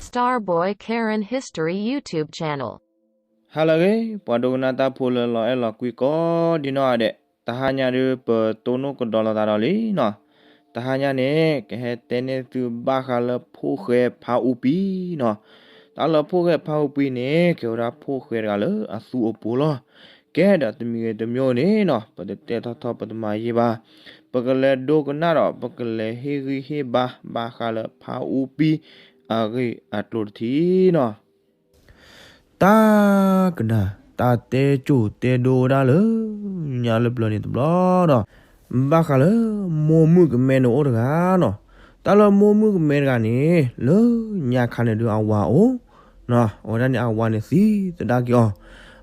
Starboy Karen History YouTube Channel. ဟါလၢအဂ့ၤ ပှၤဒိကနၣ်တၢ်ဖိလၢလီၤအဲၣ်လီၤကွံကိးဒံနီၢ်ဂၤဒဲး, တဟါညါဒုးပတိၢ်နီၣ်ကဒီးလိာ်သးဒီးလံနီၤ. တဟါညါန့ၣ် ကဟဲတဲန့ၢ်သုဘၣ်ဃးလၢဖိၣ်ဃဲဖါအူပံနီၤ. တၢ်လၢဖိၣ်ဃဲဖါအူပံန့ၣ် ကဲဝဲဒၣ်ဖိၣ်ဃဲတဂၤလၢအသူအပူၤလီၤ. ကဲဒီးတမံၤဂ့ၤတမံၤန့ၣ်နီၤ ပတတဲထီၣ်ထီပတမၤယံာ်ဘၣ်, ပကလဲၤဒိကနၣ်ဒီး ပကလဲၤဟ့ၣ်ဂံၢ်ဟ့ၣ်ဘါ ဘၣ်ဃးလၢဖါအူပံအဂ့ၢ်အကျိၤတထံၣ်နီၤ. တၢ်ကနၣ် တၢ်တဲကိၣ်တဲဒိဝဲဒၣ်လၢ ညါလၢပျၢၤန့ၣ်တဘျီဒီး ဘၣ်ဃးလၢ မိၢ်မုၣ်ကမဲန့ၣ်အိၣ်တဂၤနီၤ. တၢ်လၢမိၢ်မုၣ်ကမဲတဂၤန့ၣ် လၢညါခါန့ၣ်ဒုးအဝၤအိၣ် အဝဲဒၣ်န့ၣ် အဝၤန့ၣ်သံသဒၣ်က့ၤ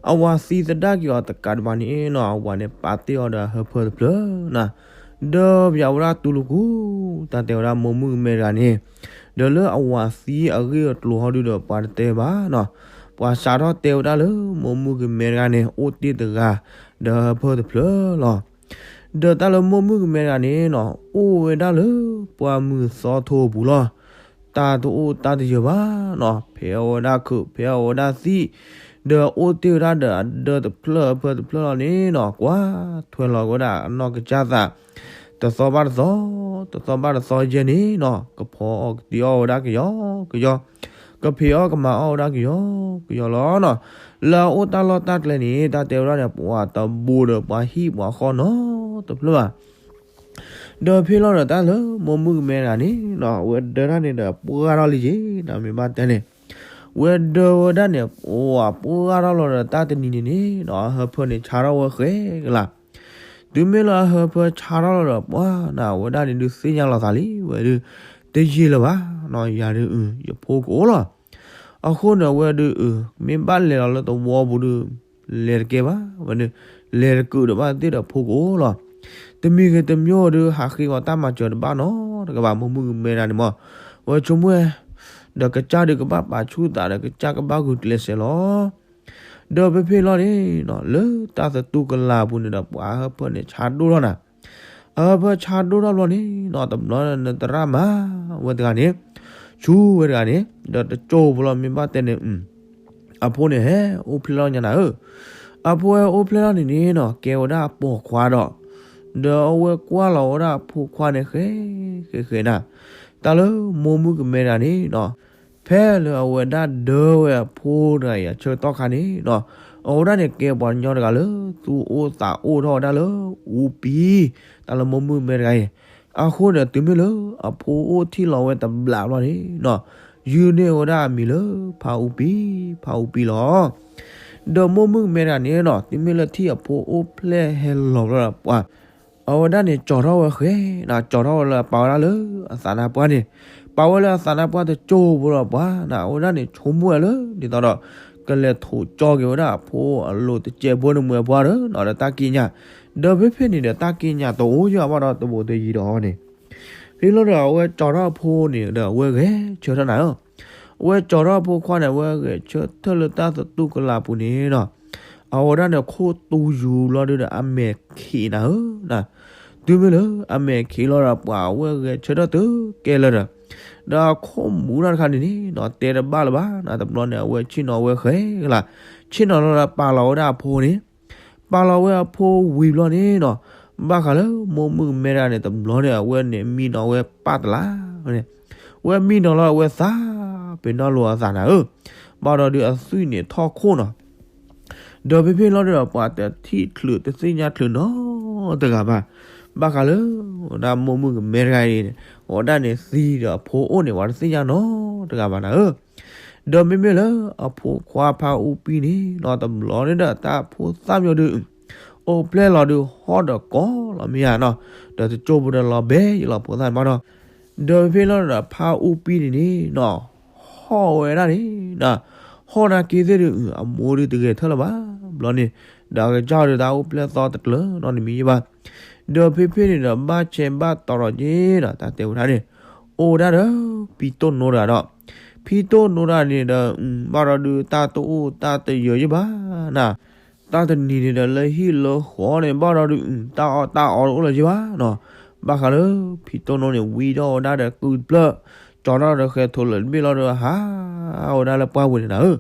အီၤ, အဝၤသံသဒၣ်က့ၤအီၤတကးဒံးဘၣ်န့ၣ်နီၤ အဝၤန့ၣ်ပာ်တ့ၢ်အီၤဒီးအဟၢဖၢတဖျၢၣ်နီၤ. ဒီးပယၤဝဲဒၣ်တူၢ်လိာ်ကူၣ် တၢ်တဲဝဲဒၣ်မိၢ်မုၣ်ကမဲတဂၤန့ၣ် ဒီးလၢအဝၤသံအဂ့ၢ်အကျိၤဟီဒုဒီး ပှၤတတဲဘၣ်နီၤ. ပှၤစးထီၣ်တဲဝဲဒၣ်လၢ မိၢ်မုၣ်ကမဲတဂၤန့ၣ် အိၣ်တ့ၢ်တဂၤ ဒီးဟၢဖၢတဖျၢၣ်လီၤ. ဒီးတၢ်လၢမိၢ်မုၣ်ကမဲတဂၤန့ၣ်နီၤ အိၣ်ဝဲဒၣ်လၢပှၢ်မုၢ်သီထိအပူၤလီၤ. တၢ်တအိၣ်တၢ်တယၢၤဘၣ်နီၤ, ဖဲးအီၣ်ဝဲဒၣ်ခုး ဖဲးအီၣ်ဝဲဒၣ်သံး, ဒီးအိၣ်တ့ၢ်ဝဲဒၣ်ဒီးအဒၢတဖျၢၣ်အဖၢတဖျၢၣ်လီၤန့ၣ်နီၤ ကွၢ်ထွဲလီၤဝဲဒၣ်အနီၢ်ကစၢ်သး တသီဘၣ်တသီ, တသီဘၣ်တသီယဲၢ်န့ၣ်နီၤ ကဖီအီၣ်ကတံၤအီၣ်ဝဲဒၣ်ကယီကယီ, ကဖံးအီၣ်ကမၤအီၣ်ဝဲဒၣ်ကယီကယီလီၤနီၤ. လၢအအိၣ်တၢ်လီၢ်တၢ်ကျဲန့ၣ် တၢ်တဲဝဲဒၣ်န့ၣ် ပှၤတဘိဒီးပှၤဟံၣ်ပှၤဃီနီတဖျၢၣ်ဘၣ်. ဒီးဖဲလီၤဒီးတၢ်လၢမိၢ်မုၣ်ကမဲတဂၤန့ၣ်နီၤ ဝဲဒၢတၢ်န့ၣ်ဒီးပှၢ်ထီၣ်လံက့ၤ တၢ်မ့ၢ်ဘၣ်တဲန့ၣ်, ဝဲဒၢဝဲဒၣ်န့ၣ် ပှၢ်ပှၢ်ထီၣ်လီၤဒီးတၢ်တနံၤန့ၣ်န့ၣ်နီၤ အဟၢဖၢန့ၣ်ဆါထီၣ်ဝဲဃဲကလး. တုၤမ့ၢ်လၢအဟၢဖၢဆါထီၣ်လီၤဒီးပှၢ်န့ၣ် အဝဲဒၣ်န့ၣ်ဒုးသ့ၣ်ညါလီၤသးလံ ဝဲဒုး တယံာ်လၢၤဘၣ်နီၤ ယၤဒုး ယဖိကအိၣ်လီၤ. အဃိန့ၣ် အဝဲဒုး မ့ၢ်ဘၣ်လဲၤလီၤလၢသဝီပူၤဒုး လဲၤတကဲဘၣ်, ဝဲဒုး လဲၤတကုာ်ဒီးဘၣ်သ့ၣ်ဒီးဖိကအိၣ်လီၤ. တမံၤဂ့ၤတမံၤဒုး ဟးဃ့အီၤတၢ်မၤစၢၤတဘၣ်နီတဂၤဘၣ် မိၢ်မုၣ်ကမဲတဂၤန့ၣ်မး, ဝဲဆိကမိၣ် ဒီးကစၢ်ဒုးကဘၣ်ပာ်ဆူၣ်သးဒီးကစၢ်ကဘၣ်ဂုာ်ကျဲးစၢးလီၤ. ဒီးဖဲဖဲလီၤန့ၣ်နီၤ လၢတၢ်သတူၢ်ကလာ်အပူၤန့ၣ်ဒီး ပှၤအဟၢဖၢန့ၣ်ဆါဒိၣ်ထီၣ်နၤ အဟၢဖၢဆါဒိၣ်ထီၣ်ဘျီန့ၣ်နီၤ တဘျီန့ၣ်သရၣ်မၤဝဲတဂၤန့ၣ်, ဆူဝဲတဂၤန့ၣ် ဒီးတကၠိဖိလီၤ မ့ၢ်ဘၣ်တဲန့ၣ် အဖိန့ၣ်ဟဲအိၣ်ဖျဲၣ်လီၤညါနၤဧၢ, အဖိဟဲအိၣ်ဖျဲၣ်လီၤန့ၣ်န့ၣ်နီၤ ကဲဝဲဒၣ်အပိာ်ခွါဒီး, ဒီးအဝဲကွၢ်လီၤဝဲဒၣ်အဖိခွါန့ၣ်ဃဲဃဲဃဲနၤ, တၢ်လၢမိၢ်မုၣ်ကမဲတဂၤန့ၣ်နီၤ ဖဲလၢအဝဲဒၣ်ဒၢဝဲအဖိတဂၤအံၤအဆၢကတီၢ်ခါန့ၣ်နီၤ, အဝဲဒၣ်န့ၣ်ကဲပှၤကညီတဂၤလၢ သူၣ်အိၣ်သးအိၣ်ထီၣ်ဝဲဒၣ်လၢအူပံ, တၢ်လၢမိၢ်မုၣ်ကမဲတဂၤအံၤ, အဃိန့ၣ် တုၤမ့ၢ်လၢအဖိအိၣ်ထံၣ်လီၤဝဲတဘျီဘျီန့ၣ်နီၤ, ယုၢ်န့ၢ်ဝဲဒၣ်အမံၤလၢ ဖါအူပံ, ဖါအူပံလီၤ. ဒီးမိၢ်မုၣ်ကမဲတဂၤန့ၣ်နီၤ တုၤမ့ၢ်လၢထံၣ်အဖိအိၣ်ဖျဲၣ်ဟဲလီၤဘျီဒီးပှၤ အဝဲဒၣ်န့ၣ် ကၠီၤထီၣ်ဝဲဃဲ, ကၠီၤထီၣ်ဝဲလၢပာ်ဝဲဒၣ်လၢအသးနါပှၢ်န့ၣ်, ပာ်ဝဲလၢအသးနါပှၢ်တကၠိဖိဒီးပှၤန့ၣ် အဝဲဒၣ်န့ၣ် ဆိကမိၣ်ဝဲလၢ ဒ်သိးဒီး ကလဲၤထိးကၠီက့ၤဝဲဒၣ်အဖိအလိၤတစဲးဖိန့ၣ်မ့ၢ်ပှၤဒီး ဒီးတၢ်ကံးညာ်, ဒီးဖဲဖဲန့ၣ်ဒီးတၢ်ကံးညာ်တအိၣ်ယၢ်ဘၣ်ဒီးတဘိးတယံၤဒီးန့ၣ် ဖဲလီၤဒီးအဝဲကၠီၤထီၣ်အဖိန့ၣ်ဒီးအဝဲဂဲၤဆၢထၢၣ်နၤဧၢ, အဝဲကၠီၤထီၣ်အဖိခွါန့ၣ် အဝဲဂဲၤဆၢထၢၣ်လၢတၢ်သတူၢ်ကလာ်ပူၤန့ၣ်နီၤ, အဝဲဒၣ်န့ၣ် ခိၣ်တူယိၤလီၤဒုဒီးအမဲာ်ခံးနၤဧၢ, တုၤမ့ၢ်လၢ အမဲာ်ခံးလီၤဒီးပှၤအဝဲဂဲၤဆၢထၢၣ်တုၤကဲလၢာ်ဒီး, ဒီးအခိၣ်မူထီၣ်တခါန့ၣ်န့ၣ်နီၤ တဲတဘၣ်လၢၤဘၣ်နၤ တဘျီန့ၣ် အဝဲဆ့ၣ်နီၤဝဲဃဲကလး, ဆ့ၣ်နီၤလီၤဒီးပာ်လီၤဝဲဒၣ်အဖိန့ၣ် ပာ်လီၤဝဲအဖိဝံၤဘျီန့ၣ်နီၤ, ဘၣ်ဃးလၢမိၢ်မုၣ်ကမဲတဂၤန့ၣ် တဘျီန့ၣ် အဝဲန့ၣ်မံနီၤဝဲပၢ်တလါန့ၣ်, ဝဲမံနီၤလီၤအဝဲသးပ့ၤနီၣ်လိာ်အသးနၤဧၢ, ဘၣ်ဒီးဒုးအသွံၣ်န့ၣ်ထီၣ်ခိၣ်နီၤ, ဒီးဖဲဖဲလီၤဒီးပှၤတထံၣ်ချုးတသ့ၣ်ညါချုးနီတဂၤဘၣ်, ဘၣ်ဃးလၢ ဝဲဒၣ်မိၢ်မုၣ်ကမဲတဂၤအံၤန့ၣ် ဝဲဒၣ်န့ၣ်သံဒီးအဖိအိၣ်န့ၣ် ပှၤတသ့ၣ်ညါနီတဂၤဘၣ်နၤဧၢ, ဒီးမ့မ့ၢ်လၢအဖိခွါဖါအူပံန့ၣ်နီၤ တဘျီန့ၣ်ဒီးတၢ်ဖိသၣ်မၠိဒုး အိၣ်ဖျဲၣ်လီၤဒုးဟီၣ်ဒီးကီလီၤမ့ၢ်ဧါနီၤ, ဒီးတကၠိဖိဒီးလီၤဘဲယလီၤဖိသၣ်န့ၣ်မးနီၤ, ဒီးဖဲဖဲလီၤဒီးဖါအူပံန့ၣ်န့ၣ်နီၤ ဟီၣ်ဝဲဒၣ်န့ၣ်နီၤ, ဟီၣ်နာ်က့သ့ၣ်ဒုး အမိၢ်ဒုးတဂဲၤထၢၣ်လၢၤဘၣ်, ဘျီန့ၣ် ဒီးအကစၢ်ဒုးတၢ်အိၣ်ဖျဲၣ်သီတကျၢၤနီတမံၤယဘၣ်, ဒီးဖဲဖဲန့ၣ်ဒီးဘၣ်ဆဲးဘၣ်တီၤထီၣ်က့ၤဒီး တၢ်တဲဝဲဒၣ်န့ၣ် အိၣ်ဝဲဒၣ်ဒီး ဖံတိၢ်နိတဂၤဒီး, ဖံတိၢ်နိတဂၤန့ၣ်ဒီး ဘၣ်ဒီးဒုးတၢ်တအိၣ်တၢ်တယၢၤယဘၣ်နၤ, တၢ်တနံၤန့ၣ်ဒီးလၢဟံၣ်လၢဃီန့ၣ် ဘၣ်ဒီးဒုး တၢ်အီၣ်တၢ်အီတအိၣ်လၢၤယဘၣ်နီၤ, ဘၣ်ဃးလၢ ဖံတိၢ်နိန့ၣ် ဝံထီၣ်ဝဲဒၣ်ဒီးကုၢ်တဖျၢၣ်, ကၠီထီၣ်ဒီးဃဲၤထိးလၢာ်တဘ့ၣ်လီၤဒီး ဟးဝဲဒၣ်လၢပှၢ်ပူၤန့ၣ်နၤဧၢ,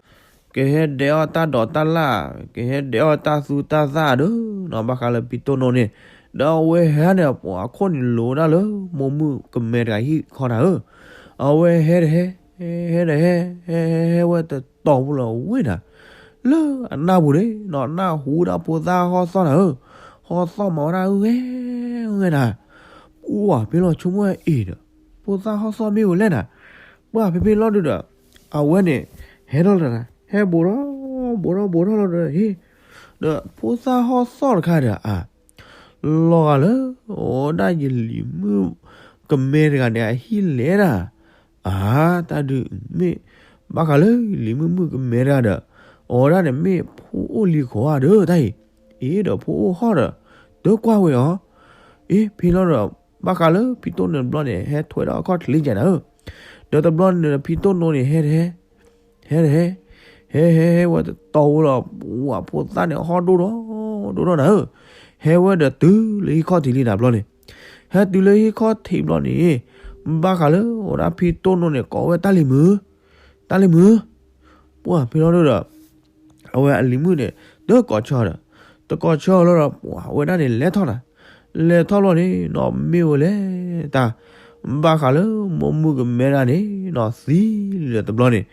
ကဟဲဒဲးအီၣ်တၢ်ဒိးတၢ်လၣ်, ကဟဲဒဲးအီၣ်တၢ်သူတၢ်သၣ်ဒီးနီၤ ဘၣ်ဃးလၢဖံတိၢ်နိန့ၣ်, ဒီးအဝဲဟဲန့ၣ် ပှၤအခိၣ်န့ၣ်လိၤဝဲဒၣ်လၢ မိၢ်မုၣ်ကမဲတဂၤဟံၣ်ခီနၤဧၢ, အဝဲဟဲတဟဲ, ဟဲတဟဲ, ဟဲဟဲဟဲဝဲတတီၤဖိလီၤဝ့ၢ်နၤ, လၢအနၢ်ပူၤန့ၣ်နီၤ နၢ်ဟူဒၣ်ဖိသၣ်ဟီၣ်သီၣ်နၤဧၢ, ဟီၣ်သီၣ်မၤဝဲဒၣ်ဂဲၤဂဲၤနၤ, ပှၢ်ဖဲလီၤဆိကမိၣ်အံၤဒီး ဖိသၣ်ဟီၣ်သီၣ်မ့ၢ်ဝဲလဲၣ်နၤ, ပှၢ်ဖဲဖဲလီၤဒုဒီး အဝဲန့ၣ် ဟဲထီၣ်လၢနၤ ဟဲဘူးထီၣ်ဘူးထီၣ်ဘူးထီၣ်လီၤဒီး ဟ့ၣ်, ဒီးဖိသၣ်ဟီၣ်သီၣ်တခါဒီးအ လီၤဂာ်လၢ အဝဲဒၣ်ယလံၤမုၣ်ကမဲတဂၤန့ၣ် အဟံၣ်လဲၣ်ဒၣ်, အါ တၢ်ဒုးမ့ၢ် ဘၣ်ဃးလၢယလံၤမုၣ်မုၣ်ကမဲတဂၤဒီး အဝဲဒၣ်န့ၣ်မ့ၢ်ဖိအိၣ်လံၤခိၣ်ဧါဒီးတၢ်အံၤ, အ့ ဒီးဖိအိၣ်ဟီၣ်ဒီး တကွၢ်ဝဲအီၤ, အ့ ဖဲလီၤဒီး ဘၣ်ဃးလၢဖံတိၢ်နိန့ၣ်တဘျီန့ၣ် ဟဲထွဲဒီးအခီၣ်ထံးလံကနၤဧၢ, ဒီးတဘျီန့ၣ်ဒီးဖံတိၢ်နိန့ၣ် ဟဲတဟဲ ဟဲတဟဲ, ဟဲဟဲဟဲဝဲတတီၤဝဲလီၤ, ပှၢ်ဖိသၣ်န့ၣ် ဟီၣ်ဒိၣ်ထီၣ်ဒိၣ်ထီၣ်နၤဧၢ, ဟဲဝဲဒီးတုၤလၢဟံၣ်ခီၣ်ထံးလံနၤဘျီန့ၣ်, ဟဲတုၤလၢဟံၣ်ခီၣ်ထံးဘျီန့ၣ်, ဘၣ်ဃးလၢအဝဲဒၣ်ဖံတိၢ်နိန့ၣ် ကိးဝဲတၢ်လံၤမုၣ်, တၢ်လံၤမုၣ်, ပှၢ်ဖဲလီၤဒုဒီး အဝဲအလံၤမုၣ်န့ၣ် တကိးဆၢဒီး တကိးဆၢလီၤဒီး ပှၢ်ဝဲဒၣ်န့ၣ်လဲၤထီၣ်နၤ, လဲၤထီၣ်ဘျီန့ၣ်နီၤ မ့ၢ်ဝဲလဲၣ်တၢ်, ဘၣ်ဃးလၢမိၢ်မုၣ်ကမဲတဂၤန့ၣ်နီၤ သံလံဒီးတဘျီန့ၣ်,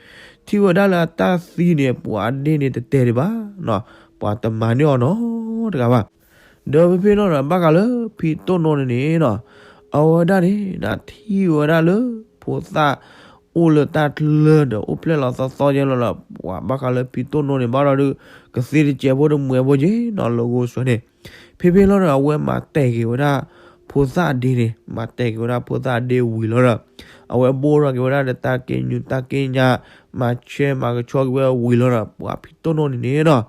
ထံၣ်ဝဲဒၣ်လၢအတၢ်သံန့ၣ် ပှၢ်အဒ့န့ၣ်တတဲဒံးဘၣ်နီၤ, ပှၢ်တမၤန့ၢ်အီၤနီတဂၤဘၣ်. ဒီးဖဲဖဲလီၤဒီး ဘၣ်ဃးလၢဖံတိၢ်နိန့ၣ်န့ၣ်နီၤ, အဝဲဒၣ်န့ၣ် နထံၣ်ဝဲဒၣ်လၢ ဖိသၣ်အိၣ်လၢတၢ်ချၢဒီး အိၣ်ဖျဲၣ်လီၤသီသီယဲလီၤဒီး ပှၢ်ဘၣ်ဃးလၢဖံတိၢ်နိန့ၣ် ဘၣ်ဒီးဒုး ကသ့တစဲးဖိတမှဲးဖိက့နီၤ လၢဂိၢ်စွဲန့ၣ်, ဖဲဖဲလီၤဒီး အဝဲမၤတဲာ်က့ၤဝဲဒၣ် ဖိသၣ်အဒ့န့ၣ် မၤတဲာ်က့ၤဝဲဒၣ်ဖိသၣ်အဒ့ဝံၤလီၤဒီး အဝဲဘိၣ်ထီၣ်က့ၤဝဲဒၣ်ဒီးတၢ်က့ညူးတၢ်က့ညါ, မၤဆဲမၤကဆှီက့ၤဝဲဝံၤလီၤဒီး ပှၢ်ဖံတိၢ်နိန့ၣ်န့ၣ်နီၤ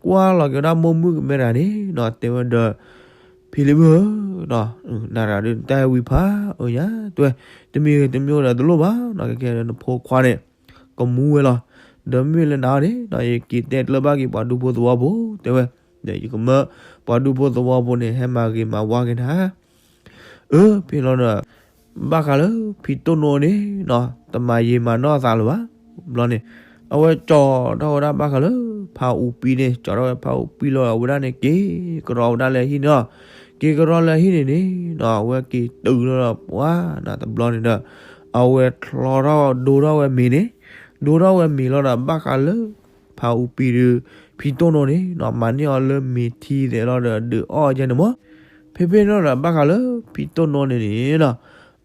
ကွၢ်လီၤက့ၤဝဲဒၣ်မိၢ်မုၣ်ကမဲတဂၤန့ၣ်နီၤ တဲဝဲဒီး ဖံလံၤမုၣ်ဧၢ, နၤတဂၤဒုးနတၢ်ဟဲဝံၤဖးအၢညါ တဲဝဲ, တမံၤဂ့ၤတမံၤဂ့ၤဒီးတလိၣ်ဘၣ်နီၤ ကဲကဲဒီးနဖိခွါန့ၣ် ကမူဝဲလီၤ. ဒီးမ့ၢ်လၢနၤန့ၣ်နီၤ ယက့ၤတဲကျၢၤဘၣ်က့ၤပှၤဒူဖိသဝီဖိ တဲဝဲ, ဒီးယကမၢပှၤဒူဖိသဝီဖိန့ၣ် ဟဲမၤဂ့ၤမၤဝါက့ၤနၤ အၢ ဖဲလီၤဒီး ဘၣ်ဃးလၢဖံတိၢ်နိန့ၣ်နီၤ တမၤယံာ်မၤနီၢ်အသးလၢၤဘၣ်. ဘျီန့ၣ် အဝဲကၠီထီၣ်ဝဲဒၣ်ဘၣ်ဃးလၢ ဖါအူပံန့ၣ် ကၠီထီၣ်ဝဲဖါအူပံလီၤ အဝဲဒၣ်န့ၣ် က့ၤကရီဝဲဒၣ်လၢဟံၣ်န့ၣ်လီၤ. က့ၤကရီလၢဟံၣ်န့ၣ်န့ၣ်နီၤ အဝဲက့ၤတုၤလီၤဒီး ပှၤနၤတဘျီန့ၣ်ဒီး အဝဲချီထီၣ်ဒိထီၣ်ဝဲမ့ၤန့ၣ် ဒိထီၣ်ဝဲမ့ၤလီၤဒီး ဘၣ်ဃးလၢ ဖါအူပံဒီး ဖံတိၢ်နိန့ၣ်နီၤ မၤန့ၢ်အီၤလၢမ့ၤထံသဲးလီၤဒီး ဒုးအီၣ်ကဲန့ၣ်မး. ဖဲဖဲန့ၣ်ဒီး ဘၣ်ဃးလၢဖံတိၢ်နိန့ၣ်န့ၣ်နီၤ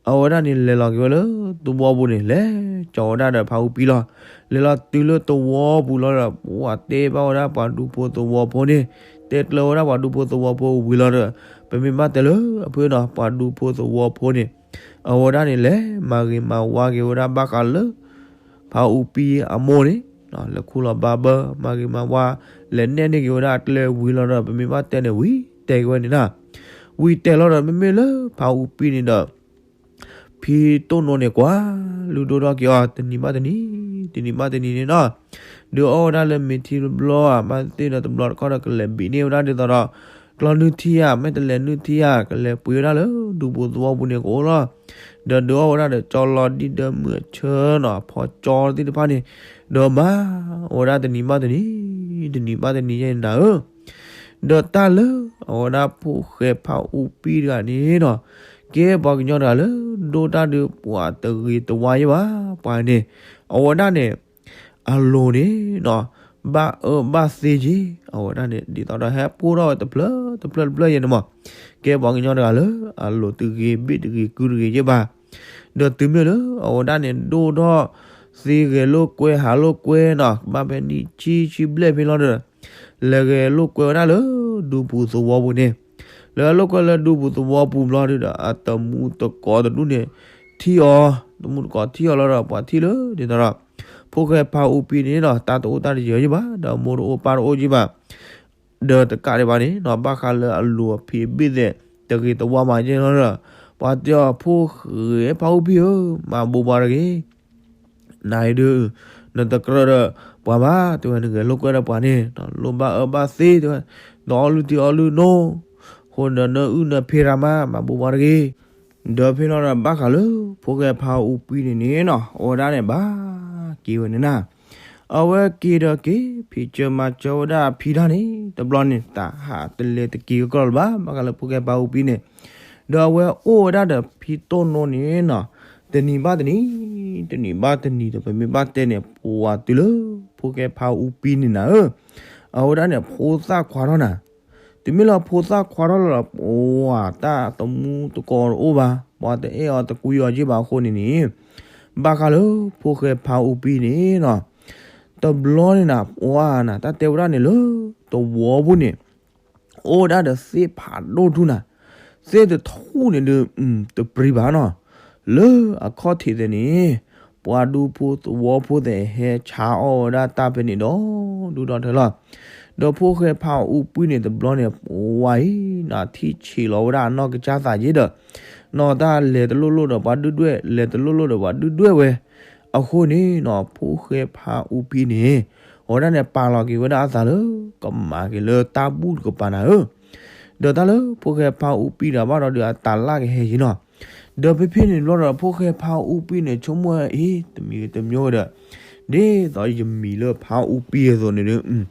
အဝဲဒၣ်န့ၣ်လဲၤလီၤက့ၤဝဲလၢသဝီပူၤန့ၣ် လဲၤကၠီဝဲဒၣ်ဒီးဖါအူပံလီၤ. လဲၤလီၤတုၤလၢသဝီပူၤလီၤဒီး ပှၤတဲဘၣ်ဝဲဒၣ်ပှၤဒူဖိသဝီဖိန့ၣ် တဲကျၢၤဝဲဒၣ်ပှၤဒူဖိသဝီဖိဝံၤလီၤဒီး ပမ့ၢ်ဘၣ်တဲလၢအဖုၣ်နီၤ ပှၤဒူဖိသဝီဖိန့ၣ် အဝဲဒၣ်န့ၣ်လဲၤမၤဂ့ၤမၤဝါက့ၤဝဲဒၣ်ဘၣ်ဃးလၢ ဖါအူပံအမိၢ်န့ၣ် လဲၤခူၣ်လီၤဘါဘၢ မၤဂ့ၤမၤဝါ လဲၤနဲၣ်န့ၢ်က့ၤဝဲဒၣ်အကျဲဝံၤလီၤဒီး ပမ့ၢ်ဘၣ်တဲန့ၣ် ဝံၤတဲာ်က့ၤဝဲန့ၣ်နီၤ. ဝံၤတဲာ်လီၤဒီး မ့မ့ၢ်လၢဖါအူပံန့ၣ်ဒီး ဖံတိၢ်နိန့ၣ် ကွၢ်လုၢ်ဒိၣ်ထီၣ်က့ၤအီၤ တနံၤဘၣ်တနံၤ တနံၤဘၣ်တနံၤန့ၣ်နီၤ. ဒုးအီၣ်ဝဲဒၣ်လၢမ့ၤထံတဘျီဧါ မၤသ့ၣ်ဒီးတဘျီတခီၣ်ဒီး ကလဲၤဘ့ၣ်န့ၢ်ဝဲဒၣ်ဒ်သိးဒီး ကျီနုၢ်ထံဧါ မ့ၢ်တလဲၤနုၢ်ထံဧါ ကလဲၤပှ့ၤဝဲဒၣ်လၢဒူပူၤသဝီပူၤန့ၣ်ကအိၣ်လီၤ. ဒီးဒုးအီၣ်ဝဲဒၣ်ဒီး ကၠီလီၤဒံၣ်ဒီးမုၢ်အဆၢနီၤ ဖီကၠီသ့ၣ်တဖၣ်န့ၣ် ဒီးမၤဝဲဒၣ်တနံၤဘၣ်တနံၤ တနံၤဘၣ်တနံၤယဲန့ၣ်နၤဧၢ ဒီးတၢ်လၢအဝဲဒၣ်ဖိၣ်ဃဲဖါအူပံတဂၤန့ၣ်နီၤ ကဲပှၤကညီတဂၤလၢ ဒိၣ်တၢ်ဒုးပှၤတဂ့ၤတဝါယဲဘၣ် ပှၤန့ၣ် အဝဲဒၣ်န့ၣ် အလိၤန့ၣ်နီၤ ဘၣ်အၢဘၣ်သီက့ၤ အဝဲဒၣ်န့ၣ် ဒ်သိးဒီးဟဲဖှိၣ်ထီၣ်ဝဲတဖျၢၣ်တဖျၢၣ်တဖျၢၣ်ယဲန့ၣ်မး ကဲပှၤကညီတဂၤလၢ အလိၤတဂ့ၤဘ့ၣ်တဂ့ၤကုတဂ့ၤယဲဘၣ် ဒီးတုၤမ့ၢ်လၢအဝဲဒၣ်န့ၣ် ဒိၣ်ထီၣ်သ့ဂဲၤလိာ်ကွဲဟးလိာ်ကွဲနီၤ ကဘၣ်ဖဲနံၣ်ဆံဆံဘျဲၣ်ဖဲလီၤဒီး လဲၤဂဲၤလိာ်ကွဲဝဲဒၣ်လၢဒူပူၤသဝီပူၤန့ၣ် လဲၤလိာ်ကွဲလၢဒူပူၤသဝီပူၤဘျီဒီး အတမူတကိးတဒူၣ်န့ၣ် ထံၣ်အီၤ တမူတကိးထံၣ်အီၤလီၤဒီး ပှၤထံၣ်လၢဒ်သိးဒီး ဖိၣ်ဃဲဖါအူပံန့ၣ်နီၤ တၢ်တအိၣ်တၢ်တယၢၤယဲဘၣ် ဒီးမိၢ်တအိၣ်ပၢ်တအိၣ်ယဲဘၣ် ဒီးတကးဒံးဘၣ်န့ၣ်နီၤ ဘၣ်ဃးလၢအလိၤအဖံးအဘ့ၣ်သဲး တဂ့ၤတဝါမးယဲလီၤဒီး ပှၤတဲအီၤ ဖိၣ်ဃဲဖါအူပံဧၢ မၤဘိးပှၤတဂ့ၤ နၤအံၤဒုး နတကြၢးဒီးပှၤဘၣ် တဲဝဲ နဂဲၤလိာ်ကွဲဒီးပှၤန့ၣ် လိၣ်ဘၣ်အၢဘၣ်သီ တဲဝဲ နအီလုၢ်ထံအီလုၢ်နိ အဃိဒီးနအုၣ်နဖံးရၤမး မၤဘိးပှၤတဂ့ၤ ဒီးဖဲလီၤဒီးဘၣ်ဃးလၢ ဖိၣ်ဃဲဖါအူပံန့ၣ်န့ၣ်နီၤ အဝဲဒၣ်န့ၣ်ဘၣ်က့ၤဝဲန့ၣ်နၤ, အဝဲက့ၤဒီးက့ၤ ဖံးစၢၤမၤစၢၤဝဲဒၣ်ဖံတၢ်န့ၣ် တဘျီန့ၣ် တၢ်ဟးတလဲၤတက့ၤကီၢ်လၢၤဘၣ် ဘၣ်ဃးလၢဖိၣ်ဃဲဖါအူပံန့ၣ်, ဒီးအဝဲအိၣ်ဝဲဒၣ်ဒီးဖံတိၢ်နိန့ၣ်နီၤ, တနံၤဘၣ်တနံၤ, တနံၤဘၣ်တနံၤဒီး ပမ့ၢ်ဘၣ်တဲန့ၣ် ပှၤတုၤလၢ ဖိၣ်ဃဲဖါအူပံန့ၣ်နၤဧၢ, အဝဲဒၣ်န့ၣ်ဖိသၣ်ခွါထီၣ်နၤ တုၤမ့ၢ်လၢဖိသၣ်ခွါထီၣ်လီၤဒီး ပှၤတၢ်သမူသကိးတအိၣ်ဘၣ်, ပှၤတအဲၣ်အီၤတကွံအီၤက့ဘၣ်အဃိန့ၣ်န့ၣ်, ဘၣ်ဃးလၢဖိၣ်ဃဲဖါအူပံန့ၣ်နီၤ, တဘျီန့ၣ်နၤ ပှၤနၤ တၢ်တဲဝဲဒၣ်န့ၣ်လၢ သဝီပူၤန့ၣ် အိၣ်ဝဲဒၣ်ဒီးသ့ၣ်ဖးဒိၣ်ထူၣ်နၤ, သ့ၣ်တထူၣ်န့ၣ်ဒီး တပြံဘၣ်နီၤ, လၢအခီၣ်ထံးသ့ၣ်န့ၣ် ပှၤဒူဖိသဝီဖိသ့ၣ်ဟဲဆါအီၣ်ဝဲဒၣ်တၢ်ဖဲန့ၣ်ဒီး ဒူၣ်ဒီထၢလီၤ. ဒီးဖိၣ်ဃဲဖါအူပံန့ၣ်တဘျီန့ၣ် ပှၤအံၤနၤ ထံၣ်ဆံးလီၤဝဲဒၣ်အနီၢ်ကစၢ်သးယ့ဒီး နီၢ်တၢ်လဲၤတလိၣ်လိၣ်ဒီးပှၤဒုၣ်ဒွဲၣ် လဲၤတလိၣ်လိၣ်ဒီးပှၤဒုၣ်ဒွဲၣ်ဝဲ, အဃိန့ၣ်နီၤ ဖိၣ်ဃဲဖါအူပံန့ၣ် အဝဲဒၣ်န့ၣ် ပာ်လီၤက့ၤဝဲဒၣ်အသးလၢ ကမၤက့ၤလၢတၢ်ဘူၣ်တကပၤနၤဧၢ, ဒီးတၢ်လၢဖိၣ်ဃဲဖါအူပံဒီးဘၣ်ဒီးဒုးအတၢ်လၢ်ကဟဲယံၤနီၤ, ဒီးဖဲဖဲန့ၣ်တဘျီဒီး ဖိၣ်ဃဲဖါအူပံန့ၣ် ဆိကမိၣ်အံၤ တမံၤတမံၤဒီး ဒ်သိးယမံၤလၢဖါအူပံအသိးန့ၣ်ဒီး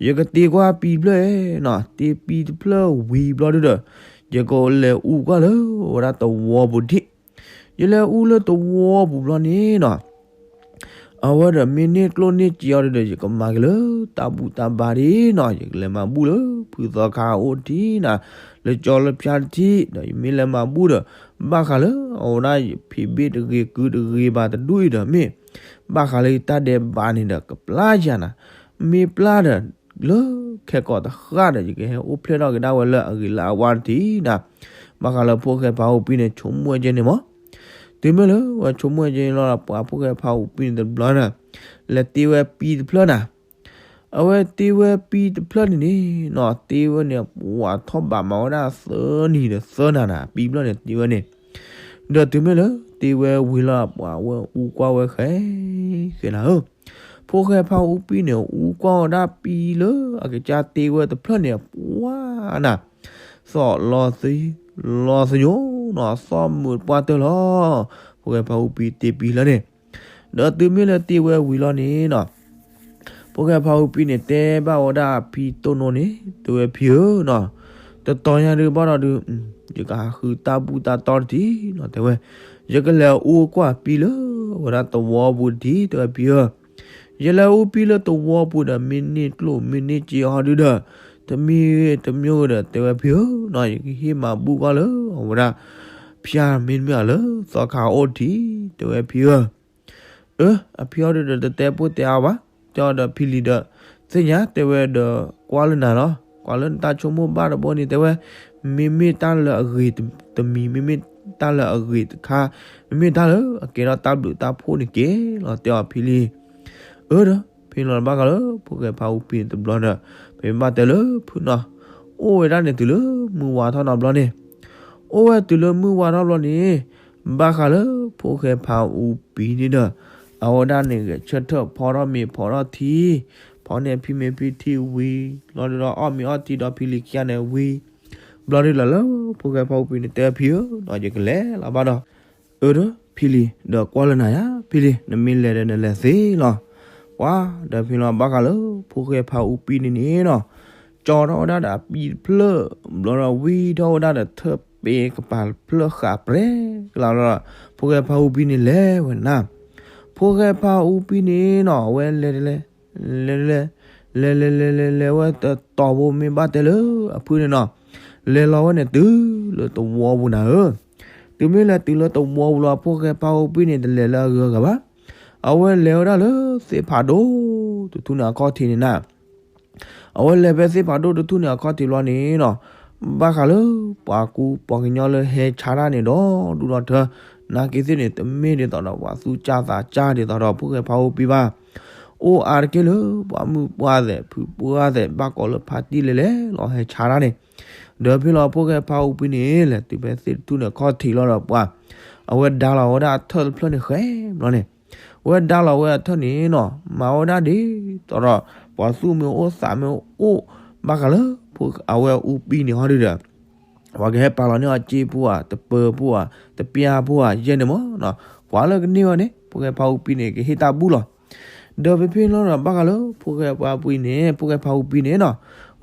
ယကတ့ကွၢ်ပံတဖျၢၣ်နီၤ, တ့ပံတဖျၢၣ်ဝံၤဘျီဒုဒီး ယကလဲၤအူကွၢ်လၢဝဲဒၣ်သဝီပူၤဒံး, ယလဲၤအူလၢသဝီပူၤဘျီန့ၣ်နီၤ အဝဲဒီးမ့ၢ်န့ၢ်ကျိၣ်န့ၢ်စ့အီၤဒီး ယကမၤက့ၤလၢတၢ်ဘူၣ်တၢ်ဘါဒံးနီၤ, ယကလဲၤမၤဘူၣ်လၢဖုသီခါအအိၣ်တထံၣ်နၤ, လၢကၠီလၢဖၠါတထံၣ်, ဒီးယမ့ၢ်လဲၤမၤဘူၣ်ဒီး ဘၣ်ဃးလၢအဝဲဒၣ်ယဖံးဘ့ၣ်တဂ့ၤကုတဂ့ၤဘၣ်တဒူၣ်အံၤဒီး မ့ၢ်ဘၣ်ဃးလၢယတၢ်ဒဲးဘးန့ၣ်ဒီး ကပျၢ်ယၤနၤ, မ့ၢ်ပျၢ်ဒီး လၢခဲကိာ်တဃၣ်ဒီး ယကဟဲအိၣ်ဖျဲၣ်ထီၣ်က့ၤဒၣ်ဝဲလၢအဂ့ၤလၢအဝါတထံၣ်နၤ, ဘၣ်ဃးလၢဖိၣ်ဃဲဖါအူပံန့ၣ် ဆိကမိၣ်ဝဲကဲန့ၣ်မး, တုၤမ့ၢ်လၢဝဲဆိကမိၣ်ဝဲကဲန့ၣ်လီၤဒီး ပှၤဖိၣ်ဃဲဖါအူပံန့ၣ်တဘျီနၤ လဲၤတ့ဝဲပံတဖျၢၣ်နၤ, အဝဲတ့ဝဲပံတဖျၢၣ်န့ၣ်န့ၣ်နီၤ, တ့ဝဲန့ၣ် ပှၤထီၣ်ဘးမၤဝဲဒၣ်သၢနံၤဒီးသၢနၤနၤ, ပံတဖျၢၣ်န့ၣ်တ့ဝဲန့ၣ်, ဒီးတုၤမ့ၢ်လၢတ့ဝဲဝံၤလီၤ ပှၤဝဲအူကွၢ်ဝဲဃဲဃဲနၤဧၢ, ဖိၣ်ဃဲဖါအူပံန့ၣ် အူကွၢ်ဝဲဒၣ်ပံလၢအကစၢ်တ့ဝဲတဖျၢၣ်န့ၣ် ပှၤနၤ သီၣ်လီၤသ လီၤသညိနီၤ, သီၣ်မုာ်ပှၢ်တၢၢ်လီၤ, ဖိၣ်ဃဲဖါအူပံတ့ပံလၢန့ၣ်, ဒီးတုၤမ့ၢ်လၢတ့ဝဲဝံၤလီၤန့ၣ်နီၤ ဖိၣ်ဃဲဖါအူပံန့ၣ် တဲဘၣ်ဝဲဒၣ်ဖံတိၢ်နိန့ၣ် တဲဝဲဖံဧၢနီၤ, တတီၤညါဒုးဘၣ်ဒီးဒုး ယကဟးဃုတၢ်ဘူၣ်တၢ်တီတထံၣ်နီၤ တဲဝဲ, ယကလဲၤအူကွၢ်ပံလၢ ဝဲဒၣ်သဝီပူၤတထံၣ် တဲဝဲဖံဧၢ, ယလဲၤအူပံလၢသဝီပူၤဒီး မ့ၢ်န့ၢ်ကျိၣ်မ့ၢ်န့ၢ်စ့အီၤဒုဒီး တမံၤတမံၤဒီး တဲဝဲဖံဧၢနီၤ, ယကဟ့ၣ်မၤဘူၣ်ကွၢ်လၢအဝဲဒၣ် ဖၠါမ့တမ့ၢ်လၢသီခါအိၣ်တထံၣ် တဲဝဲဖံဧၢ အၢ အဖံအီၤဒုဒီးတတဲပိၢ်တဲအါဘၣ်, တဲအီၤဒီးဖံလံၤဒီး သ့ၣ်ညါ တဲဝဲဒီး ကွၢ်လၢနၤလီၤ, ကွၢ်လၢနတၢ်ဆိကမိၣ်ဘၣ်တဘိန့ၣ် တဲဝဲ, မ့မ့ၢ်တၢ်လၢအဂ့ၤတမံၤ မ့မ့ၢ်တၢ်လၢအဂ့ၤတခါ မ့မ့ၢ်တၢ်လၢအကဲထီၣ်တၢ်ဘျုးတၢ်ဖှိၣ်န့ၣ်က့ၤလီၤ တဲအီၤဖံလံၤ အၢဒီး ဖဲန့ၣ်လီၤဘၣ်ဃးလၢ ဖိၣ်ဃဲဖါအူပံန့ၣ်တဘျီဒီး ပမ့ၢ်ဘၣ်တဲလၢဖုနီၤ, အိၣ်ဝဲဒၣ်န့ၣ်တုၤလၢမုၢ်ဝါထီၣ်နီတဘျီန့ၣ်, အိၣ်ဝဲတုၤလၢမုၢ်ဝါထီၣ်ဘျီန့ၣ်, ဘၣ်ဃးလၢဖိၣ်ဃဲဖါအူပံန့ၣ်ဒီး အဝဲဒၣ်န့ၣ်ဂဲၤဆၢထၢၣ်ဖီထီၣ်မ့ၤဖီထီၣ်ထံ, ဖီန့ၢ်ဖံမ့ၤဖံထံဝံၤ လီၤဒုဒီးအီၣ်မ့ၤအီထံဒီးဖံလံၤခံဂၤန့ၣ်ဝံၤ, ဘျီဒုလီၤလၢ ဖိၣ်ဃဲဖါအူပံန့ၣ်တဲဖံဧၢနီၤ ယကလဲၤလီၤဘၣ်ဒီး အၢဒီး ဖံလံၤ ဒီးကွၢ်လၢနၤယါ ဖံလံၤ နမ့ၢ်လဲၤဒီးနလဲၤသ့လီၤ. ပှၤဒီးဖဲလီၤဘၣ်ဃးလၢ ဖိၣ်ဃဲဖါအူပံန့ၣ်န့ၣ်နီၤ, ကၠီထီၣ်ဝဲဒၣ်ဒီးအပံတဖျၢၣ်, ဘျီဒီးဝံထီၣ်ဝဲဒၣ်ဒီးထၢၣ်ပ့ကပၤတဖျၢၣ်ဃာ်ပြဲကလါလီၤ. ဖိၣ်ဃဲဖါအူပံန့ၣ်လဲၤဝဲနၤ, ဖိၣ်ဃဲဖါအူပံန့ၣ်နီၤ အဝဲလဲၤတလဲၤ လဲၤတလဲၤ လဲၤလဲၤလဲၤလဲၤလဲၤ အဝဲတတီၤဘိမ့ၢ်ဘၣ်တဲလၢအဖုန့ၣ်နီၤ, လဲၤလီၤဝဲန့ၣ်တုၤလၢသဝီပူၤနၤဧၢ, တုၤမ့ၢ်လဲၤတုၤလၢသဝီပူၤလီၤ ဖိၣ်ဃဲဖါအူပံန့ၣ် တလဲၤလၢအဂုၤအဂၤဘၣ်, အဝဲလဲၤဝဲဒၣ်လၢသ့ၣ်ဖးဒိၣ်တထူၣ်န့ၣ်အခီၣ်ထံးန့ၣ်နၤ အဝဲလဲၤဖဲသ့ၣ်ဖးဒိၣ်တထူၣ်န့ၣ်အခီၣ်ထံးလီၤန့ၣ်နီၤ, ဘၣ်ဃးလၢပှၤကူပှၤကညီလၢဟဲဆါတၢ်န့ၣ်ဒီး ဒူၣ်ဒီထၢ နာ်က့သ့ၣ်န့ၣ် တမ့ၢ်ဒ်သိးဒီးပှၤသူၣ်စၢ်သးစၢ်ဒ်သိးဒီးဖိၣ်ဃဲဖါအူပံဘၣ်, အိၣ်အါတက့ၢ်လၢပှၤမုၣ်ပှၢ်သဲး ဖုပှၢ်သဲး ဘၣ်ကိးလၢဖါတံၢ်လဲၣ်လဲၣ်လီၤဟဲဆါတၢ်န့ၣ်, ဒီးဖဲလီၤဖိၣ်ဃဲဖါအူပံန့ၣ် လဲၤတုၤဖဲသ့ၣ်တထူၣ်န့ၣ်အခီၣ်ထံးလီၤဒီးပှၤ အဝဲဒါလီၤဝဲဒၣ်အထၢၣ်တဖျၢၣ်န့ၣ်ဃဲဘျီန့ၣ် ဝဲဒါလီၤဝဲအထၢၣ်န့ၣ်နီၤ မၤဝဲဒၣ်ဒ်သိးဒီး ပှၤသူၣ်မ့ၢ်အိၣ်သးမ့ၢ်အိၣ် ဘၣ်ဃးလၢ အဝဲအူပံန့ၣ်ဟီဒုဒီး ပှၤကဟဲပာ်လီၤန့ၢ်အီၤစ့ဖိဧါ, တပၢၤဖိဧါ, တပျၢ်ဖိဧါ, ယဲၢ်န့ၣ်မးနီၤ, ကွၢ်လၢကန့ၢ်ဝဲန့ၣ် ဖိၣ်ဃဲဖါအူပံန့ၣ် ကဟ့ၣ်တၢ်ဘူၣ်လီၤ. ဒီးဖဲဖဲလီၤဒီး ဘၣ်ဃးလၢဖိၣ်ဃဲဖါအူပံန့ၣ်, ဖိၣ်ဃဲဖါအူပံန့ၣ်နီၤ,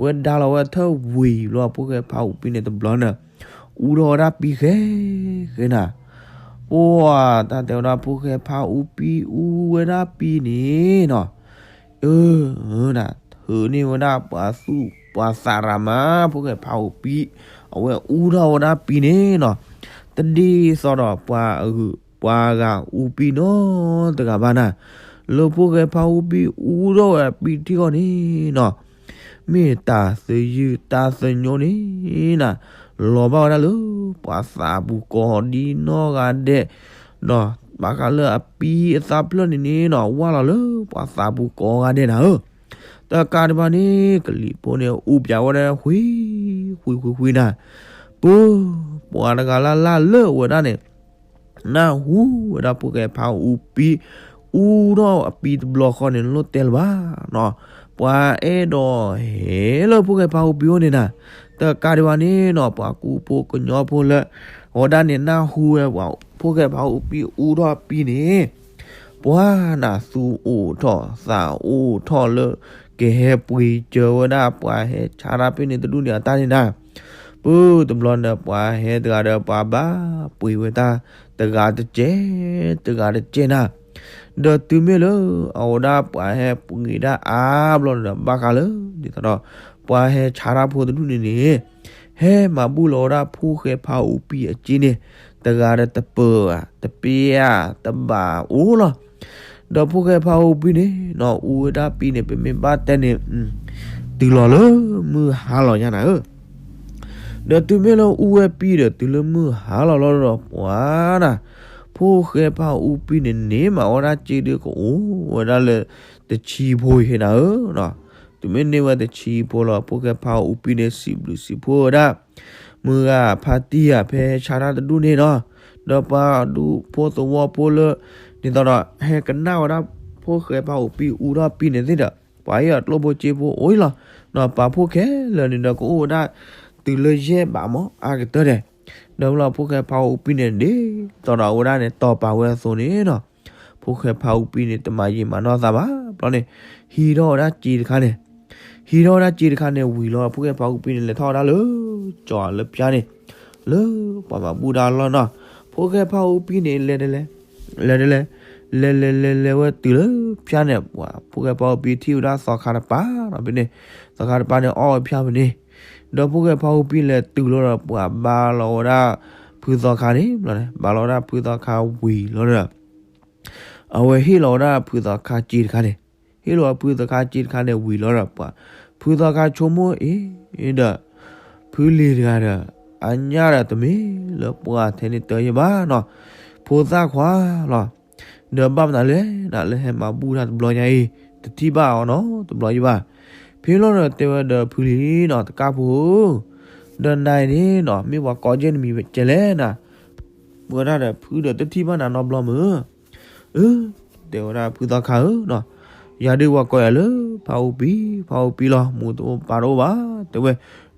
ဝဲဒါလီၤဝဲထၢၣ်ဝံၤဘျီ ဖိၣ်ဃဲဖါအူပံန့ၣ်တဘျီန့ၣ် အူထီၣ်ဝဲဒၣ်ပံဃဲဃဲနၤ. ပှၤတၢ်တဲဝဲဒၣ် ဖိၣ်ဃဲဖါအူပံအူဝဲဒၣ်ပံန့ၣ်နီၤ, အၢ နၤ ထုးန့ၢ်ဝဲဒၣ်ပှၤသူၣ်ပှၤသးရၤမး, ဖိၣ်ဃဲဖါအူပံ အဝဲအူထီၣ်ဝဲဒၣ်ပံန့ၣ်နီၤ, တဒ်သိးဒီးပှၤအဂုၤပှၤဂၤအူပံနီတဂၤဘၣ်နၤ. လၢဖိၣ်ဃဲဖါအူပံအူထီၣ်ဝဲပံထံၣ်ဃီန့ၣ်နီၤ, မ့ၢ်တၢ်သယုၢ်တၢ်သညိန့ၣ်နၤ, လီၤဘၣ်ဝဲဒၣ်လၢပှၤသးပူၤကိးဒံနီၢ်ဂၤဒဲး, ဒီးဘၣ်ဃးလၢအပံအသးဖျၢၣ်န့ၣ်န့ၣ်နီၤ, ဝၢ်လီၤလၢပှၤသးပူၤကိးဂၤဒဲးနၤဧၢ. တကးဒံးဘၣ်န့ၣ် ကလံၤဖိန့ၣ် အူပၠးဝဲဒၣ် ဃံ ဃံ ဃံ ဃံနၤ, ပၢ် ပှၤတဂၤလၢ်လၢ်လၢဝဲဒၣ်န့ၣ် နၢ်ဟူဝဲဒၣ်ဖိၣ်ဃဲဖါအူပံ အူထီၣ်အပံတဘျီဃီန့ၣ် လိၣ်တဲလၢၤဘၣ်နီၤ, ပှၤအဲၣ်ဒိးဟဲလၢဖိၣ်ဃဲဖါအူပံအိၣ်န့ၣ်နၤ. တကးဒံးဘၣ်န့ၣ်နီၤ, ပှၤကူဖိကညီဖိလၢ အဝဲဒၣ်န့ၣ် နၢ်ဟူဝဲ ဖိၣ်ဃဲဖါအူပံအူထီၣ်ပံန့ၣ် ပှၤနၤ သူၣ်အိၣ်ထီၣ်သးအိၣ်ထီၣ်လၢ ကဟဲပှ့ၤစၢၤဝဲဒၣ်ပှၤဟဲဆါတၢ်ဖဲန့ၣ်တဒူၣ်န့ၣ်အတၢ်န့ၣ်နၤ. ပၢ် တဘျီန့ၣ် ပှၤဟဲတဂၤဒီး ပှၤဘၣ်ပှ့ၤဝဲတၢ် တဂၤတကဲး တဂၤတကဲးနၤ. ဒီးတုၤမ့ၢ်လၢ အဝဲဒၣ်ပှၤဟဲပှ့ၤဒၣ်အါဘျီန့ၣ်ဒီး ဘၣ်ဃးလၢ ဒ်သိးဒီး ပှၤဟဲဆါတၢ်ဖိတဒူၣ်န့ၣ်န့ၣ် ဟဲမၤဘူၣ်လီၤဝဲဒၣ်ဖိၣ်ဃဲဖါအူပံအစ့န့ၣ် တဂၤဒီးတပၢၤဧါ, တပျၢ်ဧါ, တဘၣ်အိၣ်လီၤ. ဒီးဖိၣ်ဃဲဖါအူပံန့ၣ်နီၤ အူဝဲဒၣ်ပံန့ၣ် ပမ့ၢ်ဘၣ်တဲန့ၣ် တုၤလီၤလၢမုၢ်ဟါလီၤညါနၤဧၢ. ဒီးတုၤမ့ၢ်လၢအူဝဲပံဒီး တုၤလၢမုၢ်ဟါလီၤလီၤဒီး ပှၤနၤ ဖိၣ်ဃဲဖါအူပံန့ၣ်န့ၣ် မၤဝဲဒၣ်စ့ဒုးကအိၣ်ဝဲဒၣ်လၢ တဆံဖိယဟ့နၤဧၢ. တုၤမ့ၢ်န့ၢ်ဝဲတဆံဖိလီၤ ဖိၣ်ဃဲဖါအူပံန့ၣ် စံးဘျုးစံးဖှိၣ်ဝဲဒၣ် မုၢ်ဂၤဖါတံၢ်ဧါ ဖဲဟဲဆါတၢ်တဒူၣ်န့ၣ်နီၤ, ဒီးပှၤဒူဖိသဝီဖိလၢ ဒ်သိးဒီး ဟဲကနၣ်ဝဲဒၣ် ဖိၣ်ဃဲဖါအူပံအူထီၣ်ပံန့ၣ်သ့ၣ်ဒီး ပှၤအ့ၣ်အီၤကျိၣ်ဖိစ့ဖိအိၣ်အံၤလီၤ. ဒီးပာ်ဖှိၣ်ခဲလၢာ်န့ၣ်ဒီး ကအိၣ်ဝဲဒၣ် တုၤလၢယဲၢ်ဘးမး အါကတၢၢ်ဒဲး. ဒီးလီၤ ဖိၣ်ဃဲဖါအူပံန့ၣ် ဒ်သိးဒီးအဝဲဒၣ်န့ၣ် တီၤပာ်ဝဲအသိးန့ၣ်နီၤ, ဖိၣ်ဃဲဖါအူပံန့ၣ် တမၤယံာ်မၤနီၢ်သးဘၣ်. ဘျီန့ၣ် ဟံးထီၣ်ဝဲဒၣ်စ့တခါန့ၣ် ဟံးထီၣ်ဝဲဒၣ်စ့တခါန့ၣ်ဝံၤလီၤ ဖိၣ်ဃဲဖါအူပံန့ၣ် လဲၤထီၣ်ဝဲဒၣ်လၢ ကၠီၤလၢဖၠါန့ၣ် လၢပှၤမၤဘူၣ်တၢ်အလီၢ်နီၤ. ဖိၣ်ဃဲဖါအူပံန့ၣ် လဲၤတလဲၤ လဲၤတလဲၤ လဲၤလဲၤလဲၤလဲၤဝဲတုၤလၢဖၠါန့ၣ် ပှၤဖိၣ်ဃဲဖါအူပံထံၣ်ဝဲဒၣ်သီခါတပၤနီၤ ဖဲန့ၣ် သီခါတပၤန့ၣ် အီၣ်ဝဲဖၠါဖဲန့ၣ်. ဒီးဖိၣ်ဃဲဖါအူပံလဲၤတုၤလီၤဒီး ပှၤဘါလီၤဝဲဒၣ်ဖုသီခါန့ၣ် ဘျီန့ၣ် ဘါလီၤဝဲဒၣ်ဖုသီခါဝံၤလီၤဒီး အဝဲဟ့ၣ်လီၤဝဲဒၣ်ဖုသီခါစ့တခါန့ၣ်, ဟ့ၣ်လီၤဝဲဖုသီခါစ့တခါန့ၣ်ဝံၤလီၤဒီး ပှၤဖုသီခါဆိကမိၣ်အ့ၣ်ဒီး ဖုလံၤတဂၤဒီး အညၣ်ဒီးတမ့ၢ်လၢပှၤထဲန့ၣ်တၢ်ယဲၢ်ဘၣ်နီၤ, ဖိသၣ်ခွါလီၤ. ဒီးဘၣ်မနုၤလဲၣ်နၤ လၢဟဲမၤဘူၣ်တၢ်တဘျီညါအံၤ တထံၣ်ဘၣ်အီၤနီတဘျီယဲၢ်ဘၣ်. ဖဲလီၤဒီးတဲဝဲဒီးဖုလံၤနီၤ တကၢ်ဖိဧၢ, ဒီးနၤအံၤန့ၣ်နီၤ မ့ၢ်ပှၤကိးယဲၢ်နမံၤကဲလဲၣ်နၤ ဝဲဒၣ်ဒီးဖုဒီးတထံၣ်ဘၣ်နၤနီတဘျီမ့ၢ်. အၢ တဲဝဲဒၣ်ဖုသီခါဧၢနီၤ, ယၤဒုးဝၤကိးယၤလၢဖါအူပံ, ဖါအူပံလီၤ, မိၢ်တအိၣ်ပၢ်တအိၣ်ဘၣ် တဲဝဲ,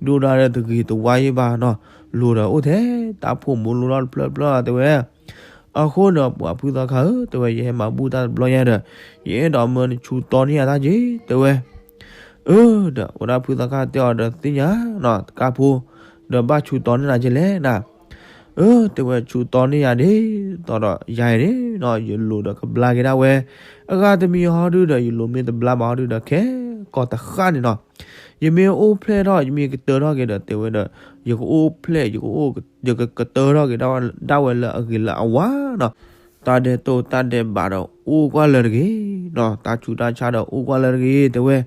ဒိၣ်ဒါဒီးတဂ့ၤတဝါယဲၢ်ဘၣ်နီၤ, လိၤဒီးအိၣ်ထဲတၢ်ဖိမူလိၤထီၣ်တဖျၢၣ်ဖျၢၣ်တဲဝဲ. အဃိန့ၣ် ပှၤဖုသီခါဧၢ တဲဝဲ, ယဟဲမၤဘူၣ်တၢ်တဘျီညါဒီး ယအဲၣ်ဒိးမၢနဆူးတီန့ၢ်ယၤတၢ်က့ၤ တဲဝဲ. အၢ ဒီးဝဲဒၣ်ဖုသီခါတဲအီၤဒီးသ့ၣ်ညါနီၤ တကၢ်ဖိ, ဒီးဘၣ်ဆူးတီန့ၢ်နၤက့ၤလဲၣ်နၤ. အၢ တဲဝဲ ဆူးတီန့ၢ်ယၤဒ်သိးဒီးယၤအံၤန့ၣ်နီၤ ယလိၤဒီးကဘျါက့ၤဒၣ်ဝဲ အဂၤတမံၤဟီဒုဒီး ယလိၤမ့ၢ်တဘျါဘၣ်ဟီဒုဒီး ခဲကိာ်တဃၣ်န့ၣ်နီၤ. ယမ့ၢ်အိၣ်ဖျဲၣ်ထီၣ် ယမ့ၢ်ကတၢၢ်ထီၣ်က့ၤဒီး တဲဝဲဒီး ယကအိၣ်ဖျဲၣ် ယကအိၣ် ယကကတၢၢ်ထီၣ်က့ၤဒၣ်ဝဲလၢအဂ့ၤလၢအဝါနီၤ. တၢ်ဒဲးတိၢ်တၢ်ဒဲးဘးဒီးအိၣ်ကွၢ်လၢာ်တဂ့ၤနီၤ, တၢ်ဆူးတၢ်ဆါဒီးအိၣ်ကွၢ်လၢာ်တဂ့ၤ တဲဝဲ.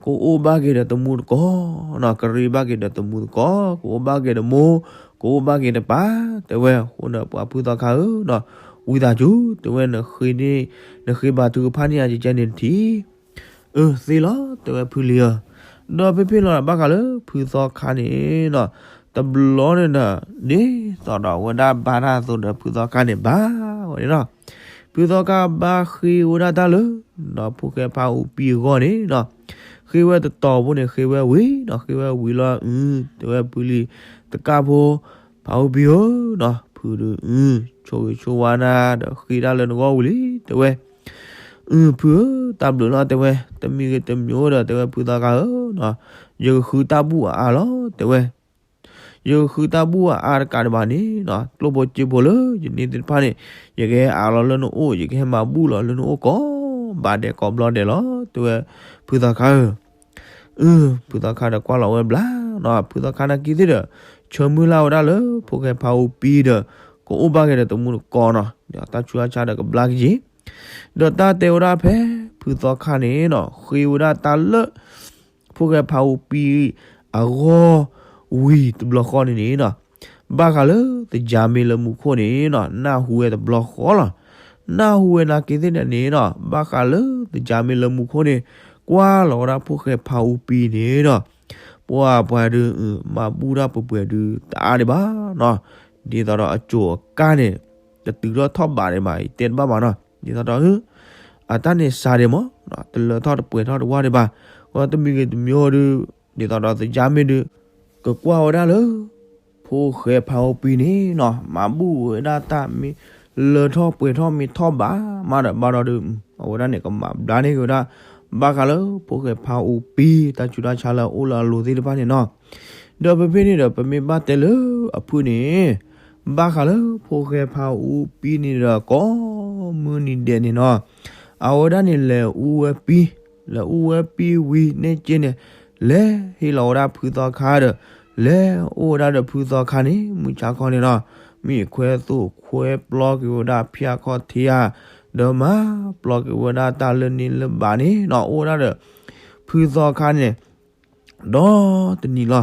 ကအိၣ်ဘၣ်က့ၤဒီးတမူတကိးနီၤ, ကရ့ဘၣ်က့ၤဒီးတမူတကိး, ကအိၣ်ဘၣ်က့ၤဒီးမိၢ်, ကအိၣ်ဘၣ်က့ၤဒီးပၢ် တဲဝဲ. အဃိန့ၣ် ပှၤဖုသီခါဧၢနီၤ, ဝံသးစူၤ တဲဝဲ, နဃ့န့ၢ် နဃ့ဘါထုကဖၣ်န့ၢ်ယၤကကဲန့ၣ်တထံၣ် အၢ သ့လီၤ တဲဝဲဖုလံၤဧၢ. ဒီးဖဲဖဲလီၤဒီး ဘၣ်ဃးလၢဖုသီခါန့ၣ်နီၤ, တဘျီန့ၣ်ဒီး ဒ်သိးဒီးအဝဲဒၣ်ဘါတၢ်အသိးဒီး ဖုသီခါန့ၣ်ဘါဝဲန့ၣ်နီၤ. ဖုသီခါဘါဃ့ဝဲဒၣ်တၢ်လၢ ဒီးဖိၣ်ဃဲဖါအူပံအဂီၢ်န့ၣ်နီၤ, ဃ့ဝဲတတီၤဖိန့ၣ် ဃ့ဝဲဝံၤနီၤ, ဃ့ဝဲဝံၤလီၤ, အု တဲဝဲဖုလံၤတကၣ်ဖိ, ဖးအူပံဧၢနီၤ, ဖုဒုးအု ဆိၣ်ဂ့ၤဆိၣ်ဝါနၤဒီးဃ့တၢ်လၢနဂီၢ်ဝံၤလံ တဲဝဲ. အု ဖုဧၢ, တၢ်ဘျုးလီၤ တဲဝဲ, တမံၤဂ့ၤတမံၤအိၣ်ဒီး တဲဝဲဖုသီခါဧၢနီၤ, ယကဃုတၢ်ဘူၣ်အအါလီၤ တဲဝဲ. ယကဃုတၢ်ဘူၣ်အအါတကးဒံးဘၣ်န့ၣ်နီၤ, ကျိၣ်ဖိစ့ဖိလၢယန့ၢ်သ့ၣ်တဖၣ်န့ၣ် ယကဟဲအးလီၤလၢနအိၣ်, ယကဟဲမၤဘူၣ်လီၤလၢနအိၣ်ကိးဘးဒဲးကိးဘျီဒဲးလီၤ တဲဝဲ, ဖုသီခါဧၢ. အု ဖုသီခါဒီးကွၢ်လီၤဝဲဘျါနီၤ, ဖုသီခါနာ်က့သ့ၣ်ဒီး ဆၢမုၢ်လၢ်ဝဲဒၣ်လၢ ဖိၣ်ဃဲဖးအူပံဒီး ကအိၣ်ဘၣ်က့ၤဒီးတမူတကိးနီၤ, တၢ်ဆူးတၢ်ဆါဒီးကဘျါက့ၤက့ၤ ဒီးတၢ်တဲဝဲဒၣ်ဖဲ ဖုသီခါန့ၣ်နီၤ ဃ့ဝဲဒၣ်တၢ်လၢ ဖိၣ်ဃဲဖးအူပံအဂီၢ် ဝံၤတဘျီဃီန့ၣ်န့ၣ်နီၤ, ဘၣ်ဃးလၢသကြားမ့ၢ်လၢမူခိၣ်န့ၣ်နီၤ နၢ်ဟူဝဲတဘျီဃီလီၤ. နၢ်ဟူဝဲနာ်က့သ့ၣ်န့ၣ်န့ၣ်နီၤ, ဘၣ်ဃးလၢသကြားမ့ၢ်လၢမူခိၣ်န့ၣ် ကွၢ်လီၤဝဲဒၣ်ဖိၣ်ဃဲဖးအူပံန့ၣ်နီၤ, ပှၤပှၤဒုး မၤဘူၣ်တၢ်ပှဲၤပှဲၤဒုးတအါဒံးဘၣ်နီၤ, ဒ်သိးဒီးအစိၤအကါန့ၣ် တတုၤထီၣ်ထီၣ်ဘးဒံးဘၣ် ယတဲတဘၣ်ဘၣ်နီၤ, ဒ်သိးဒီး အတၢ်န့ၣ်စှၤဒံးမး, တလၢထီၣ်တပှဲၤထီၣ်တဝၢ်ဒံးဘၣ်, အဃိတမံၤဂ့ၤတမံၤဒုး ဒ်သိးဒီးသကြားမ့ၢ်ဒုး ကကွၢ်ဝဲဒၣ်လၢ ဖိၣ်ဃဲဖးအူပံန့ၣ်နီၤ မၤဘူၣ်ဝဲဒၣ်တၢ်မ့ၢ်လၢထီၣ်ပှဲၤထီၣ်မ့ၢ်ထီၣ်ဘးမးဒီးဘၣ်ဒီးဒုး အဝဲဒၣ်န့ၣ် ကမၤဘျါန့ၢ်က့ၤဝဲဒၣ် ဘၣ်ဃးလၢဖိၣ်ဃဲဖးအူပံ တၢ်ဆူးတၢ်ဆါလၢအအိၣ်လၢအလိၤသ့ၣ်တဖၣ်န့ၣ်နီၤ, ဒီးပဖဲန့ၣ်ဒီး ပမ့ၢ်ဘၣ်တဲလၢအဖုၣ်န့ၣ် ဘၣ်ဃးလၢဖိၣ်ဃဲဖးအူပံန့ၣ်ဒီး ကိးမုၢ်နံၤဒဲးန့ၣ်နီၤ, အဝဲဒၣ်န့ၣ်လဲၤအူဝဲပံ လဲၤအူဝဲပံဝံၤန့ၣ်က့န့ၣ် လဲၤဟ့ၣ်လီၤဝဲဒၣ်ဖုသီခါဒီး လဲၤအိၣ်ဝဲဒၣ်ဒီးဖုသီခါန့ၣ် မုၢ်ဆါခီန့ၣ်နီၤ, မ့ၢ်ခွဲသိၣ်ခွဲပျီက့ၤဝဲဒၣ်ဖံးအခီၣ်ထံးဧါ, ဒီးမၤပျီက့ၤဝဲဒၣ်တၢ်လၢန့ၣ်လၢဘးန့ၣ်နီၤ, အိၣ်ဝဲဒၣ်ဒီး ဖုသီခါန့ၣ် ဒီတနံၤလီၤ,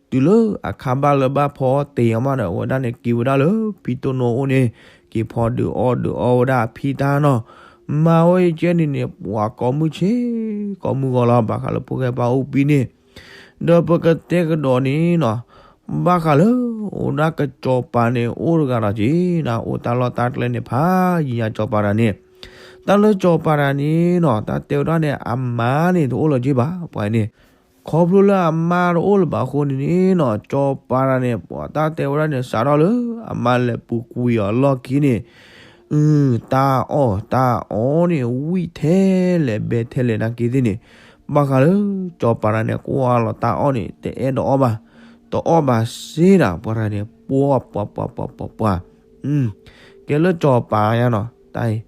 တုၤလၢအခါဘၣ်လၢဘၣ်ဖီတ့ၢ်အီၤမးဒီး အဝဲဒၣ်န့ၣ်က့ၤဝဲဒၣ်လၢဖံတိၢ်နိအအိၣ်န့ၣ်, က့ၤဖီဒုးအီၣ်ဒုးအီဝဲဒၣ်အဖံတၢ်နီၤ, မၤဝဲယကဲန့ၣ်န့ၣ် ပှၤကိးမုၢ်ဆ့ၣ်ကိးမုၢ်ဂီၤလီၤ ဘၣ်ဃးလၢဖိၣ်ဃဲဖးအူပံန့ၣ်, ဒီးပကတဲကဒီးန့ၣ်နီၤ, ဘၣ်ဃးလၢအိၣ်ဒၣ်ကစီၤပၤန့ၣ် အိၣ်တဂၤဒီးက့ၤနၤ အိၣ်တၢ်လီၢ်တၢ်ကျဲန့ၣ် ဖးယံာ်ညါကစီၤပၤတဂၤန့ၣ်, တၢ်လၢကစီၤပၤတဂၤန့ၣ်နီၤ တၢ်တဲဝဲဒၣ်န့ၣ် အမါန့ၣ်တအိၣ်လၢၤက့ၤဘၣ် ပှၤန့ၣ်, ခီဖျိလၢအမါတအိၣ်လၢၤဘၣ်အဃိန့ၣ်န့ၣ်နီၤ ကစီၤပၤတဂၤန့ၣ် ပှၤတၢ်တဲဝဲဒၣ်န့ၣ် စးထီၣ်လၢအမါလဲၤပူၤကွံာ်အီၤလီၢ်ခံန့ၣ် တၢ်အီၣ်တၢ်အီန့ၣ် ဝံၣ်ထဲလဲၣ်ဘဲထဲလဲၣ်နာ်က့သ့ၣ်န့ၣ်, ဘၣ်ဃးလၢကစီၤပၤတဂၤန့ၣ် ကွၢ်လီၤတၢ်အီၣ်န့ၣ် တအဲၣ်ဒိးအီၣ်ဘၣ်, တအီၣ်ဘၣ်စ့ဒၣ် ပှၤတဂၤန့ၣ် ပှၤပှၤပှၤပှၤပှၤပှၤ ကဲလၢကစီၤပၤယါနီၤ တၢ်အံၤ,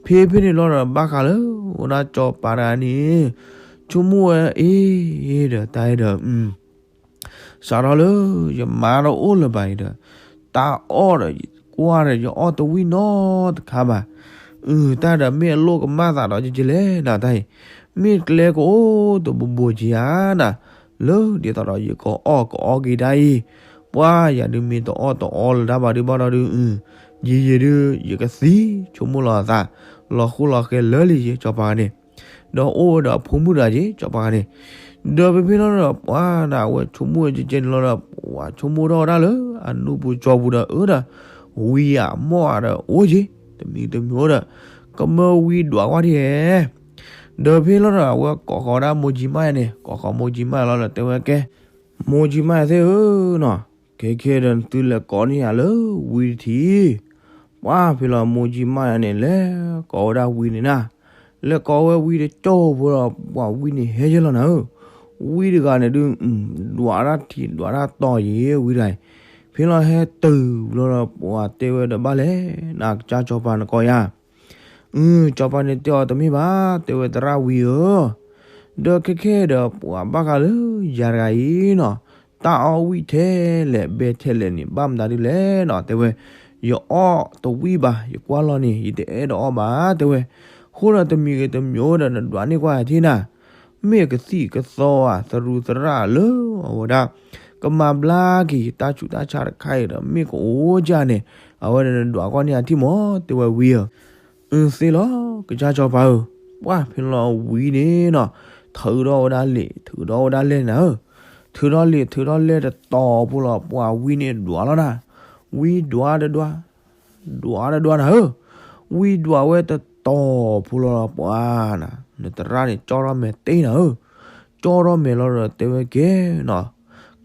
ဖဲဖဲန့ၣ်လီၤဒီး ဘၣ်ဃးလၢ အိၣ်ဒၣ်ကစီၤပၤတဂၤန့ၣ် ဆိကမိၣ်ဝဲအံၤဒီး တၢ်အံၤဒီး စးထီၣ်လၢ ယမါတအိၣ်လၢၤဘၣ်အံၤဒီး တၢ်အီၣ်ဒီး ကွၢ်ဒီး ယအီၣ်တဝံၣ်နီတခါဘၣ်, အု တၢ်ဒီးမ့ၢ်အလိၣ်ကမၣ်သးဒီး ကကလဲၣ်နၤ တၢ်အံၤ, မ့ၢ်ကျဲကအိၣ်တဘိဘိက့ၤဧါနၤ, လၢဒ်သိးဒီး ယကအီၣ်ကအီက့ၤဒၣ်အံၤ, ပှၤယၤဒုးမ့ၢ်တအီၣ်တအီလၢၤတၢ်ဘၣ်ဒုးဘၣ်ဒီးဒုး အု ယံာ်ယံာ်ဒုး ယကသံ ဆိကမိၣ်လီၤအသး, လီၤဃိလီၤဃဲလၢလံယကစီၤပၤန့ၣ်, ဒီးအိၣ်ဝဲဒီးအဖိမုၣ်တဂၤက့ၤ ကစီၤပၤန့ၣ်, ဒီးဖဲဖဲလီၤဒီး ပှၤနၤ အဝဲဆိကမိၣ်ဝဲကကဲန့ၣ်လီၤဒီး ပှၤဆိကမိၣ်ထီၣ်ဝဲဒၣ်လၢ အနူၢ်ပူၤကၠီပူၤဒီး အၢဒီး ဝံအမိၢ်ဒီးအိၣ်က့ၤ တမံၤတမံၤအိၣ်ဒီး ကမၢဝံဒွးကွၢ်ထံၣ်ဧဲ ဒီးဖဲလီၤဒီး အဝဲကိးဃီၤဝဲဒၣ်မိၢ်ကၠံမၣ်ယါန့ၣ် ကိးဃီၤမိၢ်ကၠံမၣ်ယါလီၤဒီး တဲဝဲကဲ မိၢ်ကၠံမၣ်ယါသ့ၣ်ဧၢနီၤ, ခဲခဲဒီးသုလဲၤကိးန့ၢ်ယၤလၢဝံတထံၣ်, ပှၤဖဲလီၤမိၢ်ကၠံမၣ်ယါန့ၣ် လဲၤကိးဝဲဒၣ်ဝံန့ၣ်နၤ, လဲၤကိးဝဲဝံတကၠိဖိလီၤ ပှၤဝံန့ၣ်ဟဲယဲလီၤနၤဧၢ, ဝံတဂၤန့ၣ်ဒုး ဒွးတၢ်ထံးဒွးတၢ်တီၤယံၤဝံတဂၤအံၤ, ဖဲလီၤဟဲတုၤလီၤဒီး ပှၤတဲဝဲဒီးဘၣ်လဲၣ် နကစၢ်စီၤပၤနကိးယၤ အု စီၤပၤန့ၣ်တဲအီၤတမ့ၢ်ဘၣ် တဲဝဲသရၣ်ဝံဧၢ, ဒီးခဲခဲဒီးပှၤဘၣ်ဃးလၢယၤတဂၤအံၤနီၤ, တၢ်အီၣ်ဝံၣ်ထဲလဲၣ်ဘဲထဲလဲၣ်န့ၣ် ဘၣ်မတၤဒ်လဲၣ်နီၤ တဲဝဲ, ယအီၣ်တဝံၣ်ဘၣ် ယကွၢ်လီၤန့ၣ် ယတအဲၣ်ဒိးအီၣ်ဘၣ် တဲဝဲ, အဃိဒီးတမံၤဂ့ၤတမံၤအိၣ်ဒီးနဒွးန့ၢ်ကွၢ်ယၤထံၣ်နၤ မ့ၢ်ကသံၣ်ကသီဧါ သရူးသရၣ်လၢအဝဲဒၣ် ကမၤဘျါက့ၤတၢ်ဆူးတၢ်ဆါတခါအံၤဒီး မ့ၢ်ကအိၣ်ကၢ်န့ၣ် အဝဲဒၣ်နဒွးကွၢ်န့ၢ်အထံၣ်မး တဲဝဲဝံဧၢ, အသ့လီၤ ကစၢ်စီၤပၤဧၢ, ပှၤဖဲလီၤဝံန့ၣ်နီၤ, ထုးထီၣ်ဝဲဒၣ်လံာ် ထုးထီၣ်ဝဲဒၣ်လဲၢ်နၤဧၢ, ထုးထီၣ်လံာ်ထုးထီၣ်လဲၢ်တတီၤဖိလီၤ ပှၤဝံန့ၣ်ဒွးလီၤနၤ, ဝံဒွးတဒွး ဒွးတဒွးနၤဧၢ, ဝံဒွးဝဲတတီၤဖိလီၤ ပှၤနၤ, နသရၣ်န့ၣ် ကၠီထီၣ်မဲာ်တ့ၢ်နၤဧၢ, ကၠီ ကၠီထီၣ်မဲာ်လီၤဒီး တဲဝဲကဲနီၤ,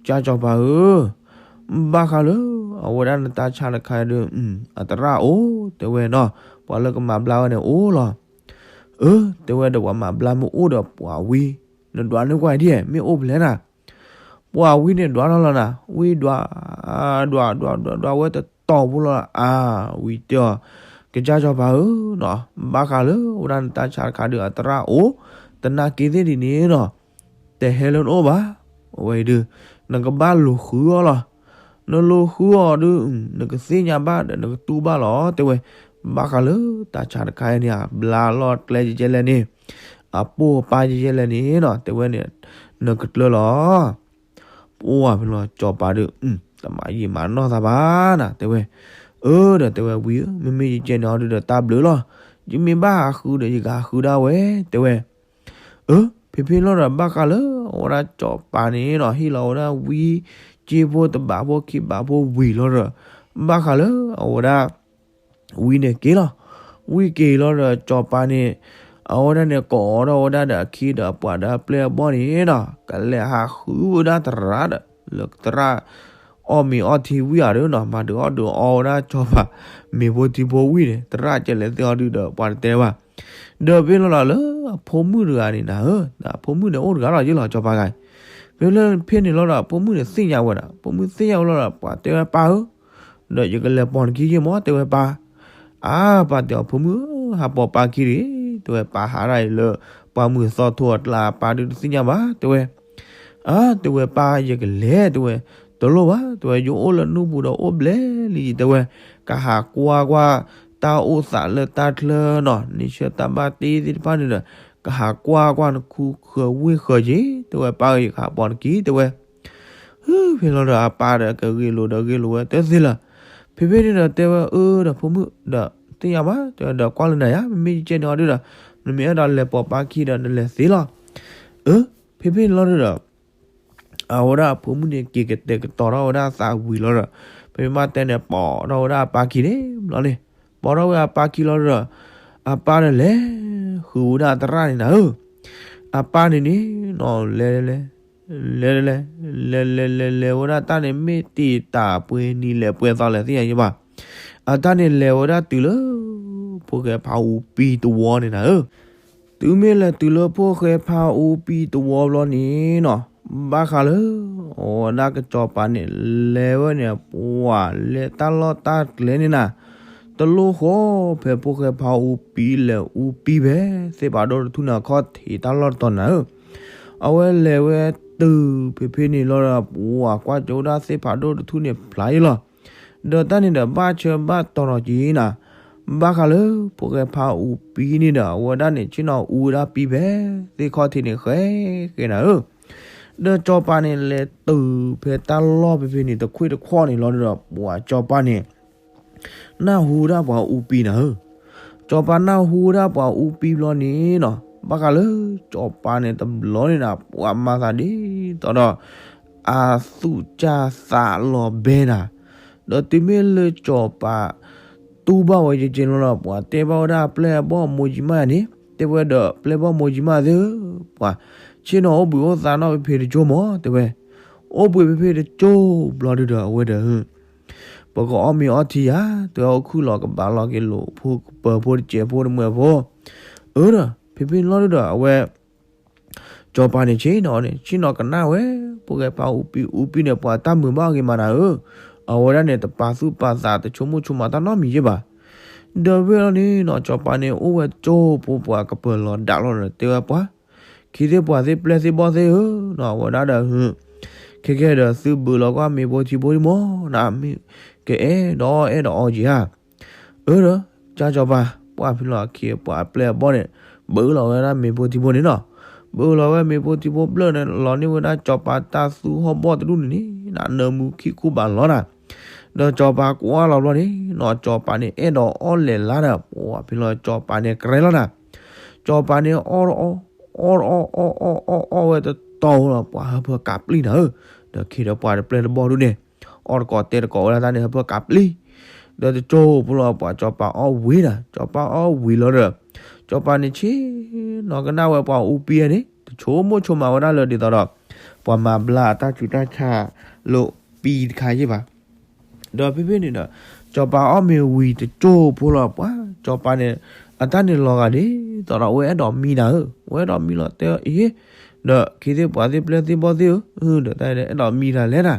ကစၢ်စီၤပၤဧၢ, ဘၣ်ဃးလၢ အဝဲဒၣ်နတၢ်ဆါတခါဒီး အသရၣ်အိၣ် တဲဝဲနီၤ, ပှၤလၢကမၤဘျါဝဲန့ၣ်အိၣ်လီၤ. အၢ တဲဝဲဒီး ပှၤမၤဘျါမ့ၢ်အိၣ်ဒီး ပှၤဝံ နဒွးန့ၢ်ကွၢ်ဒ် မ့ၢ်အိၣ်ဖဲလဲၣ်နၤ. ပှၤဝံန့ၣ်ဒွးထီၣ်လီၤနၤ, ဝံဒွး ဒွး ဒွး ဒွး ဒွးဝဲတတီၤဖိလီၤ. အါ ဝံတဲအီၤ, ကစၢ်စီၤပၤဧၢနီၤ, ဘၣ်ဃးလၢ အဝဲဒၣ်နတၢ်ဆါတခါဒီး အသရၣ်အိၣ်, သနာ်က့သ့ၣ်ဒ်န့ၣ်နီၤ, တဟဲလၢနအိၣ်ဘၣ်. အဝဲအံၤဒုး နကဘၣ်လူၤဃုအီၤလီၤ. နလူၤဃုအီၤဒုး နကသ့ၣ်ညါဘၣ်ဒီး နကတူၢ်ဘၣ်လီၤ တဲဝဲ. ဘၣ်ဃးလၢတၢ်ဆါတခါအံၤန့ၣ် အဘျါလီၢ်ကျဲယဲလဲၣ်န့ၣ်, အပိၢ်အပၢ်ယဲလဲၣ်န့ၣ်နီၤ, တဲဝဲန့ၣ် နကကျၢၤလီၤ. ပှၢ်ဖဲလီၤ စီၤပၤဒုး တမၤယံာ်မၤနီၢ်သးဘၣ်နၤ တဲဝဲ. အၢ ဒီးတဲဝဲ ဝံဧၢ, မ့မ့ၢ်ယကဲန့ၣ်အီၤဒုးဒီး တၢ်ဘျုးလီၤ. ယမ့ၢ်ဘၣ်ဟးဃုဒီး ယကဟးဃုဒၣ်ဝဲ တဲဝဲ. အၢ ဖဲဖဲလီၤဒီး ဘၣ်ဃးလၢ အဝဲဒၣ်စီၤပၤန့ၣ်နီၤ ဟ့ၣ်လီၤဝဲဒၣ်ဝံ က့ဖိတဘးဖိခံဘးဖိဝံၤလီၤဒီး ဘၣ်ဃးလၢ အဝဲဒၣ် ဝံန့ၣ်က့ၤလီၤ. ဝံက့ၤလီၤဒီး စီၤပၤန့ၣ် အဝဲဒၣ်န့ၣ် ကိးထီၣ်ဝဲဒၣ်ဒီးအခံဒီးအပှၤဒီးအပျဲၢ်အဘီၣ်န့ၣ်နီၤ, ကလဲၤဟးဃုဝဲဒၣ်သရၣ်ဒီး လၢသရၣ် အီၣ်မ့ၤအီထံဝံၤအီၤဒုးနီၤ, မၤဒုးအီၣ်ဒုးအီဝဲဒၣ်စီၤပၤ မ့ၤဖိထံဖိဝံၤန့ၣ် သရၣ်ကလဲၤသ့ၣ်အီၤဒုးဒီး ပှၤတတဲဘၣ်. ဒီးဖဲလီၤဒီး လၢအဖိမုၣ်တဂၤန့ၣ်နၤဧၢ, အဖိမုၣ်န့ၣ်အိၣ်တဂၤလီၤ ယ့ၢ်လီၤ စီၤပၤဂၤ. ဖဲလၢဖဲန့ၣ်လီၤဒီး အဖိမုၣ်န့ၣ်သ့ၣ်ညါဝဲဒၣ်, ဖိမုၣ်သ့ၣ်ညါဝဲလီၤဒီး ပှၤတဲဝဲ ပၢ်ဧၢ, ဒီးယကလဲၤပိာ်နခံယ့ၢ်မး တဲဝဲပၢ်. အါ ပၢ်တဲအီၤ ဖိမုၣ်ဧၢ, ဟးပိာ်ပၢ်ခံတဂ့ၤ, တဲဝဲ ပၢ်ဟးဒၣ်အံၤလၢ ပှၢ်မုၢ်သီထိအကျါ ပၢ်ဒုးတသ့ၣ်ညါဘၣ် တဲဝဲ. အါ တဲဝဲ ပၢ်ယကလဲၤ တဲဝဲ. တလိၣ်ဘၣ် တဲဝဲ ယအိၣ်လၢနူၢ်ပူၤဒီးအိၣ်ဘျဲၣ်လံ တဲဝဲ. ကဟးကွၢ်ကွၢ် တၢ်အိၣ်သးလၢတၢ်ချၢနီၤ, နဆၢတၢ်ဘၣ်တ့သ့ၣ်တဖၣ်န့ၣ်ဒီး ကဟးကွၢ်ကွၢ်နခူခၢးဝ့ၢ်ဃၢၤက့ၤ တဲဝဲ ပၢ်ဧၢ ယကဟးပိာ်နခံ တဲဝဲ. ဖဲလီၤဒီးအပၢ်ဒီးကဂ့ၢ်လိာ်ဒီးဂ့ၢ်လိာ်ဝဲတသ့လၢၤ. ဖဲဖဲန့ၣ်ဒီးတဲဝဲ အၢ ဒီးဖိမုၣ်ဒီး သ့ၣ်ညါဘၣ် တဲဝဲ ဒီးကွၢ်လၢနၤယါ မ့မ့ၢ်ယကဲန့ၣ်အီၤဒုးဒီး နမ့ၢ်အဲၣ်ဒိးလဲၤပိာ်ပၢ်ခံဒီး နလဲၤသ့လီၤ. အၢ ဖဲဖဲန့ၣ်လီၤဒုးဒီး အဝဲဒၣ်အဖိမုၣ်န့ၣ် က့ၤကတဲာ်ကတီၤထီၣ်ဝဲဒၣ်အသးဝံၤလီၤဒီး ဖဲမ့ၢ်တဲန့ၣ် ပိာ်ထီၣ်ဝဲဒၣ်အပၢ်ခံန့ၣ်ဘျီန့ၣ်, ပိာ်ထီၣ်ဝဲအပၢ်ခံလီၤဒီး အပၢ်ဒီးလဲၤဃုာ်ဝဲဒၣ်သရၣ်န့ၣ်နၤဧၢ. အပၢ်န့ၣ်န့ၣ် လဲၤလဲၤ လဲၤလဲၤ လဲၤလဲၤလဲၤလဲၤဝဲဒၣ်တၢ်န့ၣ် မ့ၢ်တ့ၢ်တၢ်ပှဲၤနံၤလဲၣ်ပှဲၤသီလဲၣ်သ့ၣ်ညါယဘၣ်. အတၢ်န့ၣ်လဲၤဝဲဒၣ်တုၤလၢ ဖိၣ်ဃဲဖးအူပံတဝီန့ၣ်နၤဧၢ. တုၤမ့ၢ်လဲၤတုၤလၢဖိၣ်ဃဲဖးအူပံတဝီဘျီန့ၣ်နီၤ, ဘၣ်ဃးလၢ အဝဲဒၣ်ကစီၤပၤန့ၣ် လဲၤဝဲန့ၣ် ပှၤလဲၤတၢ်လီၢ်တၢ်ကျဲန့ၣ်နၤ, တလိၣ်ဃီဖဲဖိၣ်ဃဲဖးအူပံလဲၤအူပံဖဲ သ့ၣ်ဖးဒိၣ်တထူၣ်န့ၣ်အခီၣ်ထံးတၢ်လီၢ်တတီၤနၤဧၢ. အဝဲလဲၤဝဲတုၤဖဲဖဲန့ၣ်လီၤဒီး ပှၤကွၢ်ကၠိဝဲဒၣ်သ့ၣ်ဖးဒိၣ်တထူၣ်န့ၣ်ဖျါယ့ၢ်လီၤ. ဒီးတၢ်န့ၣ်ဒီးဘၣ်ဆၢဘၣ်တီၤထီၣ်က့ၤနၤ, ဘၣ်ဃးလၢ ဖိၣ်ဃဲဖးအူပံန့ၣ်ဒီး အဝဲဒၣ်န့ၣ် ဆ့ၣ်နီၤအူဝဲဒၣ်ပံဖဲ သ့ၣ်ခီၣ်ထံးန့ၣ်ဃဲဃဲနၤဧၢ. ဒီးစီၤပၤန့ၣ် လဲၤတုၤဖဲတၢ်လီၢ်ဖဲဖဲန့ၣ် တခွ့ၣ်တခီၣ်န့ၣ်လီၤဒီး ပှၤစီၤပၤန့ၣ် နၢ်ဟူဒၣ်ပှၤအူပံနၤဧၢ. စီၤပၤနၢ်ဟူဒၣ်ပှၤအူပံဘျီန့ၣ်နီၤ, ဘၣ်ဃးလၢစီၤပၤန့ၣ်တဘျီန့ၣ်နၤ ပှၤမၤသးဒ်သိးဒီး အသူၣ်ကၢ်သးလီၤဘဲနၤ. ဒီးတုၤမ့ၢ်လၢစီၤပၤ တူၢ်ဘၣ်ဝဲယကဲလီၤဒီး ပှၤတဲဘၣ်ဝဲဒၣ်ပျဲၢ်အဘီၣ်မိၢ်ယံမးန့ၣ်, တဲဝဲဒီးပျဲၢ်ဘီၣ်မိၢ်ယံမးသ့ၣ်ဧၢ, ပှၤ ဆ့ၣ်နီၤအိၣ်ဘှံးအိၣ်သါနီၣ်ဖဲဖဲတကၠိၢ်မး တဲဝဲ. အိၣ်ဘှံးဖဲဖဲတကၠိၢ်ဘျီဒုဒီး အဝဲဒီး ပကအီၣ်မ့ၤအီထံယၤ, တဲဝဲ အိၣ်ခုၣ်လီၤကဘၣ်လီၤက့ၤလိာ်ဖိကပၢၤဖိတစဲးဖိတမှဲၤဖိ, အၢဒီး ဖဲဖဲန့ၣ်လီၤဒုဒီး အဝဲ စီၤပၤန့ၣ်ဆ့ၣ်နီၤန့ၣ် ဆ့ၣ်နီၤကနၣ်ဝဲ ဖိၣ်ဃဲဖးအူပံအူပံန့ၣ် ပှၤတၢ်မုာ်ဘၣ်အဂ့ၤမးနၤဧၢ, အဝဲဒၣ်န့ၣ် တပာ်သူၣ်ပာ်သးတဆိကမိၣ်ဆိကမးတၢ်နီတမံၤယ့ၢ်ဘၣ်. ဒီးဝဲလီၤန့ၣ်နီၤ စီၤပၤန့ၣ် အိၣ်ဝဲတကၠိၢ်ဖိ ပှၤကပၢၤလီၤဒၣ်လီၤဒီး တဲဝဲပှၤ ခံသ့ၣ်ပှၤသ့ၣ်ပျဲၢ်သ့ၣ်ဘီၣ်သ့ၣ်ဧၢ, အဝဲဒၣ်ဒီး ခဲကဲဒီးသုဘုးလီၤကွၢ်မ့ၤဖိထံဖိဒံးမး, နမ့ၢ်ကအဲၣ်ဒိးအဲၣ်ဒိးအီက့ၤဧါ. အၢဒီး ကၢ်စီၤပၤ ပှၢ်ဖဲလီၤအခ့အပှၤအပျဲၢ်အဘီၣ်န့ၣ် ဘုးလီၤဝဲဒၣ်မ့ၤဖိထံဖိန့ၣ်နီၤ, ဘုးလီၤဝဲမ့ၤဖိထံဖိဘျၢၣ်န့ၣ် လီၤန့ၢ်ဝဲဒၣ်စီၤပၤတၢ်သူဟီၣ်ဘီၣ်တဒူၣ်န့ၣ်န့ၣ် နနၢမူခံခူဘးလီၤနၤ. ဒီးစီၤပၤကွၢ်လီၤဘျီန့ၣ်နီၤ စီၤပၤန့ၣ် အဲၣ်ဒိးအီၣ်လဲၤလါဒီး ပှၢ်ဖဲလီၤစီၤပၤန့ၣ်ကရဲလီၤနၤ. စီၤပၤန့ၣ် အီၣ်တအီၣ် အီၣ်တအီၣ် အီၣ်အီၣ်အီၣ်ဝဲတတီၤလီၤ ပှၤဟၢဖၢကးပျံၤနၤဧၢ, ဒီးခ့ဒီးပှၤတပျဲၢ်တဘီၣ်ဒူၣ်န့ၣ် အီၣ်တကိးတဲတကိးဝဲဒၣ်တၢ်န့ၣ် ဟၢဖၢကးပျံၤ, ဒီးတကၠိၢ်ဖိလီၤ ပှၤစီၤပၤအီၣ်ဝံၤနၤ, စီၤပၤအီၣ်ဝံၤလီၤဒီး စီၤပၤန့ၣ်ဆ့ၣ်နီၤကနၣ်ဝဲပှၤအူပံန့ၣ် ဆိကမိၣ်ဆိကမးဝဲဒၣ်လၢဒ်သိးဒီး ပှၤမၤဘျါအတၢ်ဆူးတၢ်ဆါလၢပံတခါယ့ၢ်ဘၣ်. ဒီးဖဲဖဲန့ၣ်ဒီး စီၤပၤအီၣ်မ့ၤဝံၤတကၠိဖိလီၤပှၤ, စီၤပၤန့ၣ် အတၢ်န့ၣ်လီၤဂာ်ဒ်သိးဒီး အဝဲအဲၣ်ဒိးမံနၤဧၢ, အဝဲအဲၣ်ဒိးမံလီၤတဲအီၤအ့, ဒီးခ့သ့ၣ်ပှၤသ့ၣ်ပျဲၢ်သ့ၣ်ဘီၣ်သ့ၣ်ဧၢ, ဒီးတၢ်အဲၣ်ဒိးမံတၢ်လဲၣ်နၤ,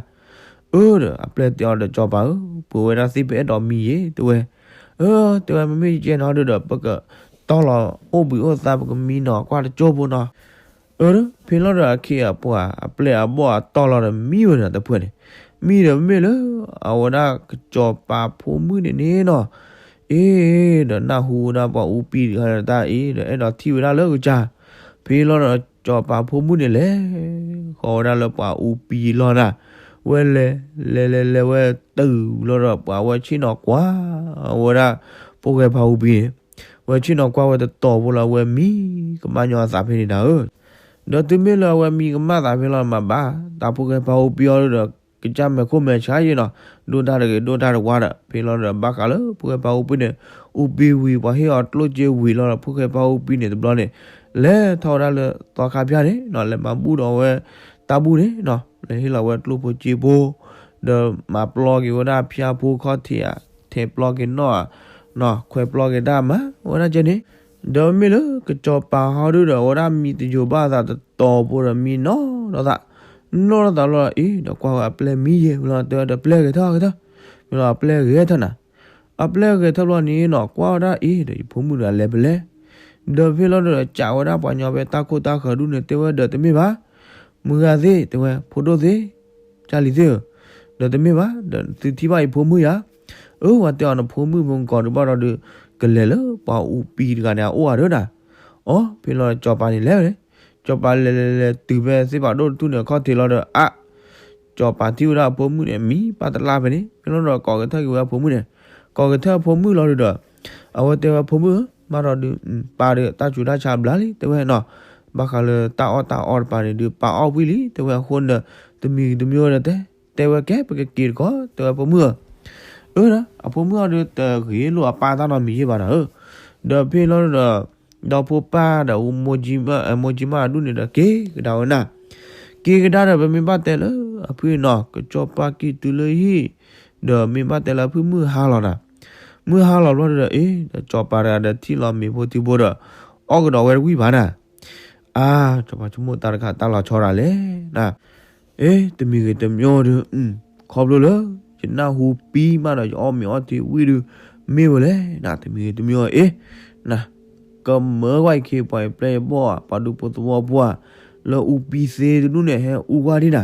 အၢ ဒီးအပျဲၢ်တဲအီၤဒီး စီၤပၤဧၢ, ပှ့ၤဝဲဒၣ်သ့ၣ်ပအဲၣ်ဒိးမံယ့ၢ် တဲဝဲ, အၢ တဲဝဲ မ့မ့ၢ်ယကဲနီၤဒီး ပကတီၢ်လီၤအိၣ်ဘှံးအိၣ်သါ ပကမံနီၤကွၢ်တကၠိဖိနီၤ အၢ ဖဲလီၤဒီးအခ့အပှၤအပျဲၢ်အဘီၣ်အတီၢ်လီၤဒီးမံဝဲဒီးတဖုန့ၣ်, မံဒီးမ့ၢ်လၢ အဝဲဒၣ်ကစီၤပၤဖိမုၣ်န့ၣ်န့ၣ်နီၤ, အ့ ဒီးနၢ်ဟူဝဲဒၣ်ပှၤအူပံတဂၤဒီးတၢ်အ့ ဒီးအဲၣ်ဒိးထံၣ်ဝဲဒၣ်လၢကစၢ်, ဖဲလီၤဒီးစီၤပၤဖိမုၣ်န့ၣ်လဲၤဃီၤဝဲဒၣ်လၢပှၤအူပံလီၢ်နၤ, ဝဲလဲၤ လဲၤလဲၤလဲၤဝဲတုၤလီၤဒီးပှၤဝဲဆ့ၣ်နီၤကွၢ်ဝဲဒၣ် ဖိၣ်ဃဲဖါအူပံန့ၣ် ဝဲဆ့ၣ်နီၤကွၢ်ဝဲတတီၤဖိလီၤ ဝဲမံကမၣ်ညီအသးဖဲန့ၣ်နၤဧၢ, ဒီးတုၤမ့ၢ်လၢအဝဲမံကမၣ်သးဖဲလီၤမးဘၣ်, တၢ်ဖိၣ်ဃဲဖါအူပံအီၤဒီး ကစၢ်မဲာ်ခိၣ်မဲာ်ဆါယ့ၢ်နီၤ, ဒိၣ်တၢ်တဂ့ၤဒိၣ်တၢ်တဝါဒီး ဖဲလီၤဒီးဘၣ်ဃးလၢဖိၣ်ဃဲဖါအူပံန့ၣ် အူပံဝံၤ ပှၤဟ့ၣ်အီၤကျိၣ်စ့ဝံၤလီၤဒီး ဖိၣ်ဃဲဖါအူပံန့ၣ်တဘျီန့ၣ် လဲၤထီၣ်ဝဲဒၣ်လၢသီခါဖၠၣ်န့ၣ်နီၤ, လဲၤမၤဘူၣ်ဒီးဝဲတၢ်ဘူၣ်န့ၣ်နီၤ, လဲၤဟ့ၣ်လီၤဝဲကျိၣ်ဖိစ့ဖိ ဒီးမၤပျီက့ၤဝဲဒၣ်ဖၠၣ်ဖိခီၣ်ထံးဧါ, ထဲးပျီက့ၤနီၣ်ဧါ, ခွဲးပျီက့ၤတၢ်မၤဝဲဒၣ်ကဲန့ၣ်, ဒီးမ့ၢ်လၢကစီၤပၤဟီဒုဒီး အဝဲဒၣ်မံတယိၤဘၣ်အသးတတီၤဖိဒီးမံနီၢ်ဒီးသး, နီၢ်ဒီးသးလီၤအံၤ ဒီးကွၢ်ဝဲအပျဲၢ်မံယဲၢ်လီၤ တဲဝဲဒီးပျဲၢ်ဂဲၤထၢၣ်ဂဲၤထၢၣ်, မ့ၢ်လီၤအပျဲၢ်ဂဲၤထၢၣ်နၤ, အပျဲၢ်ဂဲၤထၢၣ်ဘျီန့ၣ်နီၤ ကွၢ်ဝဲဒၣ်အံၤ ဒီးယဖိမုၣ်ဒီးလဲၤပလဲၤ, ဒီးဖဲလီၤဒီးကးဝဲဒၣ်ပှၤညီဖဲတၢ်ခိၣ်တၢ်ဃၢၤဒုန့ၣ် တဲဝဲဒီးတမ့ၢ်ဘၣ် မုၢ်ဂၤသ့ၣ် တဲဝဲ ဖိဒိၣ်သ့ၣ်, ကၢ်လံၤသ့ၣ်ဧၢ, ဒီးတမ့ၢ်ဘၣ် ဒီးသုထံၣ်ဘၣ်ယဖိမုၣ်ယၤ, အၢ ဝဲတဲအီၤနဖိမုၣ်ဖိကီၢ်ဒုးဘၣ်ဒီးဒုး ကလဲၤလၢပှၤအူပံတဂၤန့ၣ်အအိၣ်ဧါဒီးနၤ, အီ ဖဲလီၤစီၤပၤန့ၣ်လဲၤဝဲ, စီၤပၤလဲၤလဲၤလဲၤတုၤဖဲသ့ၣ်ဖးဒိၣ်တထူၣ်န့ၣ်အခီၣ်ထံးလီၤဒီး အါ စီၤပၤထံၣ်ဝဲဒၣ်အဖိမုၣ်န့ၣ် မံပၢ်တလၢ်ဖဲန့ၣ် ဖဲလီၤဒီးကိးကထၢၣ်က့ၤဝဲအဖိမုၣ်န့ၣ်, ကိးကထၢၣ်အဖိမုၣ်လီၤဒုးဒီး အဝဲတဲဝဲဖိမုၣ်ဧၢ မၤဒီးဒုး ပၢ်ဒီးတၢ်ဆူးတၢ်ဆါဘျါလံ တဲဝဲနီၤ, ဘၣ်ဃးလၢတၢ်အီၣ်တၢ်အီတပၤန့ၣ်ဒုး ပၢ်အီၣ်ဝံၣ်လံ တဲဝဲအဃိဒီး တမံၤတမံၤဒီးတဲ တဲဝဲကဲ ပကက့ၤတကီၢ် တဲဝဲဖိမုၣ်ဧၢ, အၢ အဖိမုၣ်အီၤဒုးတဂ့ၤလိာ်အပၢ်တၢ်နီတမံၤယ့ၢ်ဘၣ်နၤဧၢ, ဒီးဖဲလီၤဒီး ဒီဖိပၢ်ဒီး မိၢ်ကၠံမၣ်အဒူၣ်န့ၣ်ဒီးက့ၤကဒါဝဲနၤ, က့ၤကဒါဒီး ပမ့ၢ်ဘၣ်တဲလၢအဖုၣ်နီၤ ကစီၤပၤက့ၤတုၤလၢဟံၣ်, ဒီးမ့ၢ်ဘၣ်တဲလၢအဖုၣ်မုၢ်ဟါလီၤနၤ, မုၢ်ဟါလီၤဘျီဒီး အ့ ဒီးစီၤပၤတဂၤဒီးထံၣ်လီၤမ့ၤဖိထံဖိဒီး အီၣ်ကဒီးဝဲတဝံၣ်ဘၣ်နၤ, အါ စီၤပၤဆိကမိၣ်တၢ်တခါတၢ်လီၤဆီဒၣ်လဲၣ်နၤ အ့ တမံၤဂ့ၤတမံၤဒီး ခီဖျိလၢ ယနၢ်ဟူပံမးဒီး ယအီၣ်မ့ၤအီထံဝံၣ်ဒုး မ့ၢ်ဝဲလဲၣ်နၤ တမံၤဂ့ၤတမံၤအံၤ အ့ နၤ ကမၢကွၢ်ယခ့ပှၤယပျဲၢ်ယဘီၣ်ဧါ ပှၤဒူဖိသဝီဖိဧါ လၢအူပံသ့တဒူၣ်န့ၣ် ဟဲအူကွၢ်ဒံးနၤ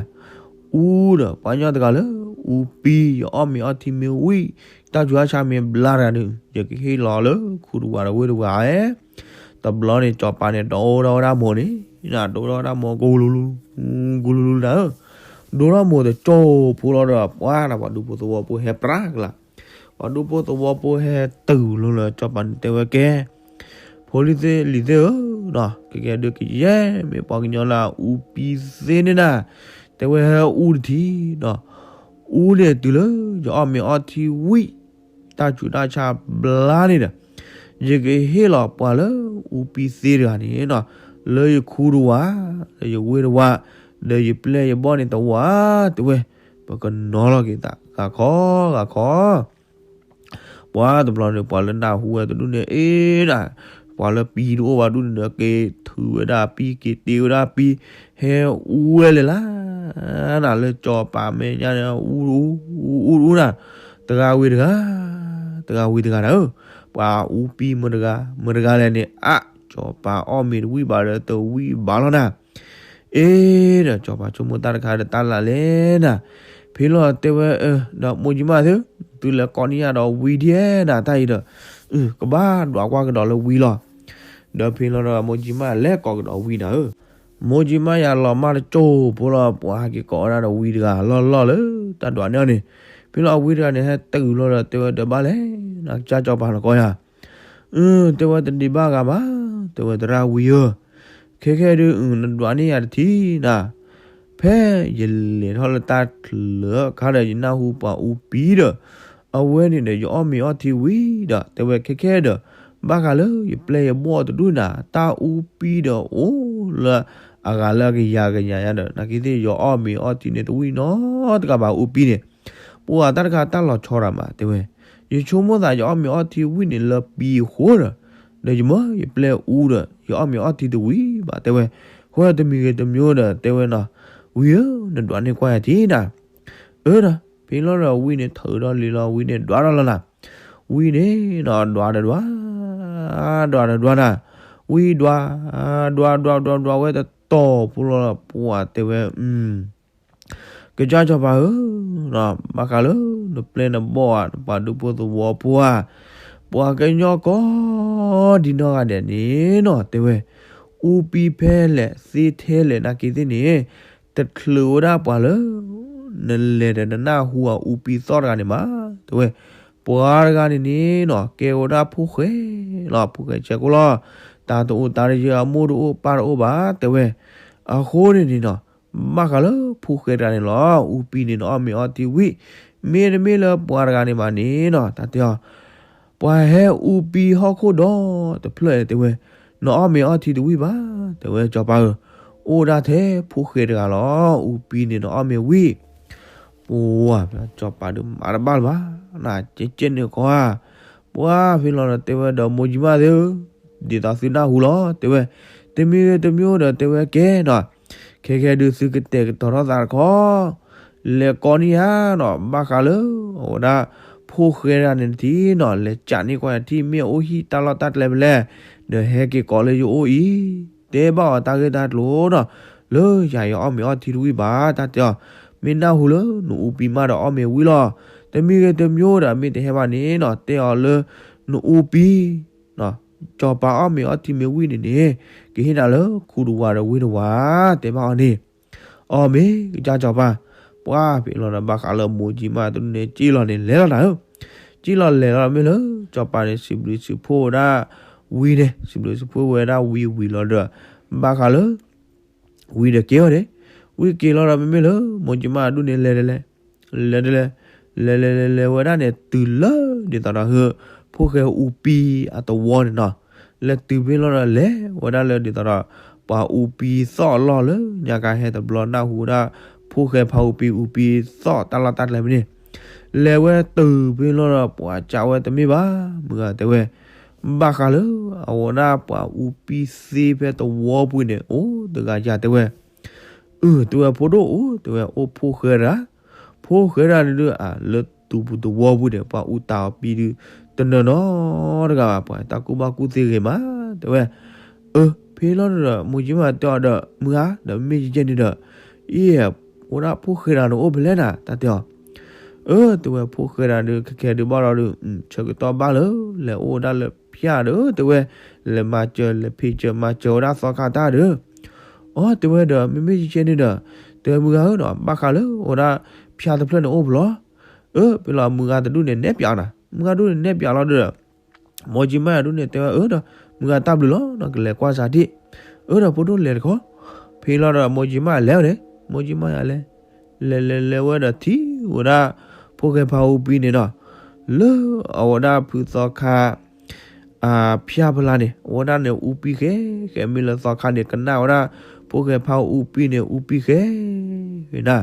အူဒီးပှၤကညီတဂၤလၢ အူပံ ယအီၣ်မ့ၤအီထံမ့ၢ်ဝံၣ် တၢ်ဆူးတၢ်ဆါမ့ၢ်ဘျါတဂၤဒီး ယကဟ့ၣ်လီၤလၢခူတဝၤဒီးဝ့ၢ်တဝၤဧါ တဘျီန့ၣ် စီၤပၤန့ၣ် ဒိထီၣ်ဝဲဒၣ်မိၢ်န့ၣ် ဒိထီၣ်ဝဲဒၣ်မိၢ် ကလူလူ ကလူလူနၤဧၢ, ဒိထီၣ်မိၢ်တကၠိဖိလီၤဒီး ပှၤဒီးပှၤဒူဖိသဝီဖိဟဲပြးကလာ်, ပှၤဒူဖိသဝီဖိဟဲတုၤလီၤလၢစီၤပၤန့ၣ်တဲဝဲကဲ ဖိလံၤသ့ၣ်လံၤသ့ၣ်ဧၢ, ကကဲဒုးကယဲၢ်မ့ၢ်ပှၤကညီလၢအူပံသ့န့ၣ်နၤ, တဲဝဲဟဲအူတထံးဒီး အူန့ၣ်တုၤလၢ ယအီၣ်မ့ၤအီထံဝံၣ် တၢ်ဆူးတၢ်ဆါဘျါန့ၣ်ဒီး ယကဟ့ၣ်လီၤပှၤလၢအူပံသ့တဂၤန့ၣ်နီၤ, လၢယခူတဝၤ, လၢယဝ့ၢ်တဝၤ, ဒီးယပျဲၢ်ယဘီၣ်န့ၣ်တဝၤ, တဲဝဲ, ပကနီၤလီၤက့ၤသး ဂၤခီ, ဂၤခီ ပှၤတဘျီန့ၣ် ပှၤလၢနၢ်ဟူဝဲတဒူၣ်န့ၣ် အ့ဒၣ်, ပှၤလၢပံတအိၣ်ဘၣ်ဒူၣ်န့ၣ်ဒီး က့ၤထုးဝဲဒၣ်ပံ က့ၤတ့ဝဲဒၣ်ပံ, ဟဲအူဝဲလဲၤလၢ နၤလၢစီၤပၤမဲာ်ညါန့ၣ် အူ အူ အူ အူနၤ, တဂၤဝံၤတဂၤ, တဂၤဝံၤတဂၤနၤဧၢ, ပှၤအူပံမတဂၤ မတဂၤလဲၣ်န့ၣ် အါ စီၤပၤအီၣ်မ့ၤတဝံၣ်ဘၣ်ဒီးတဝံၣ်ဘၣ်လီၤနၤ အ့ဒီး စီၤပၤဆိကမိၣ်တၢ်တခါဒီးတၢ်လၢ်လဲၣ်နၤ, ဖဲလီၤတဲဝဲ ဒီးမိၢ်ကၠံမၣ်သ့ၣ်, သုလဲၤကိးန့ၢ်ယၤဒီးဝံဒ်နၤတၢ်အံၤဒီး, ကဘၣ်ဒွးကွၢ်ကဒီးလၢဝံလီၤ. ဒီးဖဲလီၤဒီးမိၢ်ကၠံမၣ်လဲၤကိးကဒီးဝံနၤဧၢ, မိၢ်ကၠံမၣ်ယၤလီၤမၢ်တကၠိဖိလီၤ ပှၤဟဲက့ၤကိးဝဲဒၣ်ဒီးဝံတဂၤလီၢ်လီၢ်လၢတၢ်ဒွးန့ၢ်အီၤန့ၣ်, ဖဲလီၤအဝံတဂၤန့ၣ် ဟဲတုၤလီၤဒီးတဲဝဲဒီးဘၣ်လဲၣ်, နကစၢ်စီၤပၤနကိးယၤ အၢ တဲဝဲတဒံးဘၣ်ဂၤဘၣ်, တဲဝဲသရၣ်ဝံဧၢ, ခဲခဲဒုး နဒွးန့ၢ်ယၤတထံးနၤ, ဖဲယလဲၤထီၣ်လၢတၢ်ချၢအခါဒီး ယနၢ်ဟူပှၤအူပံဒီး, အဝဲန့ၣ်ဒီး ယအီၣ်မ့ၤအီထံဝံၤဒီး တဲဝဲခဲခဲဒီး, ဘၣ်ဃးလၢယပျဲၢ်ယဘီၣ်တဒူၣ်နၤ, တၢ်အူပံဒီးအိၣ်လၢ အဂၤလၢအကယၤကညးညါဒီး နာ်က့သ့ၣ် ယအီၣ်မ့ၤအီထံန့ၣ်တဝံၣ်နီတဂၤဘၣ် အူပံန့ၣ်, ပှၤတၢ်တခါတၢ်လီၤဆီတၢ်မး တဲဝဲ, ယဆိကမိၣ်သး ယအီၣ်မ့ၤအီထံဝံၣ်န့ၣ်လၢပံအဃိဒီး, ဒီးယမၢယပျဲၢ်အူဒီး ယအီၣ်မ့ၤအီထံတဝံၣ်ဘၣ် တဲဝဲ, ဃိတမံၤဂ့ၤတမံၤဒီး တဲဝဲနီၤ, ဝံဧၢ, နဒွးန့ၢ်ကွၢ်ယၤထံနၤ, အၢဒီး ဖဲလီၤဒီးဝံန့ၣ် ထုးဒီးလံာ်လီၤ ဝံန့ၣ်ဒွးဒီးလီၤနၤ, ဝံန့ၣ်နီၤ ဒွးဒီးဒွး ဒွးဒီးဒွးနၤ, ဝံဒွး ဒွးဒွးဒွးဒွးဝဲတတီၤဖိလီၤ ပှၤတဲဝဲ, ကစၢ်စီၤပၤဧၢ, ဘၣ်ဃးလၢနပျဲၢ်နဘီၣ်ဧါ နပှၤဒူဖိသဝီဖိဧါ, ပှၤကညီကိးဒံနီၢ်ဂၤဒဲးန့ၣ်နီၤ တဲဝဲ, အူပံဖဲလဲၣ်သ့ထဲလဲၣ် နာ်က့သ့ၣ်န့ၣ် တချုးဝဲဒၣ်ပှၤလၢ နလဲၤဒီးနနၢ်ဟူအီၤအူပံသီၣ်တဂၤန့ၣ်မး တဲဝဲ, ပှၤတဂၤန့ၣ်န့ၣ်နီၤ ကဲဝဲဒၣ်ဖိၣ်ဃဲလီၤ ဖိၣ်ဃဲဆဲးကိၣ်လီၤ, တၢ်တအိၣ်တၢ်တယၢၢ် အမိၢ်တအိၣ်ပၢ်တအိၣ်ဘၣ် တဲဝဲ, အဃိန့ၣ်န့ၣ်နီၤ ဘၣ်ဃးလၢဖိၣ်ဃဲတဂၤန့ၣ်လီၤ အူပံန့ၣ် နအီၣ်မ့ၤအီထံဝံၣ်, မ့တမ့ၢ်လၢပှၤတဂၤန့ၣ်ဘၣ်န့ၣ်နီၤ တၢ်တဲအီၤ ပှၤဟဲအူပံဟီၣ်ခိၣ်ဒီတဖျၢၣ် တဲဝဲ, နအီၣ်မ့ၤအီထံတဝံၣ်ဘၣ် တဲဝဲ စီၤပၤဧၢ, အိၣ်ဒၣ်ထဲဖိၣ်ဃဲတဂၤလီၤ အူပံန့ၣ် နအီၣ်မ့ၤဝံၣ်, ပှၤ စီၤပၤဒုးမၤတဘၣ်လၢၤဘၣ်, နကဲကဲန့ၣ်ခီဧါ, ပှၤဖဲလီၤဒီးတဲဝဲဒီး မိၢ်ကၠံမၣ်သ့ၣ်ဧၢ, ဒ်သိးသုနၢ်ဟူလီၤ တဲဝဲ, တမံၤဂ့ၤတမံၤဒီး တဲဝဲကဲနီၤ ခဲကဲဒုးသုကတဲာ်ကတီၤထီၣ်သးတခီ, လဲၤကိးန့ၢ်ယၤနီၤ ဘၣ်ဃးလၢ အဝဲဒၣ် ဖိၣ်ဃဲတဂၤန့ၣ်တထံၣ်နီၤ လဲၤကးန့ၢ်ကွၢ်ယၤထံၣ် မ့ၢ်အအိၣ်ဟံၣ်တၢ်လီၢ်တၢ်ကျဲဖဲလဲၣ်, ဒီးဟဲက့ၤကိးလၢယအိၣ်အံၤ, တဲဘၣ်အီၤတၢ်ဂ့ၢ်တၢ်ကျိၤနီၤ, လၢယၤယအီၣ်မ့ၤအီထံတဝံၣ်ဘၣ် တၢ်တဲအီၤ, မ့ၢ်နၢ်ဟူလၢနအူပံမးဒီးအီၣ်မ့ၤဝံၣ်လီၤ, တမံၤဂ့ၤတမံၤဒီး မ့ၢ်တဟဲဘၣ်န့ၣ်နီၤ တဲအီၤလၢ နအူပံ စီၤပၤအီၣ်မ့ၤအီထံမ့ၢ်ဝံၣ်န့ၣ်န့ၣ် ကဟ့ၣ်နၤလၢခူတဝၤဒီးဝ့ၢ်တဝၤ, တဲဘၣ်အီၤန့ၣ်, အီၣ်မ့ၢ်ကစၢ်စီၤပၤ, ပှၤဖဲလီၤဒီးဘၣ်ဃးလၢမိၢ်ကၠံမၣ်တဒူၣ်န့ၣ် ကၠံၣ်လီၤန့ၣ် လဲၤလီၤနၤဧၢ, ကၠံၣ်လီၤလဲၤလီၤမ့ၢ်လၢ စီၤပၤန့ၣ် စံးဘျုးစံးဖှိၣ်ဝဲဒၣ်ဝံၤန့ၣ် စံးဘျုးစံးဖှိၣ်ဝဲဒၣ်ဝံၤဝံၤလီၤဒီး ဘၣ်ဃးလၢ ဝံၤဒီးက့ၤအီၤန့ၣ်, ဝံၤက့ၤလီၤဒီးမ့မ့ၢ်လၢ မိၢ်ကၠံမၣ်အဒူၣ်န့ၣ် လဲၤတလဲၤ, လဲၤတလဲၤ, လဲၤလဲၤလဲၤလဲၤဝဲဒၣ်န့ၣ် တုၤလၢဒ်သိးဒီး ဟၢ ဖိၣ်ဃဲအူပံအသဝီန့ၣ်နီၤ, လဲၤတုၤဖဲလီၤဒီး လဲၤဝဲဒၣ်လၢဒ်သိးဒီး ပှၤအူပံသီၣ်အလီၢ်လၢညါခါဟဲတဘျီ နၢ်ဟူဝဲဒၣ် ဖိၣ်ဃဲဖါအူပံအူပံသီၣ်တၢ်လီၢ်တၢ်ကျဲဖဲန့ၣ်, လဲၤဝဲတုၤဖဲလီၤဒီး ပှၤကးဝဲတမ့ၢ်ဘၣ် မုၢ်ဂၤတဲဝဲ, ဘၣ်ဃးလၢ အဝဲဒၣ်ပှၤအူပံသ့ဖဲသဝီပူၤန့ၣ် အိၣ်တဂၤယၤတဲဝဲ, အၢ တဲဝဲဖိဒိၣ် အိၣ် တဲဝဲ အိၣ်ဖိၣ်ဃဲတဂၤ, ဖိၣ်ဃဲတဂၤန့ၣ်ဒုး အလၢတူၢ်ပူၤသဝီပူၤန့ၣ် ပှၤအူတၢ်အီပံဒုး တနၢၤနီတဂၤဘၣ် ပှၤတၢ်ကူၣ်ဘၣ်ကူၣ်သ့ဂ့ၤမး တဲဝဲ, အၢ ဖဲလီၤဒီး မိၢ်ကၠံမၣ်တဲအီၤဒီး မုၢ်ဂၤ ဒီးမ့ၢ်ယဲန့ၣ်ဒီး အံၤ အိၣ်ဒၣ်ဖိၣ်ဃဲတဂၤန့ၣ်အိၣ်ဖဲလဲၣ်နၤ တၢ်တဲအီၤ, အၢ တဲဝဲဖိၣ်ဃဲတဂၤဒုး ခဲခဲဒုးဘၣ်ဒီးဒုး ဆၢကတီၢ်ဘၣ်လၢ လဲၤအိၣ်ဝဲဒၣ်လၢဖၠၣ်ဒီး တဲဝဲ လဲၤမၤစၢၤ လဲၤဖံးစၢၤမၤစၢၤဝဲဒၣ်သီခါတၢ်ဒီး အီ တဲဝဲဒီး မ့မ့ၢ်ယဲန့ၣ်ဒီး တဲဝဲမုၢ်ဂၤဧၢနီၤ ဘၣ်ဃးလၢ အိၣ်ဝဲဒၣ်ဖၠၣ်တဖျၢၣ်န့ၣ်အိၣ်ဖဲလဲၣ်, အၢ ဖဲလီၤမုၢ်ဂၤတဒူၣ်န့ၣ်နဲၣ်ပၠးနၤ မုၢ်ဂၤဒူၣ်န့ၣ်နဲၣ်ပၠးလီၤဒီး မိၢ်ကၠံမၣ်အဒူၣ်န့ၣ်တဲဝဲ အၢဒီး မုၢ်ဂၤတၢ်ဘျုးလီၤနီၤ ကလဲၤကွၢ်စၢ်ဒံး, အၢဒီးဖိဒိၣ်လဲၤတခီ, ဖဲလီၤဒီးမိၢ်ကၠံမၣ်လဲၤဝဲန့ၣ် မိၢ်ကၠံမၣ်ယၤလဲၤ လဲၤလဲၤလဲၤဝဲဒီးထံၣ်ဝဲဒၣ် ဖိၣ်ဃဲဖါအူပံန့ၣ်နီၤ, လၢအဝဲဒၣ်ဖုသီခါ အဖၠၣ်ဖဲလၢ်န့ၣ် အဝဲဒၣ်န့ၣ်အူပံဃဲ ဃဲမ့ၢ်လၢသီခါန့ၣ် ကနၣ်ဝဲဒၣ် ဖိၣ်ဃဲဖါအူပံန့ၣ် အူပံဃဲ ဃဲနၤ,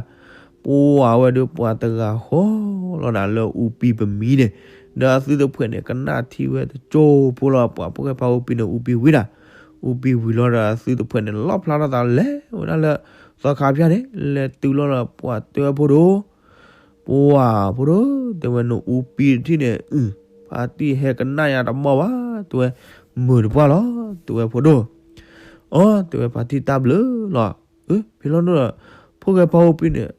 ပှၤဝဲဒၣ်ပှၤတဂၤဃီလီၤနၤ လၢအူပံပမံန့ၣ်, ဒီးအသုတဖှဲးန့ၣ် ကနၣ်ထံၣ်ဝဲတကၠိဖိလီၤ ပှၤဖိၣ်ဃဲဖါအူပံန့ၣ် အူပံဝံၤနၤ, အူပံဝံၤလီၤဒီးအသုတဖှဲးန့ၣ် လီၣ်ဖျါထီၣ်သးလဲၤဝဲဒၣ်လၢ သီခါဖၠၣ်န့ၣ် လဲၤတုၤလီၤဒီး ပှၤတဲဝဲဖိဒိၣ် ပှၤဖိဒိၣ် တဲဝဲနအူပံတထံၣ်န့ၣ် အု ဖါတံၢ်ဟဲကနၣ်ယၤတမီၢ်ဘၣ် တဲဝဲ မုာ်တပှၢ်လီၤ တဲဝဲဖိဒိၣ်, အီ တဲဝဲဖါတံၢ်တၢ်ဘျုးလီၤ, အၢ ဖဲလီၤဒိၣ်ဒီး ဖိၣ်ဃဲဖါအူပံန့ၣ်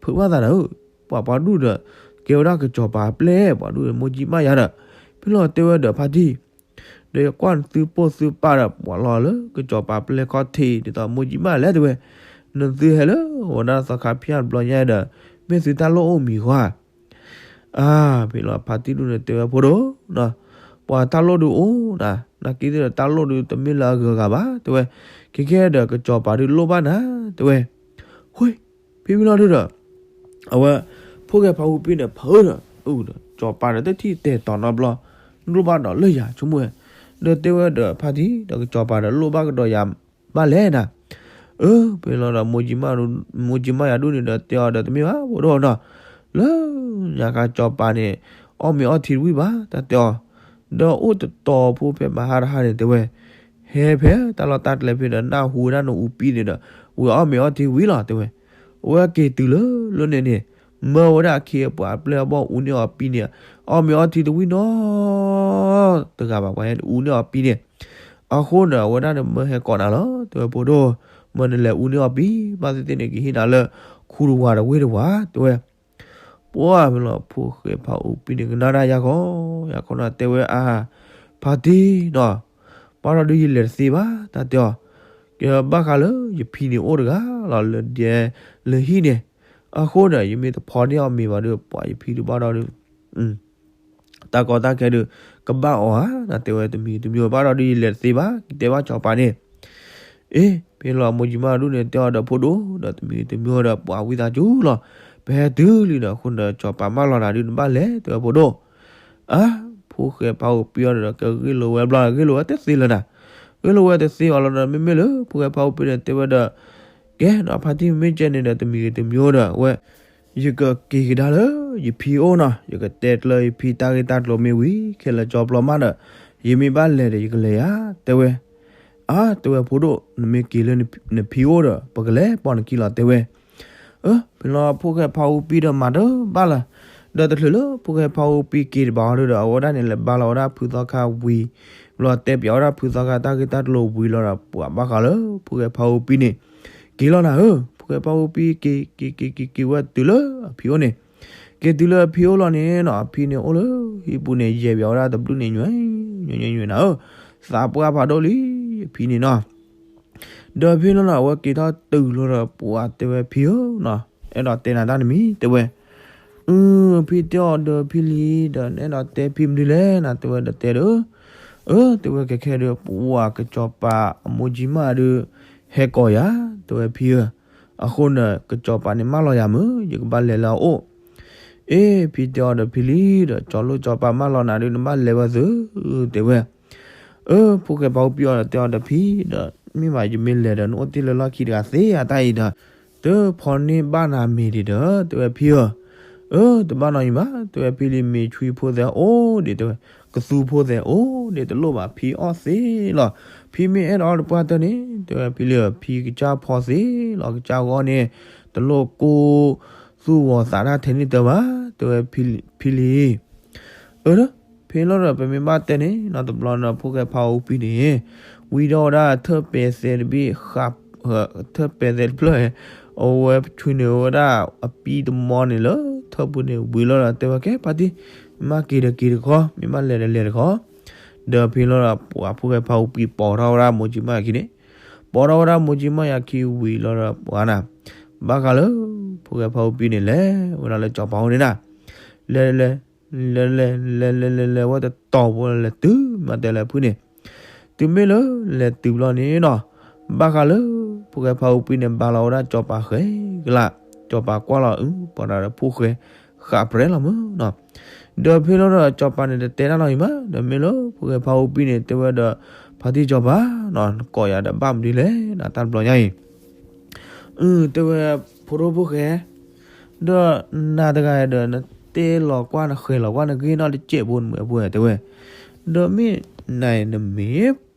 ဖုးဘၣ်သးဒီး ပှၤပှၤဒူၣ်ဒီး ကဲဝဲဒၣ်ကစီၤပၤပျဲၢ် ပှၤဒူၣ်ဒီးမိၢ်ကၠံမၣ်ယၤဒီး ဖဲလီၤတဲဝဲဒီးဖါတံၢ် ဒီးယကွၢ်နသုပိာ်သုပၢ်ဒီး ပှၤလီၤလၢကစီၤပၤပျဲၢ်ခီၣ်ထံး ဒ်သိးမိၢ်ကၠံမၣ်လဲၣ်တဲဝဲ, နသုဟဲလၢဝဲဒၣ်သီခါဖၠၣ်တဘျီညါဒီး မ့ၢ်သုတၢ်လိၣ်အိၣ်မံၤဃီဧါ, အါ ဖဲလီၤဖါတံၢ်ဒူၣ်န့ၣ်တဲဝဲဖိဒိၣ်, ပှၤတၢ်လိၣ်ဒုးအိၣ်နၤ နာ်က့သ့ၣ်ဒီးတၢ်လိၣ်ဒုးတမ့ၢ်လၢအဂုၤအဂၤဘၣ် တဲဝဲ, ခဲကဲဒီးကစီၤပၤဒုးလိၣ်ဘၣ်နၤ တဲဝဲ, ဟ့ ဖဲဖဲလီၤဒုးဒီး အဝဲ ဖိၣ်ဃဲဖါအူပံန့ၣ် ဖုးဒီး အုဒီး စီၤပၤဒီးတထံၣ်တဲာ်တီၤနီတဘျီ, လိၣ်ဘၣ်ဒီးလၢယၤဆိကမိၣ်ဝဲ, ဒီးတဲဝဲဒီးဖါတံၢ်ဒီးကစီၤပၤဒီးလိၣ်ဘၣ်ကဒီးယၤဘၣ်လဲၣ်နၤ, အၢ ဖဲလီၤဒီး မိၢ်ကၠံမါယၤဒူၣ်န့ၣ်ဒီးတဲအီၤဒီး တမ့ၢ်ဘၣ် ဖိဒိၣ်နီၤ, လၢညါခါစီၤပၤန့ၣ် အီၣ်မ့ၤအီထံတဝံၣ်ဘၣ် တၢ်တဲအီၤ, ဒီးအိၣ်တတီၤဖိဖဲမဟါတဟါန့ၣ် တဲဝဲ, ဟဲဖဲတၢ်လီၢ်တၢ်ကျဲဖဲဒီး နၢ်ဟူဝဲဒၣ်နအူပံန့ၣ်ဒီး ဝံၤအီၣ်မ့ၤအီထံဝံၤလီၤ တဲဝဲ. အဝဲက့ၤတုၤလၢလၢန့ၣ်န့ၣ် မၢဝဲဒၣ်အခ့အပှၤအပျဲၢ်အဘီၣ်အူန့ၢ်အီပံန့ၣ်, အီၣ်မ့ၤအီထံတဝံၣ်နီတဂၤဘၣ် ပှၤဟဲအူန့ၢ်အီပံန့ၣ်. အဃိန့ၣ် အဝဲဒၣ်န့ၣ် မၢဟဲကိးနၤလီၤ တဲဝဲ ဖိဒိၣ်, မၢနလဲၤအူန့ၢ်အီပံ ဘၣ်သ့ၣ်သ့ၣ်န့ၣ် ကဟ့ၣ်နၤလၢ ခူတဝၤတဝ့ၢ်တဝၤ တဲဝဲ. ပှၢ်ဖဲလီၤ ဖိၣ်ဃဲဖါအူပံန့ၣ် ကနၣ်ဒၣ်ယၤခီ ယၤခီန့ၣ်တဲဝဲအါ, ဖါတံၢ်နီၤ, ဘၣ်ဒီးဒုးယလဲၤတသ့ဘၣ် တၢ်တဲအီၤ, ကဘၣ်ဃးလၢယဖံန့ၣ်အိၣ်တဂၤလီၤ လၢဒဲလၢဟံၣ်န့ၣ်, အဃိန့ၣ် ယမ့ၢ်တဖီန့ၢ်အီၤမ့ၤဘၣ်ဒီး ပှၤယဖံဒုးဘၣ်ဒီးဒုး တၢ်ကီတၢ်ခဲဒုး ကဘၣ်အီၤဧါ နတဲဝဲတမံၤတမံၤ ဘၣ်ဒီးဒုးယလဲၤတသ့ဘၣ် ယတဲဘၣ်စီၤပၤန့ၣ်. အ့ ဖဲလီၤမိၢ်ကၠံမါဒူၣ်န့ၣ် တဲအီၤဒီးဖိဒိၣ်ဒီး တမံၤတမံၤဒီး ပှၤဝံသးစူၤလီၤ, ပဟဲတုၤလံဒီး အဃိန့ၣ်ဒီး စီၤပၤမၢလီၤနၤဒုး နဘၣ်လဲၤ တဲဝဲဖိဒိၣ်. အါ ဖိၣ်ဃဲဖါအူပံအီၤဒီး ကဂ့ၢ်လိာ်ဝဲဘျီ ဂ့ၢ်လိာ်ဝဲတသ့လၢၤနၤ, ဂ့ၢ်လိာ်ဝဲတသ့အီၤလီၤဒီး မ့မ့ၢ်လၢ ဖိၣ်ဃဲဖါအူပံန့ၣ် တဲဝဲဒီး ကဲနီၤ ဖါတံၢ် မ့ၢ်ကဲန့ၣ်ဒီး တမံၤဂ့ၤတမံၤဒီး အဝဲ ယကက့ၤကဒါလၢ ယဖံအိၣ်နီၤ, ယကတဲကျၢၤယဖံတၢ်ဂ့ၢ်တၢ်ကျိၤမ့ၢ်ဝံၤ ခဲလၢာ်ကၠီပျီမးဒီး ယမ့ၢ်ဘၣ်လဲၤဒီး ယကလဲၤယၤ တဲဝဲ. အါ တဲဝဲဖိဒိၣ် နမ့ၢ်က့ၤလၢနဖံအိၣ်ဒီး ပကလဲၤပိာ်နခံလီၤ တဲဝဲ. အၢ ဖဲလီၤဖိၣ်ဃဲဖါအူပံဒီးမၤတဘၣ်လၢၤ, ဒီးတချုးလၢဖိၣ်ဃဲဖါအူပံက့ၤတဘၣ်အီၤဒီး အဝဲဒၣ်န့ၣ် လဲၤဘါလီၤဝဲဒၣ်ဖုသီခါဝံၤ ဘျီတဲပၠးဝဲဒၣ်ဖုသီခါတၢ်ဂ့ၢ်တၢ်ကျိၤဝံၤလီၤဒီး ပှၤဘၣ်ဃးလၢ ဖိၣ်ဃဲဖါအူပံန့ၣ် က့ၤလီၤနၤဧၢ, ဖိၣ်ဃဲဖါအူပံက့ၤ က့ၤက့ၤက့ၤက့ၤဝဲတုၤလၢအဖံအိၣ်န့ၣ်, က့ၤတုၤလၢအဖံအိၣ်လီၤန့ၣ်နီၤ, အဖံန့ၣ်အိၣ်လၢဟံၣ်ပူၤန့ၣ် ယဲၢ်ပၠးဝဲဒၣ်တဘျုးန့ၣ် ညွဲ ညွဲ ညွဲ ညွဲနၤဧၢ, သးပှၢ်ဖးဒိၣ်လံ အဖံန့ၣ်နီၤ. ဒီးဖဲလီၤနီၤ အဝဲက့ၤထီၣ်တုၤလီၤဒီး ပှၤတဲဝဲဖံဧၢနီၤ, အဲၣ်ဒိးတဲနၤတၢ်တမံၤ တဲဝဲ. အၢ ဖံတဲအီၤဒီးဖံလံဒီး နအဲၣ်ဒိးတဲဖံမနုၤလဲၣ် နတဲဝဲဒီးတဲဒီး, အၢ တဲဝဲခဲခဲဒီး ပှၤကစီၤပၤအမိၢ်ကၠံမါဒုး ဟဲကိးယၤ တဲဝဲဖံဧၢ, အဃိန့ၣ် ကစီၤပၤန့ၣ်မၢလီၤယၤမုၢ် ယကဘၣ်လဲၤလၢအအိၣ်. အ့ ဖံတဲအီၤဒီးဖံလံဒီး ကၠီလိၣ်ကၠီပၤမၢလီၤနၤဒုး နဘၣ်လဲၤဝဲသု တဲဝဲ. အၢ ဖိၣ်ဃဲဖါအူပံအီၤဒီးတဲအီၤဒီးဖံဒီး မ့ၢ်ဘၣ်ယမ့ၢ်လဲၤဒီး နအိၣ်တ့ၢ်လၢလီၢ်ခံတဂၤသ့ဧါ တၢ်အံၤဒီး တဖီန့ၢ်ဘၣ်နၤမ့ၤဒံးဒီး တဲဝဲဖံဧၢ. အၢ တဘၣ်နီတမံၤဘၣ် တဲဝဲဖံလံ မ့ၤဆွံဖိသဲအိၣ်ဒံး တဲဝဲ, ကသူဖိသဲအိၣ်ဒံး တလိၣ်ဘၣ် ဖံအီၣ်သ့လီၤ. ဖံမ့ၢ်အဲၣ်ဒိးအီၣ်တပှၢ်တၢၢ်န့ၣ် တဲဝဲဖံလံ ဖံကစၢ်ဖီသ့လီၤ ကစၢ်ဂီၢ်န့ၣ် တလိၣ်ကိၢ် သူၣ်ဂီၤသးတၢ်ထဲန့ၣ်တၢ်ဘၣ် တဲဝဲဖံလံ. အၢ ဖဲလီၤဒီး ပမ့ၢ်ဘၣ်တဲန့ၣ်နီၤ တဘျီနီၤ ဖိၣ်ဃဲဖါအူပံန့ၣ် ဝံၤဒီးဝဲဒၣ်ထၢၣ်ပဲာ်သဲတဘ့ၣ် ထၢၣ်ပဲာ်သဲတဖျၢၣ် အဝဲဆွံန့ၢ်ဝဲဒၣ်အပံတမီန့ၣ်လၢထၢၣ်ပူၤန့ၣ် ဝံၤလီၤဒီးတဲဝဲ ကဲဖါတံၢ် မ့ၢ်က့ၤဒီးက့ၤတခီ မ့ၢ်ဘၣ်လဲၤဒီးလဲၤတခီ. ဒီးဖဲလီၤဒီး ပှၤဖိၣ်ဃဲဖါအူပံပိာ်ထီၣ်ဝဲဒၣ်မိၢ်ကၠံမါယၤခံန့ၣ် ပိာ်ထီၣ်ဝဲဒၣ်မိၢ်ကၠံမါယၤခံဝံၤလီၤဒီး ပှၤနၤ ဘၣ်ဃးလၢ ဖိၣ်ဃဲဖါအူပံန့ၣ် လဲၤဝဲဒၣ်လၢစီၤပၤအိၣ်န့ၣ်နၤ လဲၤလဲၤ လဲၤလဲၤ လဲၤလဲၤလဲၤလဲၤဝဲတတီၤဖိ လဲၤတုၤမးတဲလၢဖုန့ၣ် တုၤမ့ၢ်လၢလဲၤတုၤဘျီန့ၣ်နီၤ ဘၣ်ဃးလၢ ဖိၣ်ဃဲဖါအူပံန့ၣ် ဘါလီၤဝဲဒၣ်စီၤပၤဃဲၤကလး စီၤပၤကွၢ်လီၤအု ပှၤတၢ်ဒီးဖိၣ်ဃဲ ဃးပြဲလီၤမုၢ်နီၤ. ဒီးဖဲလီၤဒီး စီၤပၤန့ၣ် တတဲတၢ်နီတမံၤဘၣ် ဒီးမ့ၢ်လၢဖိၣ်ဃဲဖါအူပံန့ၣ် တဲဝဲဒီး ဖါတံၢ်စီၤပၤနီၤ နကိးယၤဒီးဘၣ်မနုၤလဲၣ် နတၢ်တဘျီညါအံၤ အု တဲဝဲ ဖိဒိၣ်ဖိၣ်ဃဲ ဒီးနၤတဂၤဒီး နတဲလီၤကွၢ် နဃဲၤလီၤကွၢ် နဂ့ၢ်နီၣ်တစဲးဖိ နမုာ်ဖိတဲဝဲ, ဒီးမ့ၢ်နၤအံၤ နမ့ၢ်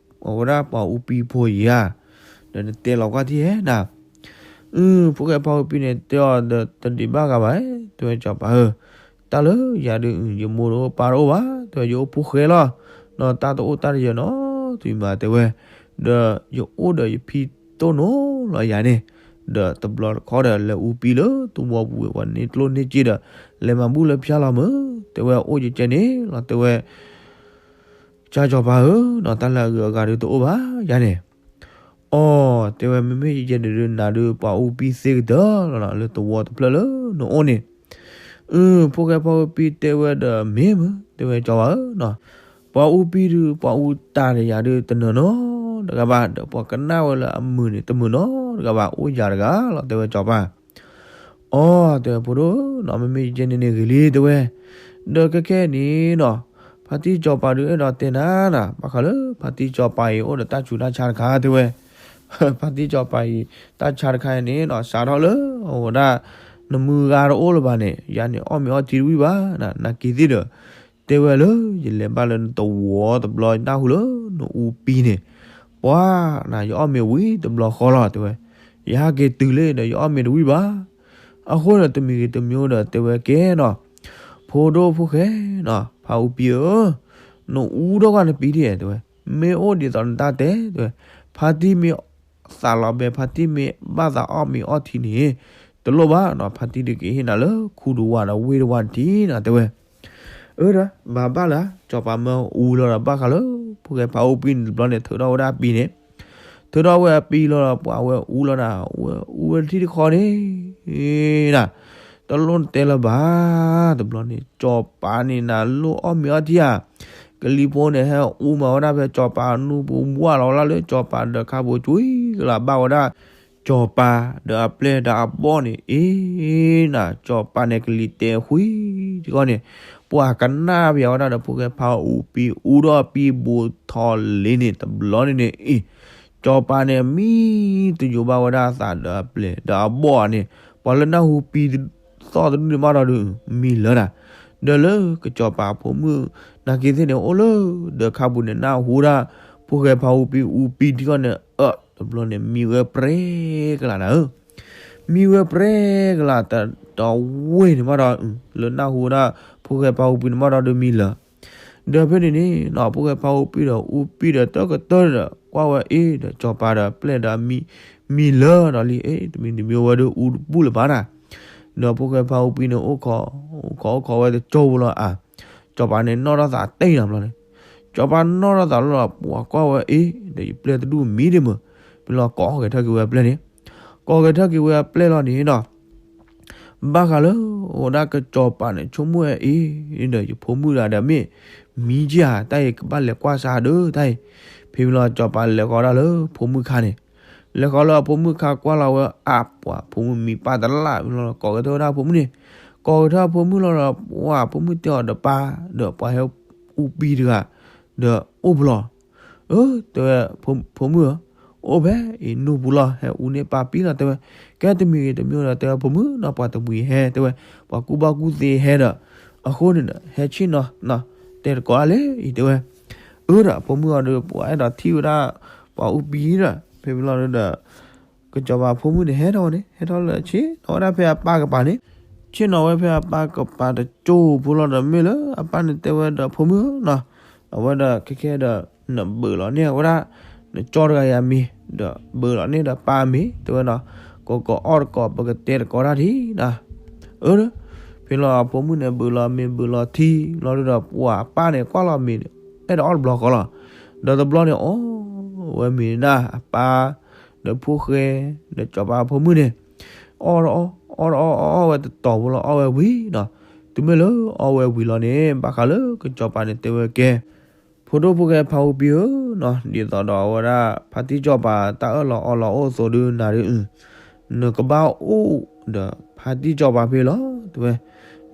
အဝဲဒၣ်ပှၤအူပံဖိယၤ ဒီးနတဲလီၤကွၢ်ထံၣ်ဧါနၤ. အု ဖိၣ်ဃဲဖါအူပံန့ၣ် တဲအီၤဒီး တဒံးဘၣ်ဂၤဘၣ် တဲဝဲ စီၤပၤဧၢ, တၢ်လၢယၤဒုး ယမိၢ်တအိၣ်ပၢ်တအိၣ်ဘၣ် တဲဝဲ ယအိၣ်ဖိၣ်ဃဲလီၤ. ဒီးတၢ်တအိၣ်တၢ်တယၢၤနီတမံၤဘၣ် တဲဝဲ, ဒီးယအိၣ်ဒီးယဖံတိၢ်နီၢ်လီၤယၤန့ၣ်, ဒီးတဘျီတခီဒီး လဲၤအူပံလၢသဝီပူၤဝဲ ပှၤန့ၢ်ကျိၣ်န့ၢ်စ့ဒီး လဲၤမၤဘူၣ်လၢဖၠါလီၤမုၢ်, တဲဝဲ အိၣ်ယကဲန့ၣ်လီၤ တဲဝဲ ကစၢ်စီၤပၤဧၢ, တၢ်လၢအဂုၤအဂၤဒုးတအိၣ်ဘၣ်ယၤန့ၣ်. အိ တဲဝဲ မ့မ့ၢ်ယကဲန့ၣ်ဒုး နၤဒုးပှၤအူပံသ့ကတၢၢ်လီၤ လၢသဝီတဖျၢၣ်လၢနအိၣ်န့ၣ်. အု ဖိၣ်ဃဲဖါအူပံတဲဝဲဒီး မ့ၢ်မုၢ် တဲဝဲ စီၤပၤဧၢ, ပှၤအူပံဒုး ပှၤအူတၢ်ဒီးယၤဒုး တနၢၤနီတဂၤဘၣ်, ဒီးပှၤကနၣ်ဝဲလၢအမုာ်န့ၣ် တမုာ်နီတဂၤဘၣ် အိၣ်ယၤတဂၤလီၤ တဲဝဲ စီၤပၤ. အိ တဲဝဲ ဖိဒိၣ်ဧၢ, မ့မ့ၢ်ယကဲန့ၣ်န့ၣ်ဂ့ၤလံ တဲဝဲ, ဒီးခဲခဲအံၤန့ၣ်နီၤ ဖါတံၢ်စီၤပၤဒုး အဲၣ်ဒိးတဲနၤနၤ ဘၣ်ဃးလၢ ဖါတံၢ်စီၤပၤအံၤ အိၣ်ဒီးတၢ်ဆူးတၢ်ဆါတခါ တဲဝဲ. ဖါတံၢ်စီၤပၤအံၤ တၢ်ဆါတခါအံၤန့ၣ်နီၤ စးထီၣ်လၢအဝဲဒၣ် နမုၢ်ဂၤတအိၣ်လၢၤဘၣ်န့ၣ် ယၤန့ၣ်အီၣ်မ့ၤအီထံတဝံၣ်ဘၣ်, နာ်က့ၤသ့ၣ်ဒီး တဲဝဲလၢ ယလဲၤဘၣ်လၢနသဝီတဘျီ ယနၢ်ဟူလၢနအူပံန့ၣ် ပှၤ နၤ ယအီၣ်မ့ၤဝံၤတဘျီဃီလီၤ တဲဝဲ, ယဟဲက့ၤတုၤလံဒီး ယအီၣ်မ့ၤတဝံၣ်ဘၣ်. အဃိန့ၣ် တမံၤဂ့ၤတမံၤဒီး တဲဝဲကဲနီၤ, ဖိဒိၣ်ဖိၣ်ဃဲနီၤ ဖါအူပံဧၢ, နအူထီၣ်ကွၢ်နပံဒံး တဲဝဲ, မ့ၢ်အိၣ်ဒ်သိးနတၢ်တဲ တဲဝဲ, ဖါတံၢ်မ့ၢ်သးလီၤဘဲ ဖါတံၢ်မ့ၢ်ဘၣ်သးအီၣ်မ့ၤအီထံန့ၣ် တလိၣ်ဘၣ်နီၤ, ဖါတံၢ်ဒုးကဟ့ၣ်နၤလၢခူတဝးဒီးဝ့ၢ်တဝးတထံၣ်နီၤ တဲဝဲ. အၢ ဒီးမၤဘၣ်လၢ စီၤပၤမၢအူလီၤဒီး ဘၣ်ဃးလၢ ဖိၣ်ဃဲဖါအူပံန့ၣ်တဘျီန့ၣ် ထုးထီၣ်ဝဲဒၣ်အပံန့ၣ်, ထုးထီၣ်ဝဲအပံလီၤဒီး ပှၤဝဲအူလီၤနၤ, ဝဲအူဝဲတထံၣ်တခီန့ၣ် နၤ တလိၣ်နတဲလၢၤဘၣ်. တဘျီန့ၣ် စီၤပၤန့ၣ်နၤ လိၣ်အီၣ်မ့ၤအီထံဧါ, ကလံၤဖိန့ၣ် ဟဲအူမၤဝဲဒၣ်ဖဲစီၤပၤနူပူၤ ဘှၣ်လီၤဝဲဒၣ်လၢစီၤပၤဒီးခါပူၤကွံာ်ကလာ် ဘၣ်ဝဲဒၣ် စီၤပၤဒီးအပျဲၢ်ဒီးအဘီၣ်န့ၣ် အ့ နၤ စီၤပၤန့ၣ်ကလံၤတဲာ်ဃံတခီန့ၣ် ပှၤကနၣ်ပယီၤဝဲဒၣ်ဒီး ဖိၣ်ဃဲဖါအူပံအူထီၣ်အပံဘူးထီၣ်လံန့ၣ် တဘျီန့ၣ်န့ၣ် အ့ စီၤပၤန့ၣ် မံတယိာ်ဘၣ်ဝဲဒၣ်အသးဒီးအပျဲၢ်ဒီးအဘီၣ်န့ၣ်, ပှၤလၢနၢ်ဟူပံသီၣ်တဒူၣ်န့ၣ်မးဒီးဒုး မံလၢၤနၤ, ဒီးလၢကစီၤပၤဖိမုၣ် နာ်က့ၤသ့ၣ်န့ၣ် အိၣ်လၢဒီးခါပူၤန့ၣ် နၢ်ဟူဒၣ် ဖိၣ်ဃဲဖါအူပံအူပံတခီန့ၣ် အၢ တဘျီန့ၣ် မံဝဲပြဲကလာ်နၤဧၢ မံဝဲပြဲကလာ်တဝ့ၢ်န့ၣ်မးဒီး လၢနၢ်ဟူဝဲဒၣ် ဖိၣ်ဃဲဖါအူပံန့ၣ်မးဒီးဒုးမံလၢၤ ဒီးဖဲန့ၣ်န့ၣ်နီၤ ဖိၣ်ဃဲဖါအူပံဒီးအူပံဒီးတၢ်ကတၢၢ်ဒီး ကွၢ်ဝဲအ့ဒီးစီၤပၤဒီးပျဲၢ်ဒီးမံ မံလၢၤဒီးလံ အ့ တမံၤတမံၤဝဲဒုးအူတဘူၣ်လၢၤဘၣ်နၤ, ဒီးဖိၣ်ဃဲဖါအူပံန့ၣ် အိၣ်ခိး အိၣ်ခိးအိၣ်ခိးဝဲတကၠိဖိလီၤအါ, စီၤပၤန့ၣ်နီၣ်ထီၣ်သးတ့ၢ်နၤဘျီန့ၣ်, စီၤပၤနီၣ်ထီၣ်သးလီၤဒီး ပှၤကွၢ်ဝဲအ့ ဒီးယပျဲၢ်တဒူၣ်မံဒံးမုၢ်, ဖဲလီၤကိးဂဲၤထၢၣ်က့ၤဝဲအပျဲၢ်န့ၣ်, ကိးဂဲၤထၢၣ်က့ၤဝဲအပျဲၢ်လီၤန့ၣ်နီၤ ဘၣ်ဃးလၢ အိၣ်ဒၣ်ကစီၤပၤန့ၣ် ဆိကမိၣ်ဝဲအ့ ဒီးယဖိမုၣ်တဂၤဒီး မ့ၢ်မံက့ၤဧါ တၢ်အံၤကဘၣ်လဲၤကွၢ်စးဒုးတၢ်အံၤ, ဖဲမ့ၢ်လီၤစီၤပၤလဲၤဃီဒၣ်လၢဖိမုၣ်ခါန့ၣ်, လဲၤဃီလၢအဖိမုၣ်ခါကွၢ်လီၤဝဲအါ ပှၤဖိမုၣ်မံပၢ်တလၢ် ဖဲလီၤကိးဂဲၤထၢၣ်ဝဲဒၣ်ဖိမုၣ်န့ၣ်, ကိးဂဲၤထၢၣ်ဖိမုၣ်လီၤဒီး ပှၤဖိမုၣ်တဲအီၤဒီးပၢ် ဒီးပှၤဟဲအူပံတဂၤ ဒီးအိၣ်ဖဲလီၤ အၢ တဲဝဲ ဖိမုၣ်ဧၢ, အိၣ်ဖဲအံၤနူၢ်ပူၤလီၤ ဟဲအူန့ၢ်ပၢ်ပံလီၤ တဲဝဲ, ကဲတမံၤဂ့ၤတမံၤဒီး တဲဝဲဖိမုၣ်နီၤ ပှၤတမှံၤဟဲ တဲဝဲ, ပှၤကူၣ်ဘၣ်ကူၣ်သ့ဟဲဒီး, အဃိန့ၣ်ဒီး ဟဲဆ့ၣ်နီၤနီၤ, တဲတကိးဒၣ်လံအံၤ တဲဝဲ, အၢ ဒီးဖိမုၣ်အီၤဒီး ပှၤအဲၣ်ဒိးထံၣ်ဝဲဒၣ် ပှၤအူပံဒီး ဖဲမ့ၢ်လီၤဒီး ကစီၤပၤဖိမုၣ်န့ၣ် ဟဲထီၣ်ဝဲန့ၣ် ဟဲထီၣ်လၢဆ့ၣ်နီၤဝဲဒၣ်ဖဲအပၢ်ကပၤန့ၣ်, ဆ့ၣ်နီၤဝဲဖဲအပၢ်ကပၤတကၠိဖိလီၤဒီး မ့ၢ်လၢအပၢ်န့ၣ်တဲဝဲဒီးဖိမုၣ်နီၤ, အဝဲဒီးခဲခဲဒီး နဘုးလီၤန့ၢ်ဝဲဒၣ် နကၠီတဂၤအံၤအမံၤ ဒီးဘုးလီၤန့ၢ်ဒီးပၢ်အမံၤ တဲဝဲနီၤ, ကိးကိးအီၣ်တကိး ပကတဲတကိးတၢ်ထံနီၤ, အၢ ဖဲလီၤအဖိမုၣ်န့ၣ် ဘုးလီၤမ့ၤဘုးလီၤထံလီၤဒီး ပှၤပၢ်န့ၣ် ကွၢ်လီၤမ့ၤ အဲၣ်ဒိးအီၣ်တဘျီဃီလီၤ, ဒီးတဘျီန့ၣ် အီၣ်ဝဲမ့ၤန့ၣ် အပၢ် ဒီးဖိၣ်ဃဲ ဒီးစီၤပၤဖိမုၣ်န့ၣ် အီၣ် အီၣ် အီၣ် အီၣ် အီၣ်ဝဲတတီၤဖိလီၤ အီၣ်ဝဲဝံၤနီၤ, တုၤမ့ၢ်လၢအီၣ်ဝဲဝံၤလီၤန့ၣ် ဘၣ်ဃးလၢကစီၤပၤန့ၣ်တဲဝဲကဲ ဖိဒိၣ်ဖိၣ်ဃဲဖါအူပံဧၢနီၤ, ဒ်သိးဒီးအဝဲဒၣ် ဖါတံၢ်စီၤပၤတၢ်အၢၣ်လီၤအီလီၤအိၣ်အသိးဒုးနၤဒုး နကဘၣ်အိၣ်ဒီးဖါတံၢ်စီၤပၤဖဲလီၤ တဲဝဲ,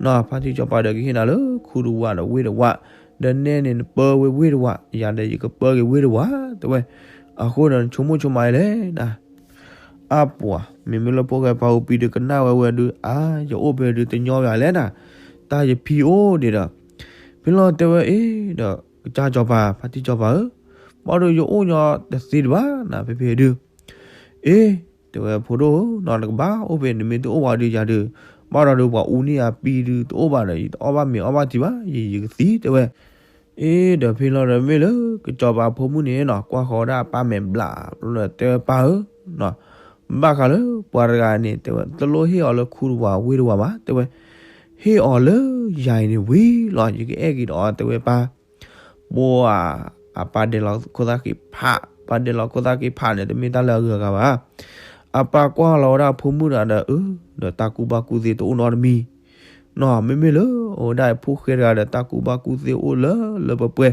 နီၤ ဖါတံၢ်စီၤပၤဒီးကဟ့ၣ်နၤလၢခူတဝးဒီးဝ့ၢ်တဝး, ဒီးနဲန့ၣ်နပၢဝဲဝ့ၢ်တဝး, ယၤဒီးယကပၢက့ၤဝ့ၢ်တဝး တဲဝဲ, အဃိဒီးနဆိကမိၣ်ဆိကမးအံၤလဲၣ်နီၤ အါပှၤ မ့မ့ၢ်လၢဖိၣ်ဃဲဖါအူပံဒီးကနၣ်ဝဲဝဲဒုး အါ ယအိၣ်ဖဲဒုးတညီဘၣ်လဲၣ်နီၤ, တၢ်ယဖံအိၣ်ဒံးဒီး, ဖဲလီၤတဲဝဲအ့ၣ်ဒီး ကစၢ်စီၤပၤ ဖါတံၢ်စီၤပၤဧၢ, ဘၣ်ဒီးယအိၣ်ညီတသ့တဘၣ်နီၤ ဖဲဖဲဒုး, အ့ၣ် တဲဝဲဖိဒိၣ်ဧၢနီၤ နကဘၣ်အိၣ်ဖဲ နမ့ၢ်တအိၣ်ဘၣ်ဒုးယၤဒုး, ဘၣ်ဒီးဒုးပှၤအူန့ၢ်အပံဒုးတအိၣ်ဘၣ်ဒီး ယတအီၣ်ဘၣ်မ့ၤအီၣ်ဘၣ်ထံဘၣ် ယ ယကသံ တဲဝဲ အ့ၣ် ဒီးဖဲလီၤဒီးမ့ၢ်လၢ ကစီၤပၤဖိမုၣ်န့ၣ်နီၤ ကွၢ်ဃီၤဒၣ်အပၢ်မဲာ်ဘျး တဲဝဲပၢ်ဧၢ, ဘၣ်ဃးလၢပှၤတဂၤန့ၣ် တဲဝဲ တလိၣ်ဟ့ၣ်အီၤလၢခူတဝးဝ့ၢ်တဝးဘၣ် တဲဝဲ, ဟ့ၣ်အီၤလၢယၤအံၤန့ၣ်ဝံၤလီၤ ယကအဲၣ်က့ၤဒီးအီၤ တဲဝဲပၢ် ပှၤ အပၢ်ဒဲးလီၤခိၣ်သၣ်က့ၤဖး, ပၢ်ဒဲးလီၤခိၣ်သၣ်က့ၤဖးန့ၣ် တမ့ၢ်တၢ်လၢအဂုၤအဂၤဘၣ်. အပၢ်ကွၢ်လီၤဝဲဒၣ်ဖိမုၣ်တဂၤဒီး အၢ ဒီးတၢ်ကူၣ်ဘၣ်ကူၣ်သ့တအိၣ်နီတမံၤ, နီၤ မ့မ့ၢ်လၢ အိၣ်ဝဲဒၣ်ဖိၣ်ဃဲတဂၤဒီး တၢ်ကူၣ်ဘၣ်ကူၣ်သ့အိၣ်လၢလၢပှဲၤပှဲၤ,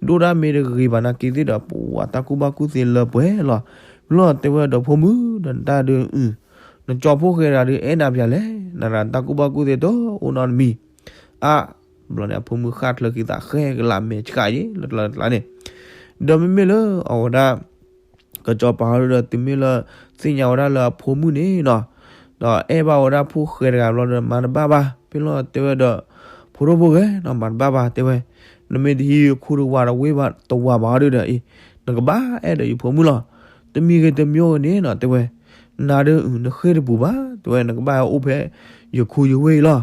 ဒိၣ်ဒၣ်မ့ၢ်တဂ့ၤဘၣ်နာ်က့ၤသ့ၣ်ဒီး ပှၤတၢ်ကူၣ်ဘၣ်ကူၣ်သ့လၢပှဲၤလီၤ. လီၤတဲဝဲဒီးဖိမုၣ်ဒီးနတၢ်ဒုး နကၠီဖိၣ်ဃဲတဂၤဒုး အဲၣ်နၤပျဲလဲၣ်, နတၢ်ကူၣ်ဘၣ်ကူၣ်သ့တအိၣ်နီတမံၤ, အါ ဘျီန့ၣ် အဖိမုၣ်ဃၣ်ချၢဃံသးဃဲကလးမဲာ်ဆှးယံၤ လၢတလါတလါန့ၣ်, ဒီးမ့မ့ၢ်လၢအဝဲဒၣ် ကစီၤပၤဟီဒုဒီး တုၤမ့ၢ်လၢ သ့ၣ်ညါဝဲဒၣ်လၢအဖိမုၣ်န့ၣ်နီၤ, ဒီးအဲၣ်ဘၣ်ဝဲဒၣ်ဖိၣ်ဃဲတဂၤဘျီဒီး မၤတဘၣ်ဘၣ်. ဖဲလီၤတဲဝဲဒီး ဖိဒိၣ်ဖိၣ်ဃဲနီၤ, မၤတဘၣ်ဘၣ် တဲဝဲ, နမ့ၢ်တဟံးယခိၣ်တဝၤတဝ့ၢ်ဘၣ် တဝၤဘၣ်ဟီဒုဒီး အံၤ နကဘၣ်အဲၣ်ဒီးယဖိမုၣ်လီၤ. တမံၤဂ့ၤတမံၤဂ့ၤန့ၣ်နီၤ တဲဝဲ, နၤဒု နဃ့ၢ်တပူၤဘၣ် တဲဝဲ, နကဘၣ်ဟဲအိၣ်ဖဲ ယခိၣ်ယဝ့ၢ်အံၤလီၤ.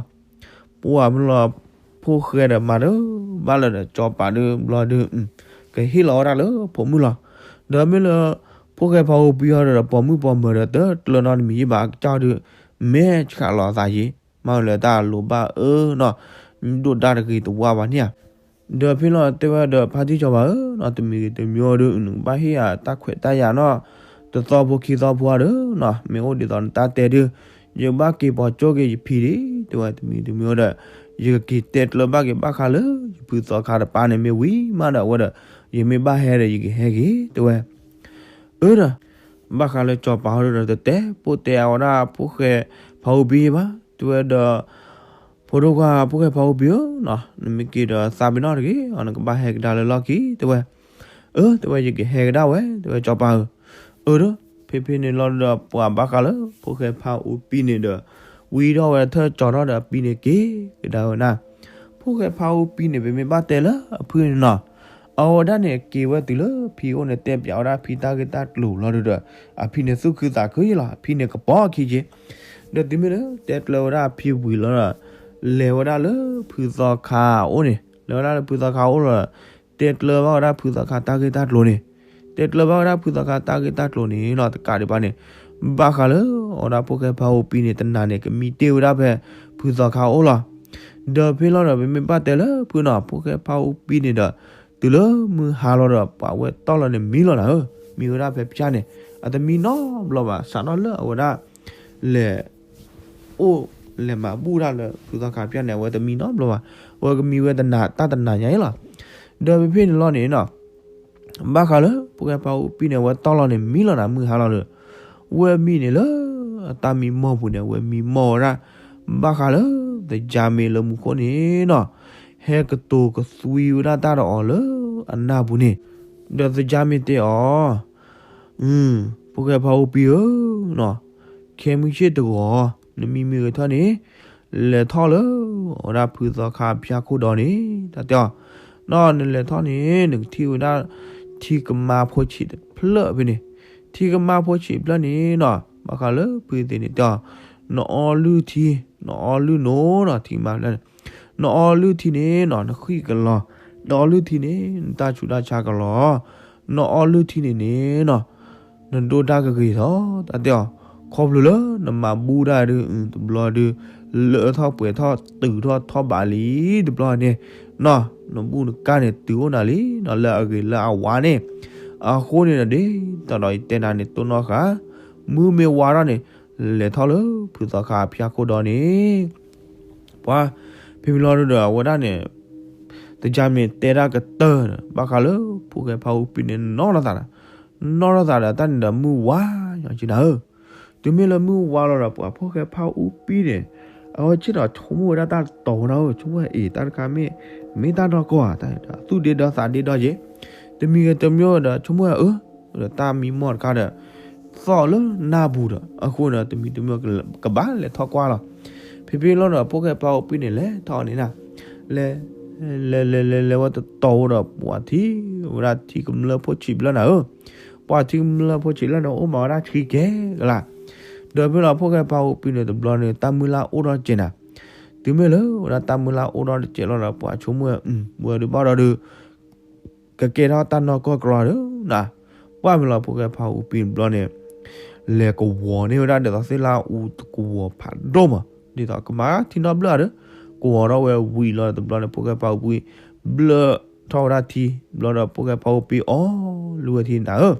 ပှၢ်မ့ၢ်လီၤ ဖိၣ်ဃဲဒီးမၤတဘၣ်လၢၤဒီး စီၤပၤဒုဘျီဒု ကဟ့ၣ်လီၤဝဲဒၣ်လၢဖိမုၣ်လီၤ. ဒီးမ့ၢ်လၢ ဖိၣ်ဃဲဖါအူပံဟီဒီး ပိာ်မုၣ်ပိာ်မၢၤဒီး တၢ်ကျၢၤနီတမံၤယံၤဘၣ် အကစၢ်ဒု မဲာ်ဆှးလီၤအသးယံၤ မၤလၢတၢ်လိၣ်ဘၣ်အၢနီၤ, ဒိၣ်ဒါတဂ့ၤတဝါဘၣ်န့ၣ်ဧါ. ဒီးဖဲလီၤတဲဝဲဒီး ဖါတံၢ်စီၤပၤဧၢနီၤ, တမံၤဂ့ၤတမံၤဂ့ၤဒု နကဘၣ်ဟ့ၣ်ယၤတၢ်ခွဲးတၢ်ယာ်နီၤ, တသီဖိခံသီဖိဧါဒီးနီၤ, မ့ၢ်အိၣ်ဒ်သိးနတၢ်တဲဒု ယကဘၣ်က့ၤပိာ်ကၠိက့ၤယဖံဒံး တဲဝဲ, တမံၤတမံၤဒီး ယကက့ၤတဲကျၢၤဘၣ်က့ၤဘၣ်ဃးလၢ ယဖုသီခါတပၤန့ၣ် မ့ၢ်ဝံၤမးဒီး အဝဲဒီး ယမ့ၢ်ဘၣ်ဟဲဒီး ယကဟဲက့ၤ တဲဝဲ. အၢဒီး ဘၣ်ဃးလၢစီၤပၤဟီဒီး တတဲပိာ်တဲအဝဲဒၣ်ဖိၣ်ဃဲဖါအူပံဘၣ် တဲဝဲဒီး ဖိဒိၣ်ခွါဖိၣ်ဃဲဖါအူပံဧၢနီၤ, နမ့ၢ်က့ၤဒီးသးပ့ၤနီၣ်တဂ့ၤ, နကဘၣ်ဟဲကဒါလၢလီၢ်ခံ တဲဝဲ. အၢ တဲဝဲ ယကဟဲကဒါဝဲ တဲဝဲစီၤပၤဧၢ. အၢဒီး ဖဲဖဲန့ၣ်လီၤဒီး ပှၤဘၣ်ဃးလၢဖိၣ်ဃဲဖါအူပံန့ၣ်ဒီး ဝံထီၣ်ဝဲထၢၣ်ကၠီၤထီၣ်ဒီးအပံန့ၣ်က့ၤကဒါဝဲဒၣ်. ဖိၣ်ဃဲဖါအူပံန့ၣ် ပမ့ၢ်ဘၣ်တဲလၢအဖုန့ၣ်နီၤ, အဝဲဒၣ်န့ၣ် က့ၤဝဲတုၤလၢဖံအိၣ်န့ၣ် တဲပၠးဝဲဒၣ်ဖံတၢ်ဂ့ၢ်တၢ်ကျိၤလီၤဒီး အဖံန့ၣ်သူၣ်ခုသးခုယံလီၤ, အဖံန့ၣ်ကပိာ်အခံက့ၤ. ဒီးတုၤမ့ၢ်လၢတဲကျၢၤဝဲဒၣ်အဖံဝံၤလီၤဒီး လဲၤဝဲဒၣ်လၢဖုသီခါအအိၣ်န့ၣ်, လဲၤဝဲဒၣ်လၢဖုသီခါအအိၣ်လီၤဒီး တဲကျၢၤဘၣ်ဝဲဒၣ်ဖုသီခါတၢ်ဂ့ၢ်တၢ်ကျိၤန့ၣ်, တဲကျၢၤဘၣ်ဝဲဒၣ်ဖုသီခါတၢ်ဂ့ၢ်တၢ်ကျိၤန့ၣ်နီၤ, တကးဒံးဘၣ်န့ၣ် ဘၣ်ဃးလၢ အဝဲဒၣ်ဖိၣ်ဃဲဖါအူပံန့ၣ် တနၤန့ၣ် ကမံတ့ၢ်ဝဲဒၣ်ဖဲ ဖုသီခါအအိၣ်လီၤ. ဒီးဖဲလီၤဒီး ပမ့ၢ်ဘၣ်တဲလၢဖုနီၤ, ဖိၣ်ဃဲဖါအူပံန့ၣ်ဒီး တုၤလၢမုၢ်ဟါလီၤဒီး ပှၤဝဲတီၢ်လီၤန့ၣ်မံလီၤနၤဧၢ, မံဝဲဒၣ်ဖဲဖၠၣ်န့ၣ် အတမံနီတဘျီဘၣ်, စးထီၣ်လၢအဝဲဒၣ် လဲၤ အိၣ်လဲၤမၤဘူၣ်တၢ်လၢဖုသီခါဖၠၣ်န့ၣ် အဝဲတမံနီတဘျီဘၣ်, အဝဲကမံဝဲတနၤတၢ်တနၤညါအံၤလီၤ. ဒီးဖဲဖဲန့ၣ်လီၤန့ၣ်နီၤ, ဘၣ်ဃးလၢဖိၣ်ဃဲဖါအူပံန့ၣ် အဝဲတီၢ်လီၤန့ၣ်မံလီၤနၤ မုၢ်ဟါလီၤဒီး ဝဲမံန့ၣ်လၢ အတၢ်မံမီၢ်ပူၤန့ၣ် အဝဲမံမီၢ်ဝဲဒၣ် ဘၣ်ဃးလၢ သကြားမင်းလၢမူခိၣ်န့ၣ်နီၤ, ဟဲကတိၤကသွံဝဲဒၣ်တၢ်ဒီးအီၤလၢအနၢ်ပူၤန့ၣ်, ဒီး သကြားမင်း တဲအီၤ ဖိၣ်ဃဲဖါအူပံဧၢ, ခဲမုၢ်ဆ့ၣ်တဂီၤ နမံမ့ၢ်ဂဲၤထီၣ်န့ၣ် လဲၤထီၣ်လၢ အဝဲဒၣ်ဖုသီခါဖၠၣ်ခိၣ်ဒီးန့ၣ် တၢ်တဲအီၤ, နီၤ နလဲၤထီၣ်န့ၣ် နကထံၣ်ဝဲဒၣ် ထံကမါဖိဆံးတဖျၢၣ်ဖဲန့ၣ်, ထံကမါဖိဆံးတဖျၢၣ်န့ၣ်နီၤ ဘၣ်ဃးလၢဖုသ့ၣ်န့ၣ်တဲအီၤ, နအီလုၢ်ထံ, နအီလုၢ်နိနီၤ ထံကမါဖျၢၣ်န့ၣ်, နအီလုၢ်ထံန့ၣ်နီၤ နဃံၣ်ကလီၤ, နအီလုၢ်ထံန့ၣ် နတၢ်ဆူးတၢ်ဆါကလီၤ, နအီလုၢ်ထံန့ၣ်န့ၣ်နီၤ နဒိၣ်တၢ်ကဂ့ၤထီၣ် တၢ်တဲအီၤ, ခီဖျိလၢနမၤဘူၣ်တၢ်ဒုး တဘျီဒုး လၢထီၣ်ပှဲၤထီၣ်တုၤထီၣ်ထီၣ်ဘးလံ တဘျီန့ၣ်နီၤ, နဘူၣ်နကၢ်န့ၣ်တုၤအိၣ်နၤလံနီၤ လၢအဂ့ၤလၢအဝါန့ၣ်, အဃိန့ၣ်ဒီး ဒ်သိးဒီးယတဲနၤန့ၣ် တိၢ်နီၣ်ဃာ်, မုၢ်မ့ၢ်ဝါထီၣ်န့ၣ် လဲၤထီၣ်လၢဖုသီခါဖၠၣ်ခိၣ်ဒီးန့ၣ်, ပှၤ ဖဲမ့ၢ်လီၤဒုဒီး အဝဲဒၣ်န့ၣ် သကြားမင်း တဲတၢ်ကတၢၢ်ဒီး ဘၣ်ဃးလၢဖိၣ်ဃဲဖါအူပံန့ၣ် နီၢ်ထီၣ်သးဒီး, နီၢ်ထီၣ်သးဒီးတၢ်န့ၣ်ဒီး မုၢ်ဝါညီက့နၤဧၢ, တုၤမ့ၢ်လၢမုၢ်ဝါလီၤဒီး ပှၤဖိၣ်ဃဲဖါအူပံန့ၣ် အဝဲဆ့ၣ်နီၤဆိကမိၣ်ဝဲဒၣ်တၢ်တတီၤဝဲဒၣ်ဧၢ, ဆိကမိၣ်ဝဲအံၤ တၢ်တခါမ့ၢ် မ့ၢ်တၢ်နီၢ်ကီၢ်ဧါ, တၢ်သူၣ်ဒ့ဒီသးဒ့ဒီက့ၤ, တမံၤဂ့ၤတမံၤဒီး ဆိကမိၣ်ဝဲအၢ ဒီးတၢ်မံမီၢ်တခါဒီး သီၣ်လၢနၢ်ပူၤဒီး အဃိန့ၣ် တမံၤတမံၤ ကဘၣ်လဲၤထီၣ်ကွၢ်လီၤ. ဖဲဖဲလီၤဒီး ဖိၣ်ဃဲဖါအူပံန့ၣ် လဲၤထီၣ်န့ၣ်နၤ, လဲၤ လဲၤလဲၤလဲၤလဲၤဝဲတတီၤဒီး ပှၤထံၣ်ဝဲဒၣ်ထံကမျၢၢ်ဖိဆံးဖျၢၣ်နၤဧၢ, ပှၤထံကမျၢၢ်ဖိဆံးဖျၢၣ်န့ၣ် အိၣ်မးဝဲဒၣ်ဆံးကဲကလး, ဒီးဖဲလီၤ ဖိၣ်ဃဲဖါအူပံန့ၣ် တဘျီန့ၣ် တၢ်မုၢ်လၢ်အိၣ်ထီၣ်တစဲးနၤ, တုၤမ့ၢ်လၢဝဲဒၣ်တၢ်မုၢ်လၢ်အိၣ်ထီၣ်တစဲးလီၤဒီး ပှၤဆိကမိၣ်ဝဲ ဝဲဒုးဘၣ်ဒီးဒုး ကကဲထီၣ်တၢ်နီၢ်ကီၢ်ကရီဒီးနၤ, ပှၢ်မ့ၢ်လီၤ ဖိၣ်ဃဲဖါအူပံတဘျီန့ၣ် လဲၤကဝီၤန့ၢ်ဝဲဒၣ် ဒ်သိးသ့ၣ်လၢအအူတကဝီၤဖးဒိၣ်မး ဒ်သိးကမၤထံနီၣ်ဘျၢၣ်ဒီး ကဝီၤထီၣ်ဝဲဝံၤလီၤတဘျီန့ၣ် ဖိၣ်ဃဲဖါအူပံ ဘျၢၣ်ထီၣ်ဝဲဒၣ်ထံ ဘျီဒီး ဖိၣ်ဃဲဖါအူပံအီၣ်လုၢ်ဝဲထံနၤဧၢ,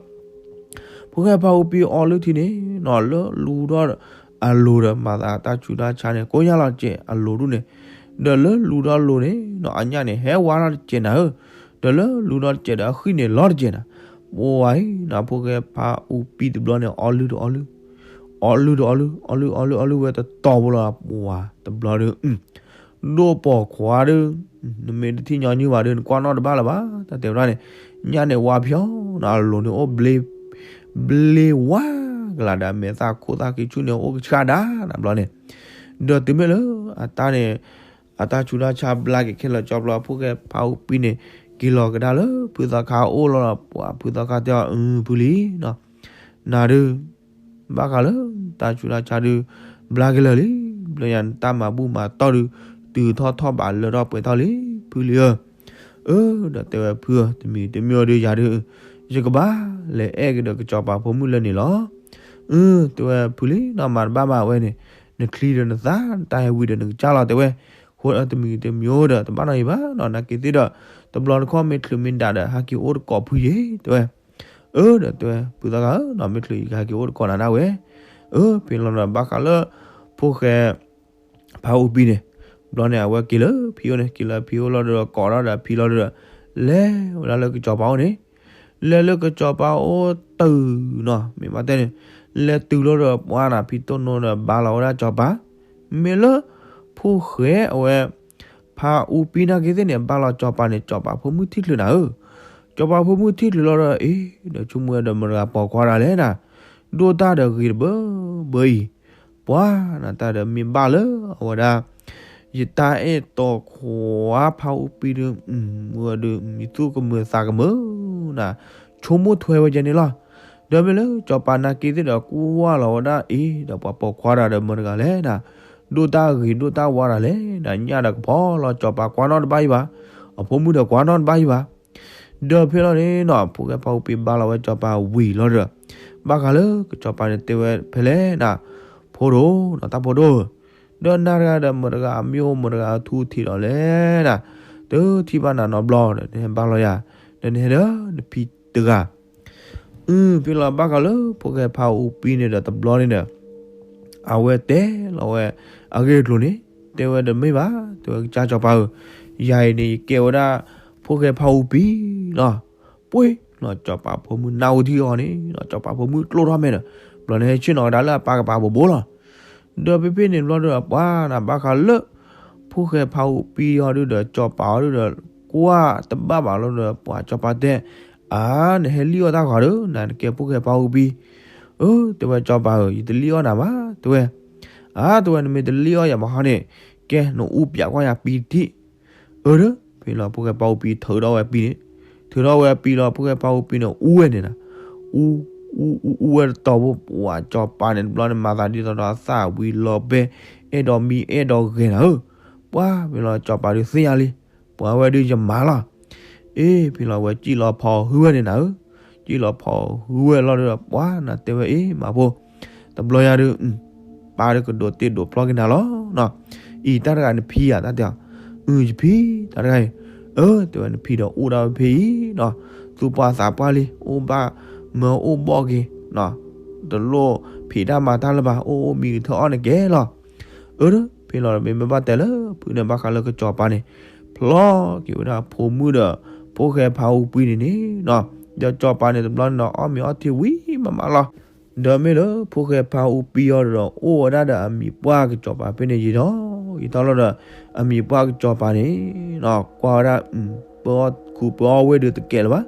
ဖိၣ်ဃဲဖါအူပံအီၣ်လုၢ်ထံန့ၣ်နီၤ လၢလူၤထီၣ်အလိၤဒီး မၤသးတၢ်ဆူးတၢ်ဆါန့ၣ် ကိးညါလီၤတစဲးအလိၤဒူၣ်န့ၣ်, ဒီးလၢလူၤထီၣ်လိၤန့ၣ်နီၤ အညၣ်န့ၣ် ဟဲဝါထီၣ်တစဲးနၤဧၢ, ဒီးလၢလူၤထီၣ်တစဲးဒီးအဃံၣ်န့ၣ်လီၤတစဲးနၤ, ပဝဲအံၤနီၤ ဖိၣ်ဃဲဖါအူပံတဘျီန့ၣ် အီၣ်လုၢ်တအီၣ်လုၢ်, အီၣ်လုၢ်တအီၣ်လုၢ်, အီၣ်လုၢ်အီၣ်လုၢ်ဝဲတတီၤဖိလီၤ ပဝဲတဘျီဒီး ဒိၣ်ပိာ်ခွါဒီး နမ့ၢ်တထံၣ်ညီနုၢ်ဘၣ်ဒီး နကွၢ်နီၣ်တဘၣ်လၢၤဘၣ် တၢ်တဲဝဲဒၣ်န့ၣ်, ညၣ်န့ၣ်ဝါဖျီနီၤ အလိၤန့ၣ်အိၣ်ဘျ့ ဘျ့ဝါကလာ်ဒီး အမဲာ်သၣ်ခိၣ်သၣ်ခံဆူၣ်န့ၣ် အိၣ်ကဆှၣ်ဒၣ်နၤဘျီန့ၣ်, ဒီးတုၤမ့ၢ်လၢအတၢ်န့ၣ် အတၢ်ဆူးတၢ်ဆါဘျါက့ၤခဲလၢာ် ကၠီဖျီဖိၣ်ဃဲဖါအူပံန့ၣ် က့ၤလီၤကဒါလၢဖုသီခါအအိၣ်လီၤဒီး ပှၤဖုသီခါတဲအီၤ အု ဖုလံနီၤ, နၤဒုး ဘၣ်ဃးလၢတၢ်ဆူးတၢ်ဆါဒုး ဘျါက့ၤလၢာ်လံ, ဘျီညါနတၢ်မၤဘူၣ်မၤတီၢ်ဒုး တုၤထီၣ်ထီၣ်ဘးလၢထီၣ်ပှဲၤထီၣ်လံ ဖုလံဧၢ. အၢ ဒီးတဲဝဲဖုဧၢ, တမံၤတမံၤဒုးယၤဒုး ယကဘၣ်လဲၤအဲၣ်က့ၤဒီးကစီၤပၤဖိမုၣ်လၢန့ၣ်လီၤ. အၢ တဲဝဲဖုလံနီၤ မၤတဘၣ်ဘၣ်ဝဲန့ၣ်, နချံဒီးနသၣ် နတၢ်ဟဲဝံၤဒီးနကစၢ်လီၤ တဲဝဲ, ဃိတမံၤတမံၤဒီး တဘၣ်နီတမံၤဘၣ်နီၤ နာ်က့ၤသ့ၣ်ဒီး တဘျီတခီၣ်မ့ၢ်ချုးမ့ၢ်ဒၣ်ဒီး ဟဲက့ၤအိၣ်တကိးဖုယ့ၤ တဲဝဲ. အၢ ဒီးတဲဝဲ ဖုသီခါဧၢနီၤ မ့ၢ်ချုးယကဟဲက့ၤအိၣ်တကိးနၤဒၣ်ဝဲ. အၢ ဖဲလီၤဒီးဘၣ်ဃးလၢ ဖိၣ်ဃဲ ဖါအူပံန့ၣ်, ဘျီန့ၣ် အဝဲက့ၤလၢဖံအိၣ်န့ၣ် က့ၤလၢဖံအိၣ်လီၤဒီး ကိးထီၣ်ဒီးဖံလီၤဒီး လဲၤဝဲဒၣ်လၢကစီၤပၤအိၣ်န့ၣ်, လဲၤလၢကစီၤပၤအိၣ်တုၤနီၤ မ့ၢ်ဘၣ်တဲန့ၣ်, လဲၤတုၤလီၤဒီးပှၤနၤ ဖံတိၢ်နိဒီး ဘါလီၤဝဲဒၣ်ကစီၤပၤ, မ့ၢ်လၢ ဖိၣ်ဃဲအဝဲ ဖါအူပံနာ်က့ၤသ့ၣ်န့ၣ် ဘါလီၤကစီၤပၤန့ၣ် ကစီၤပၤဖိမုၣ်ထံၣ်ချုးနၤဧၢ, ကစီၤပၤဖိမုၣ်ထံၣ်ချုးလီၤဒီး အ့ ဒီးဆိကမိၣ်ဝဲဒီး မတၤတဂၤပိာ်ခွါတၢ်လဲၣ်နၤ, ဒိၣ်တၢ်ဒီးဂ့ၤတဘၢဘၢအံၤ, ပှၤနၤတၢ်ဒီးမ့ၢ်ဘၣ်လၢအဝဲဒၣ် ယတၢ်အဲၣ်တီခွါဖါအူပံဒုး ဝဲဒုး ယသူၣ်ကမၢသးကမၢနၤ, ဆိကမိၣ်ထွဲဝဲကဲန့ၣ်လီၤ. ဒီးမ့ၢ်လၢကစီၤပၤနာ်က့ၤသ့ၣ်ဒီး ကွၢ်လီၤဝဲဒၣ်အ့ ဒီးပှၤပိာ်ခွါတၢ်ဒီးမတၤတဂၤလဲၣ်နၤ, ဒိၣ်တၢ်ဂ့ၤဒိၣ်တၢ်ဝါတၢ်လဲၣ်နၤ, ညၣ်ဒီးကဖီလီၤ ကစီၤပၤကွၢ်နီတဘၣ်အံၤဘၣ်, အဖိမုၣ်ဒီးကွၢ်နီတဘၣ်အံၤဘၣ်. ဒီးဖဲလီၤန့ၣ်နီၤ ဖိၣ်ဃဲဖါအူပံဘါလီၤဝဲကစီၤပၤဝံၤလီၤဒီး ဘၣ်ဃးလၢကစီၤပၤန့ၣ်တဲဝဲဖဲလဲၣ်နၤ, ဖိဒိၣ်နီၤ တၢ်ဖိဒိၣ်ဧၢ, ဒီးနၤတဂၤဒီးမတၤတဂၤ မ့ၢ်အိၣ်မတၤတဂၤထူထံးဒီးလဲၣ်နၤ, တထံၣ်ဘၣ်နၤနီတဘျီဒီး နဟဲဘါလီၤယၤ, ဒီးနဟဲဒီးနဖံတဂၤ အုဖဲလီၤဘၣ်ဃးလၢဖိၣ်ဃဲဖါအူပံန့ၣ်ဒီးတဘျီန့ၣ်ဒီး အဝဲတဲလီၤဝဲ အဂ့ၢ်အကျိၤန့ၣ် တဲဝဲတမ့ၢ်ဘၣ်, တဲဝဲကစၢ်စီၤပၤဧၢ, ယၤအံၤန့ၣ် ယကဲဝဲဒၣ် ဖိၣ်ဃဲဖါအူပံလီၤ. ပှ့ၤလီၤ စီၤပၤဖိမုၣ်နၢ်ဟူထံအီၤန့ၣ် စီၤပၤဖိမုၣ်ကျိၣ်ထီၣ်မဲာ်ဒီး ဘျီန့ၣ်ဟဲဆ့ၣ်နီၤကဒါလၢအပၢ်ကပၤဘိးဘိလီၤ. ဒီးဖဲဖဲန့ၣ်ဘျီဒီး ပှၤနၤဘၣ်ဃးလၢ ဖိၣ်ဃဲဖါအူပံအီၤဒုဒီး စီၤပၤအီၤဒုဒီး ကွၢ်တဘၣ်ဘၣ်လီၤဒီး ပှၤစီၤပၤတဲ အါ နဟဲလံၣ်အီၣ်တၢ်ဂီၤဒီး နၤနကဲဖိၣ်ဃဲဖါအူပံ, အၢ တဲဝဲစီၤပၤဧၢ ယတလံၣ်အီၣ်နၤဘၣ် တဲဝဲ, အါ တဲဝဲ နမ့ၢ်တလံၣ်အီၣ်ယၤဘၣ်ဟီန့ၣ် ကဲ နအူပၠးကွၢ်ယၤပံတံၢ်, အၢ ဒီး ဖဲလီၤဖိၣ်ဃဲဖါအူပံထုးထီၣ်ဝဲပံန့ၣ်, ထုးထီၣ်ဝဲပံလီၤ ဖိၣ်ဃဲဖါအူပံန့ၣ် အူဝဲန့ၣ်နၤ, အူ အူ အူ အူဝဲတတီၤဖိ ပှၤစီၤပၤန့ၣ် တဘျီန့ၣ် မၤသးဒ်သိးဒီးသၣ်ဝံၤလီၤဘဲ, အဲၣ်ဒိးမံအဲၣ်ဒိးဂဲၤနၤဧၢ, ပှၤဖဲလီၤစီၤပၤဒုးသ့ၣ်ညါလံ, ပှၤဝဲဒုးယမၤလီၤ အ့ ဖဲလီၤဝဲစံၣ်လီၤဖီဟုဝဲန့ၣ်နၤဧၢ, စံၣ်လီၤဖီဟုဝဲလီၤဒီး ပှၤနၤတဲဝဲအ့ မၤဖိ, တဘျီညါဒုး ပၢ်ဒုးကဒိးတ့ဒိးဖျီက့ၤနၤလီၤနီၤ, အံၤတၢ်တဂၤနဖံဧါ တၢ်တဲအီၤ, အု ယဖံ တၢ်တဂၤအံၤ, အၢ တဲဝဲနဖံဒီးအိၣ်ဒၣ်ဝဲဖဲအံၤနီၤ, သူၣ်ပှၢ်သးပှၢ်လံ အိၣ်ဘၣ်မၢအိၣ်ဘီၣ်က့ၤနီၤ, တလိၣ်ဖံးတၢ်မၤတၢ်လၢၤဘၣ် အိၣ်အိၣ်မံကထၢအီၣ်န့ၣ်ကဲလီၤ အၢ ဒီးဖဲလီၤမ့ၢ်ဘၣ်တဲလၢ ဖုန့ၣ်ဘၣ်ဃးလၢကစီၤပၤန့ၣ် ဖျီက့ၤဝဲဒၣ်ဖိမုၣ်ဒီး ဖိၣ်ဃဲဖါအူပံန့ၣ်န့ၣ်နီၤ, ဒီးစီၤပၤန့ၣ်တဘျီန့ၣ်ဒီး အီၣ်မ့ၤအီထံဝံၤမးမးလီၤ, ဒီးမ့ၢ်လၢဖိၣ်ဃဲဖါအူပံအီၤဒီး အိၣ်ဝဲဒၣ်ဒီးအမံၤပှၢ်ကစီၤပၤဖဲန့ၣ်ယံာ်ထီၣ်ယံာ်ထီၣ်လီၤဒီး အမံၤပှၢ်ကစီၤပၤန့ၣ်နီၤ ကွၢ်ဝဲဒၣ် ပၢအီၣ်ခူပၢအီၣ်ဝ့ၢ်ဒုးတကဲလၢၤဘၣ်,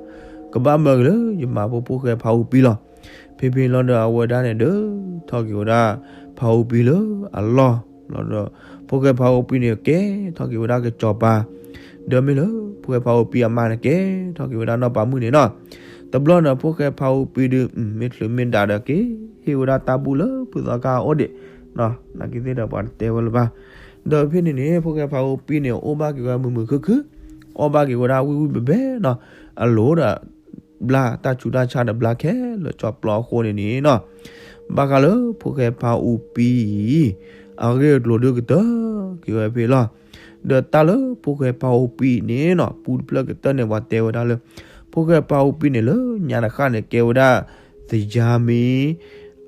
ကဘၣ်မၢက့ၤလၢယမၤဖိဖိၣ်ဃဲဖါအူပံလီၤ. ဖဲဖဲလီၤဒီးအဝဲဒၣ်န့ၣ် ဒုးထီၣ်က့ၤဝဲဒၣ်ဖါအူပံလၢအလီၢ်လီၤဒီး ဖိၣ်ဃဲဖါအူပံန့ၣ် ကဲထီၣ်က့ၤဝဲဒၣ်ကစီၤပၤ, ဒီးမ့ၢ်လၢဖိၣ်ဃဲဖါအူပံအမါန့ၣ် ကဲထီၣ်က့ၤဝဲဒၣ်နီၢ်ပၤမုၣ်န့ၣ်နီၤ. တဘျီန့ၣ် ဖိၣ်ဃဲဖါအူပံဒုး မ့ၢ်ချုးမ့ၢ်ဒၣ်ဒီး က့ၤဟ့ၣ်ဝဲဒၣ်တၢ်ဘူၣ်လၢဖုသီခါအအိၣ်ဒံး, နာ်က့ၤသ့ၣ်ဒီးပှၤတတဲဝဲလၢၤဘၣ်. ဒီးဖဲန့ၣ်န့ၣ် ဖိၣ်ဃဲဖါအူပံန့ၣ် အိၣ်ဘၣ်က့ၤဝဲမုာ်မုာ်ခုၣ်ခုၣ်, အီၣ်ဘၣ်က့ၤဝဲဒၣ်ဝံၣ်ဝံၣ်ဘဲဘဲနီၤ, အလိၤဒီး ဘျါတၢ်ဆူးတၢ်ဆါဒီးဘျါခဲလၢာ်ကၠီပျီအဃိန့ၣ်န့ၣ်နီၤ, ဘၣ်ဃးလၢဖိၣ်ဃဲဖါအူပံအံၤ အဂ့ၢ်အကျိၤဒုးကတၢၢ်က့ၤဝဲဖဲလီၤ. ဒီးတၢ်လၢဖိၣ်ဃဲဖါအူပံန့ၣ်နီၤ ပူတဖျၢၣ်ကတၢၢ်န့ၣ် ပှၤတဲဝဲဒၣ်လၢ ဖိၣ်ဃဲဖါအူပံန့ၣ်လၢညါတဃၣ်န့ၣ် ကဲဝဲဒၣ် သယါမ့ၢ်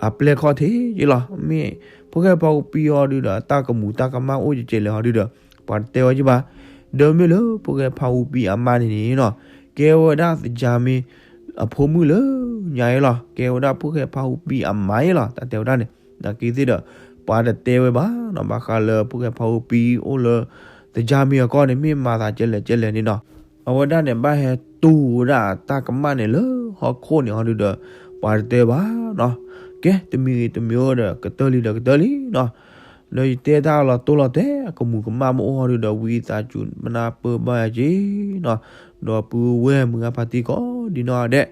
အပျဲၢ်ခီၣ်ထံးယ့လီၤ. မ့ၢ်ဖိၣ်ဃဲဖါအူပံအီၤဒုးဒီး တၢ်ကမူးတၢ်ကမၣ်အိၣ်ကဲးကဲးလဲၣ်ဟီဒုးဒီး ပှၤတတဲဝဲယဘၣ်. ဒီးမ့ၢ်လၢဖိၣ်ဃဲဖါအူပံအမါန့ၣ်န့ၣ်နီၤ ကဲဝဲဒၣ်သယါမ့ၢ်အဖိမုၣ်လၢညါယ့လီၤ. ကဲဝဲဒၣ်ဖိၣ်ဃဲဖါအူပံအမါယ့လီၤ တၢ်တဲဝဲဒၣ်န့ၣ်. နာ်က့ၤသ့ၣ်ဒီး ပှၤတတဲဝဲဘၣ်နီၤ ဘၣ်ဃးလၢဖိၣ်ဃဲဖါအူပံအိၣ်လၢ သယါမ့ၢ်အကီၢ်န့ၣ် မ့ၢ်မၤသးကဲးလဲၣ်ကဲးလဲၣ်န့ၣ်နီၤ. အဝဲဒၣ်န့ၣ် ဘၣ်ဟဲတူၢ်ဝဲဒၣ်တၢ်ကမၣ်န့ၣ်လၢဟီၣ်ခိၣ်န့ၣ်ဟီဒုးဒီး ပှၤတတဲဘၣ်နီၤ. ကဲ တမံၤဂ့ၤတမံၤအိၣ်ဒီး ကတၢၢ်လံဒီးကတၢၢ်လံနီၤ. ဒီးယတဲတၢ်လီၤတိၢ်လီၤတဲာ် အကမူၤကမၣ်မ့ၢ်အိၣ်ဟီဒုဒီး ဝံသးစူၤမနၢ်ပၢၢ်ဘၣ်ယၤက့နီၤ. ဒီးပုၢ်ဝဲၢ်မုၢ်ဂၤဖါတံၢ်ကိးဒံနီၢ်ဂၤဒဲး,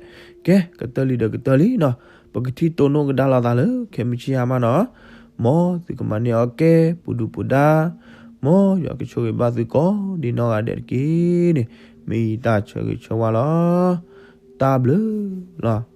ကဲ ကတၢၢ်လံဒီးကတၢၢ်လံနီၤ. ပကထံၣ်တိၢ်နီၣ်ကဒါလိာ်သးလၢ ခဲမုၢ်ဆ့ၣ်ဟါမးနီၤ. မ်သုကမၤန့ၢ်အီၣ်ကဲ ပူၤဒုၣ်ပူၤဒါ, မ်ယွၤကဆိၣ်ဂ့ၤဘၣ်သုကိးဒံနီၢ်ဂၤဒဲးတက့ၢ်န့ၣ် မ့ၢ်ယတၢ်ဆၢဂ့ၤဆၢဝါလီၤ. တၢ်ဘျုးလီၤ.